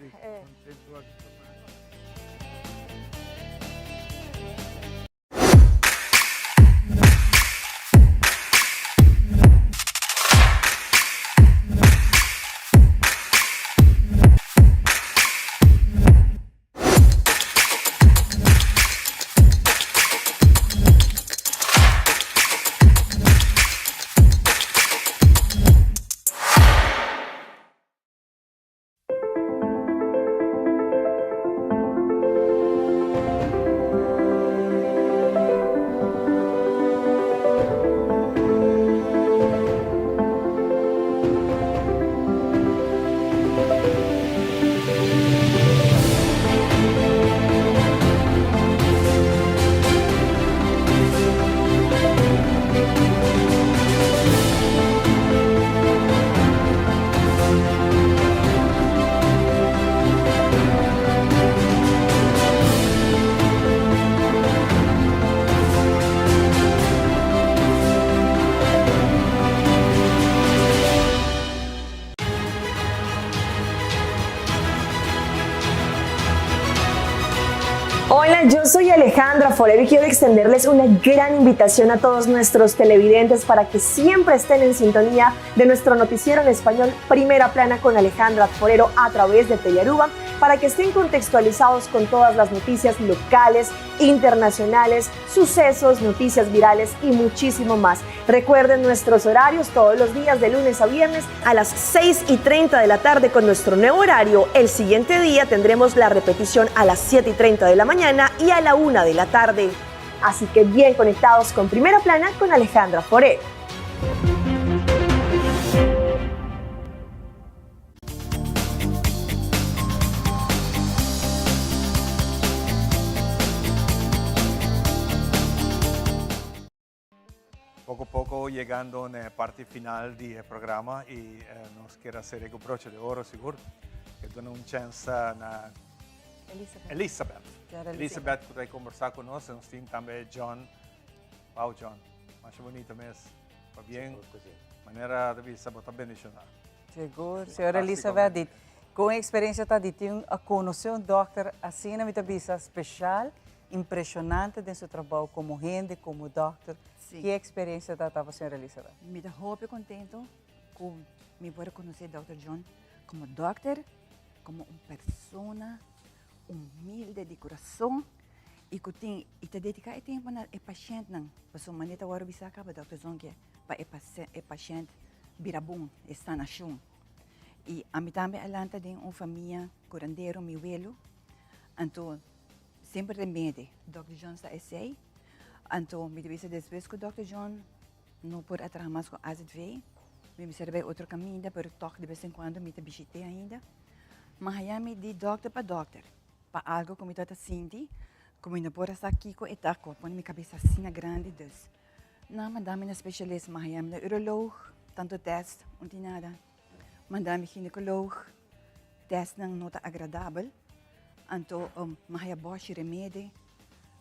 S18: Hola, yo soy Alejandra Forero y quiero extenderles una gran invitación a todos nuestros televidentes para que siempre estén en sintonía de nuestro noticiero en español Primera Plana con Alejandra Forero a través de Telearuba para que estén contextualizados con todas las noticias locales, internacionales, sucesos, noticias virales y muchísimo más. Recuerden nuestros horarios todos los días de lunes a viernes a las 6 y 30 de la tarde con nuestro nuevo horario. El siguiente día tendremos la repetición a las 7 y 30 de la mañana y a la 1 de la tarde. Así que bien conectados con Primera Plana con Alejandra Forero.
S2: Poco poco yegando na e parti final di e programa y nos kier a cere cu broche de oro sigur. Ke duna un chance na
S31: Elizabeth.
S2: Elizabeth.
S31: Señora
S2: Elizabeth cu ta conversa cu nos. Nos tin tambe John. Wow John, masha bonito mes. Pabien, manera ta bisa bo ta bendiciona.
S31: Sigur, señora Elizabeth, di con experiencia ta di tin a conoce un dokter asina mi ta bisa special, impresionante den su trabou como hende, como dokter.
S19: Sí.
S31: Ki experiencia ta ta pa señora Elizabeth?
S19: Mi ta hopi contento cu mi por a conoce dokter John como dokter, como un persona humilde di corazon y cu tin y ta dedica e tempo na e pashentnan, pasobra manera ta worde bisa caba dokter John ke pa e pashent bira bon, e sanashon. I ami tambe a lanta den un famia curandero, mi welo. Anto semper remedi. Dòkter John sa esei. Anto mi ta bisa despues ku Dòkter John no por a traha mas ku AZV, mi mester a bai otro kaminda, pero tòg de bes en kuando mi ta bishit'é ainda. Mi a haña mi di dòkter pa dòkter pa algu ku mi tabata sinti ku mi no por a sa kiko e ta, ku a pone mi kabes asina grandi. Dus nan a manda mi na spesialist, mi a haña mi na uroloog, tantu tèst, un tin nada. Manda mi ginecoloog, testnan no ta agradabel. Anto mi haya boshi remedi,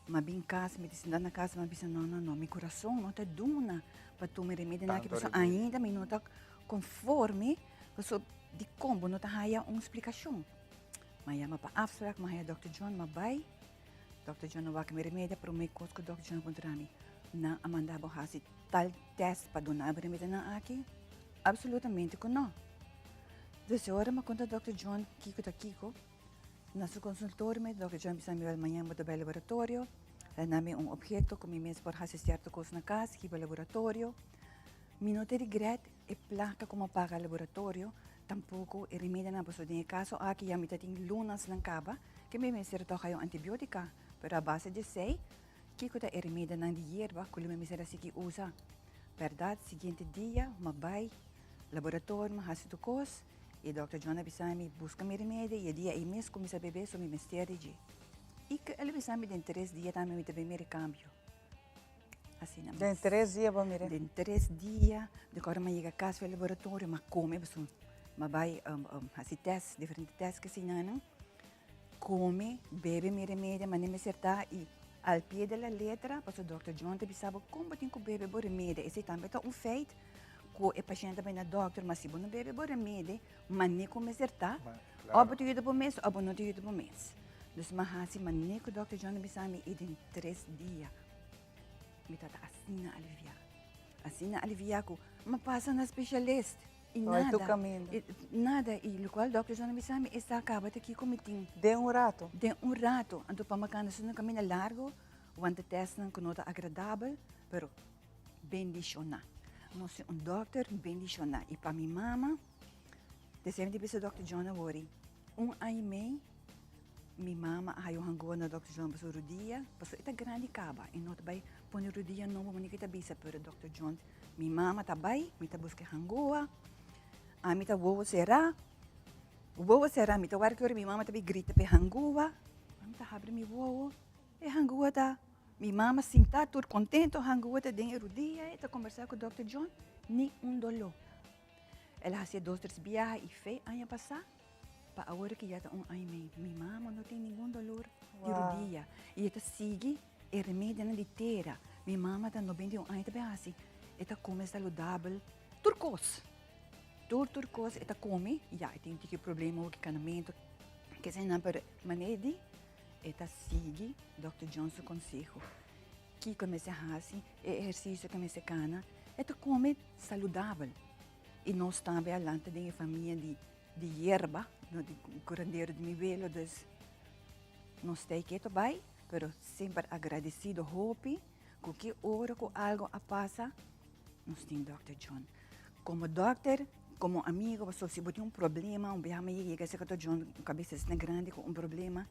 S19: mi bin cas, mi ta sinta na cas, mi bisa no, no, no, mi curason no ta duna pa tuma e remedinan aki, pasobra ainda mi no ta conforme, pasobra dicon bo no ta haya un splicacion. Mi a yama pa afspraak, mi a haya dokter John, mi a bay, dokter John a wak mi remedi, prome cos cu dokter John a puntra mi, nan a manda bo haci tal test pa duna bo remedinan aki? Absolutamente cu no. Dus e ora mi a conta Dòkter John kico ta kico, na su consultorio mi, Dòkter John bisa mi wel mañana bo ta bay laboratorio, el a na mi un obheto cu mi mes por haci cierto cos na cas, hiba laboratorio. Mi no ta regret e placa cu mi a paga laboratorio, tampoco e remedinan, pasobra den e caso aki ya mi ta tin lunasnan caba cu mi mester tog haya un antibiotica, pero a base di esey, kico ta e remedinan di yerba cu lo mi mester a sigui usa? Berdad, siguiente dia mi a bay laboratorio, mi a haci tur cos y dokter John a bisa mi busca mi remedio y e dia ey mes cuminsa bebe so mi mester di dje. Y cu el a bisa mi den tres dia tambe mi ta bay mira e cambio. Asina mes.
S31: Den tres dia bo a mira?
S19: Den tres dia, di cu ora mi a yega cas for e laboratorio mi a come pasobra mi a bay haci test, diferente test cu asina nan. Come, bebe mi remedio, mane mester ta y al pie de la letra, pasobra dokter John ta bisa bo con bo tin cu bebe bo remedio, esey tambe ta un feit cu e pashent ta bay na dokter, ma si bo no bebe bo remedio, mane cu mester ta, of bo ta yuda bo mes of bo no ta yuda bo mes. Dus mi a haci mane cu dokter John a bisa mi y den tres dia mi tabata asina alivia, asina alivia cu mi a pasa na specialist. Y
S31: Oi, tu
S19: nada,
S31: caminda.
S19: y nada, y locual dokter John a bisa mi, esta caba ta kico mi tin.
S31: Den un rato?
S19: Den un rato. Anto pa mi cana asina un caminda largo, wanta testnan cu no ta agradabel, pero bendiciona. Nos tin un dokter bendiciona. Y pa mi mama, desde mi ta bisa dokter John awor, un aña y mei, Mi mama a haya un hangoa na Dòkter John pa su rudia, pasobra e ta grandi kaba e no ta bai pone rudia nobo manera ku e ta bisa, pero Dòkter John, mi mama ta bai, mi ta buska e hangoa, ami ta wowo será, wowo será, mi ta wak ki ora mi mama ta bin grita pa e hangoa, ami ta habri mi wowo, e hangoa ta, mi mama sintá tur kontento, hangoa ta den e rudia, e ta kombersá ku Dòkter John, ni un doló. El a hasié dos tres biaha i fe aña pasá. Pa awor ki ya ta un aña mei, mi mama no tin ningun dolor di rodia y e ta sigui e remedionan di tera. Mi mama ta 91 aña ta bay haci, e ta come saludabel, tur cos, tur tur cos e ta come, ya e tin un tiki problema cu canamento, kesenan, pero manera di e ta sigui Dòkter John su conseho, kico e mester haci, e ehercicio cu e mester cana, e ta come saludabel y nos tambe a lanta den e famia di. Di yerba, no di curandero di mi welo, dus nos ta keto bai, pero semper agradecido hopi cu ki ora cu algo a pasa, nos tin Dòkter John. Como dòkter, como amigo, pasobra si bo tin un problema, un biaha mi yega cerca Dòkter John, un cabeza asina grandi cu un problema,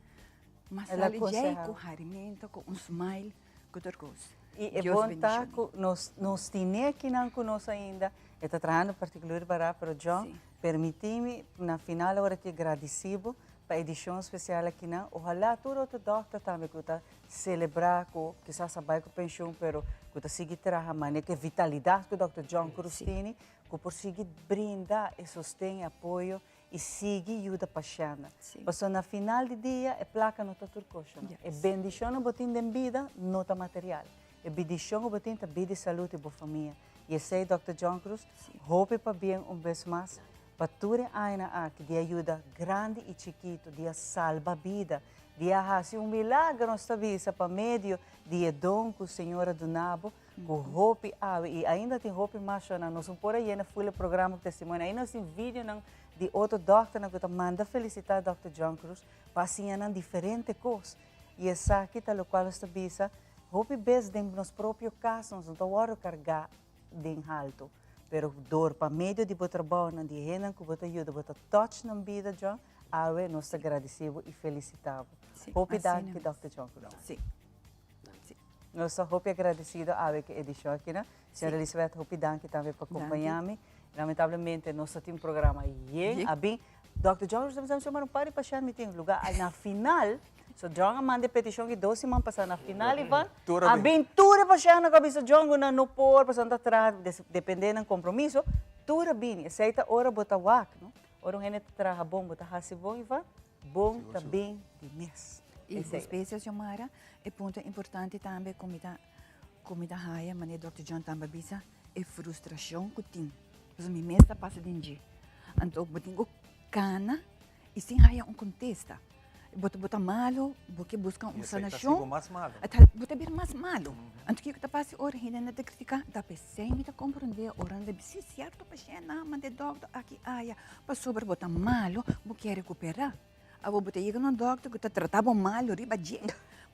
S19: ma
S31: El a
S19: sali djei
S31: conseha.
S19: cu harimento, cu un smile, cu tur cos.
S31: Y e
S19: Dios
S31: bon ta
S19: bendicione.
S31: cu nos, nos tine akinan cu nos ainda, e ta trahando particular bara, pero John, Permití mi na final ora ki gradisí bo pa edishon spesial akinan. Ohalá tur otro dòkter tambe ku ta selebrá ku kisas a bai ku penshun pero ku ta sigui traha manera ku e vitalidat ku dòkter John Cruz tini ku por sigui brinda e sosten e apoyo i sigui yuda pashèntnan. Pasobra na final di dia e plaka no ta tur kosha no. E bendishon ku bo tin den bida no ta material. E bendishon ku bo tin ta bida i salud di bo famia. I esei Dòkter John Cruz, hopi pabien un bes mas pa tur e añanan aki di a yuda grandi i chikitu, di a salba bida, di a hasi un milagro nos ta bisa pa medio di e don ku Señor a duna bo, ku hopi awe i ainda tin hopi mas shona. Nos no por a yena ful e programa ku testimonio, ainda nos tin videonan di otro dòkternan ku ta manda felisitá Dòkter John Cruz pa a siña nan diferente kos. I esaki ta lokual nos ta bisa. Hopi bes den nos propio cas nos no ta wordo carga den halto. Pero door pa medio di bo trabounan, di e hendenan ku bo ta yuda, bo ta touch nan bida, John, awe nos ta gradisí bo i felisitá bo. Hopi danki, Dòkter John Cruz.
S19: Sí.
S31: Nos ta hopi agradesido awe ku e edishon akinan. Señora Elisabeth, hopi danki tambe pa kompañá mi. Lamentablemente nos ta tin un programa yen. A bin Dòkter John Cruz ta bisa mi, Mara un par di pashènt mi tin lugá. Na final, so John a manda e petishon ki dos siman pasá. Na final, Ivan, a bin tur e pashèntnan ku a bisa John ku nan no por pasobra nan ta traha, dependé nan kompromiso, tur a bini. Esei ta ora bo ta wak, no? Ora un hende ta traha bon, bo ta hasi bon, Ivan, bon ta bin di mes.
S19: I ku spesia, Xiomara, e punto importante tambe ku mi ta ku mi ta haya, manera Dòkter John tambe a bisa, e frustrashon ku tin. Pasobra mi mes ta pasa den dje. Anto bo tin ku kana i sin haya un kontesta. Bo ta bo ta malu, bo ke buska un sanashon, bo ta bira mas malu. Anto kiko ta pasa ora hende ta kritika? Ta p'esei mi ta komprondé ora nan ta bisa, si sierto pashènt nan a manda e dòkter aki aya pasobra bo ta malu, bo ke rekuperá. Awor bo ta yega na un dòkter ku ta trata bo malu riba dje,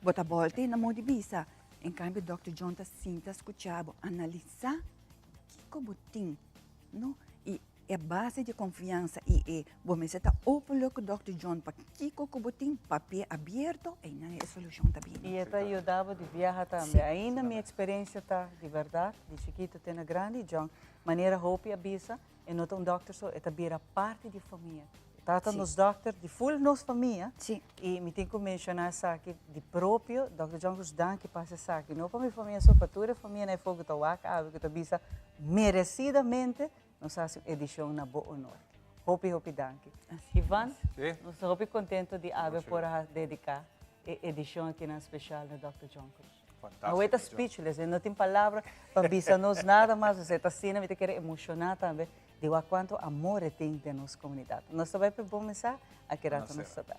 S19: bo ta bòlta i nan moda di bisa. En kambio dòkter John ta sinta skucha bo, analisá kiko bo tin, no? I e base di konfiansa i e bo mester ta openlijk ku dòkter John pa kiko ku bo tin, papia abierto, einan e solushon ta bini.
S31: I e ta yuda bo di biaha tambe. Ainda mi eksperensia ta di bèrdat, di chikitu te na grandi, John, manera hopi a bisa, E no ta un dòkter so, e ta bira parti di famia. E tata nos dòkter di ful nos famia. I mi tin ku menshoná esaki di propio, Dòkter John Cruz, danki pa hasi esaki. No pa mi famia so, pa tur e famia na e for ku ta wak awe, ku ta bisa meresidamente nos a hasi un edishon na bo honor. Hopi, hopi danki. Ivan, nos ta hopi kontento di awe por a dediká e edishon akinan speshal na Dòkter John Cruz. Awe ta speechless, e no tin palabra pa bisa nos nada mas, osea ta asina mi ta kere emociona tambe di wak cuanto amor e tin den nos comunidad. Nos ta bay pa e bon mensahe, aki rato nos ta bek.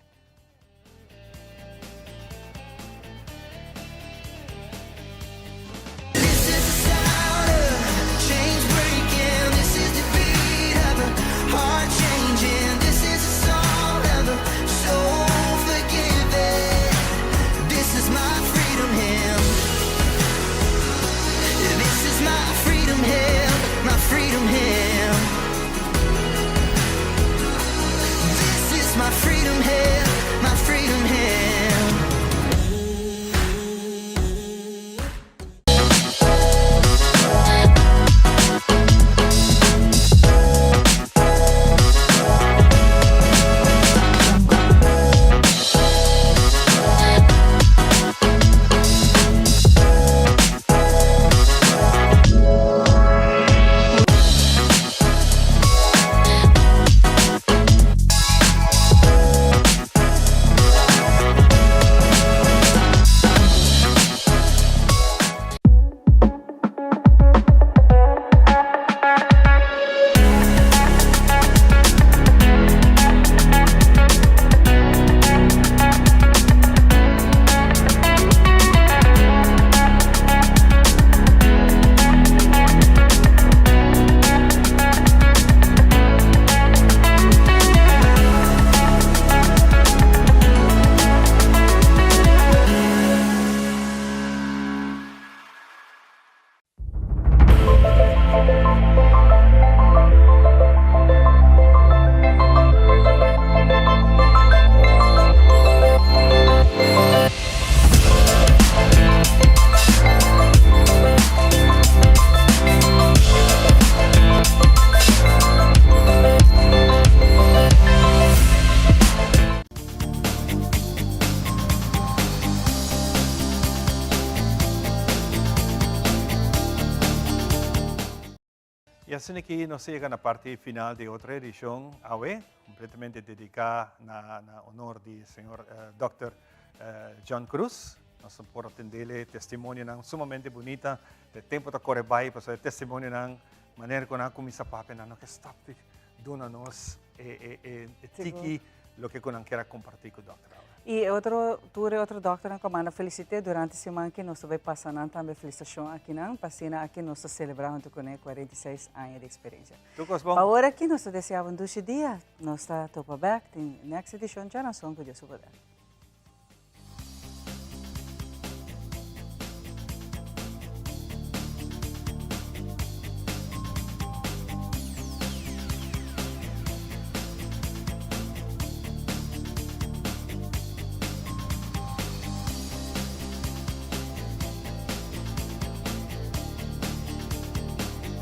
S2: Y asina aki nos a yega na parti final di otro edicion awe, completamente dedica na na honor di señor Dòkter John Cruz. Nos a por atendele testimonionan sumamente bunita. E tempo ta core bay pasobra e testimonionan manera cu nan a cuminsa papia nan no ke stop di duna nos e e e tiki loke cu nan kier a comparti cu Dòkter awe.
S31: Y e otro, tur e otro dòkternan cu a manda felicite durante siman aki nos ta bay pasa nan tambe felicitacion akinan pa asina aki nos ta celebra hunto cu ne 46 aña di experiencia.
S2: Tur cos bon.
S31: Pa ora aki nos ta desea bo un dushi dia. Nos ta topa bek den next edicion djaranson cu Dios su poder.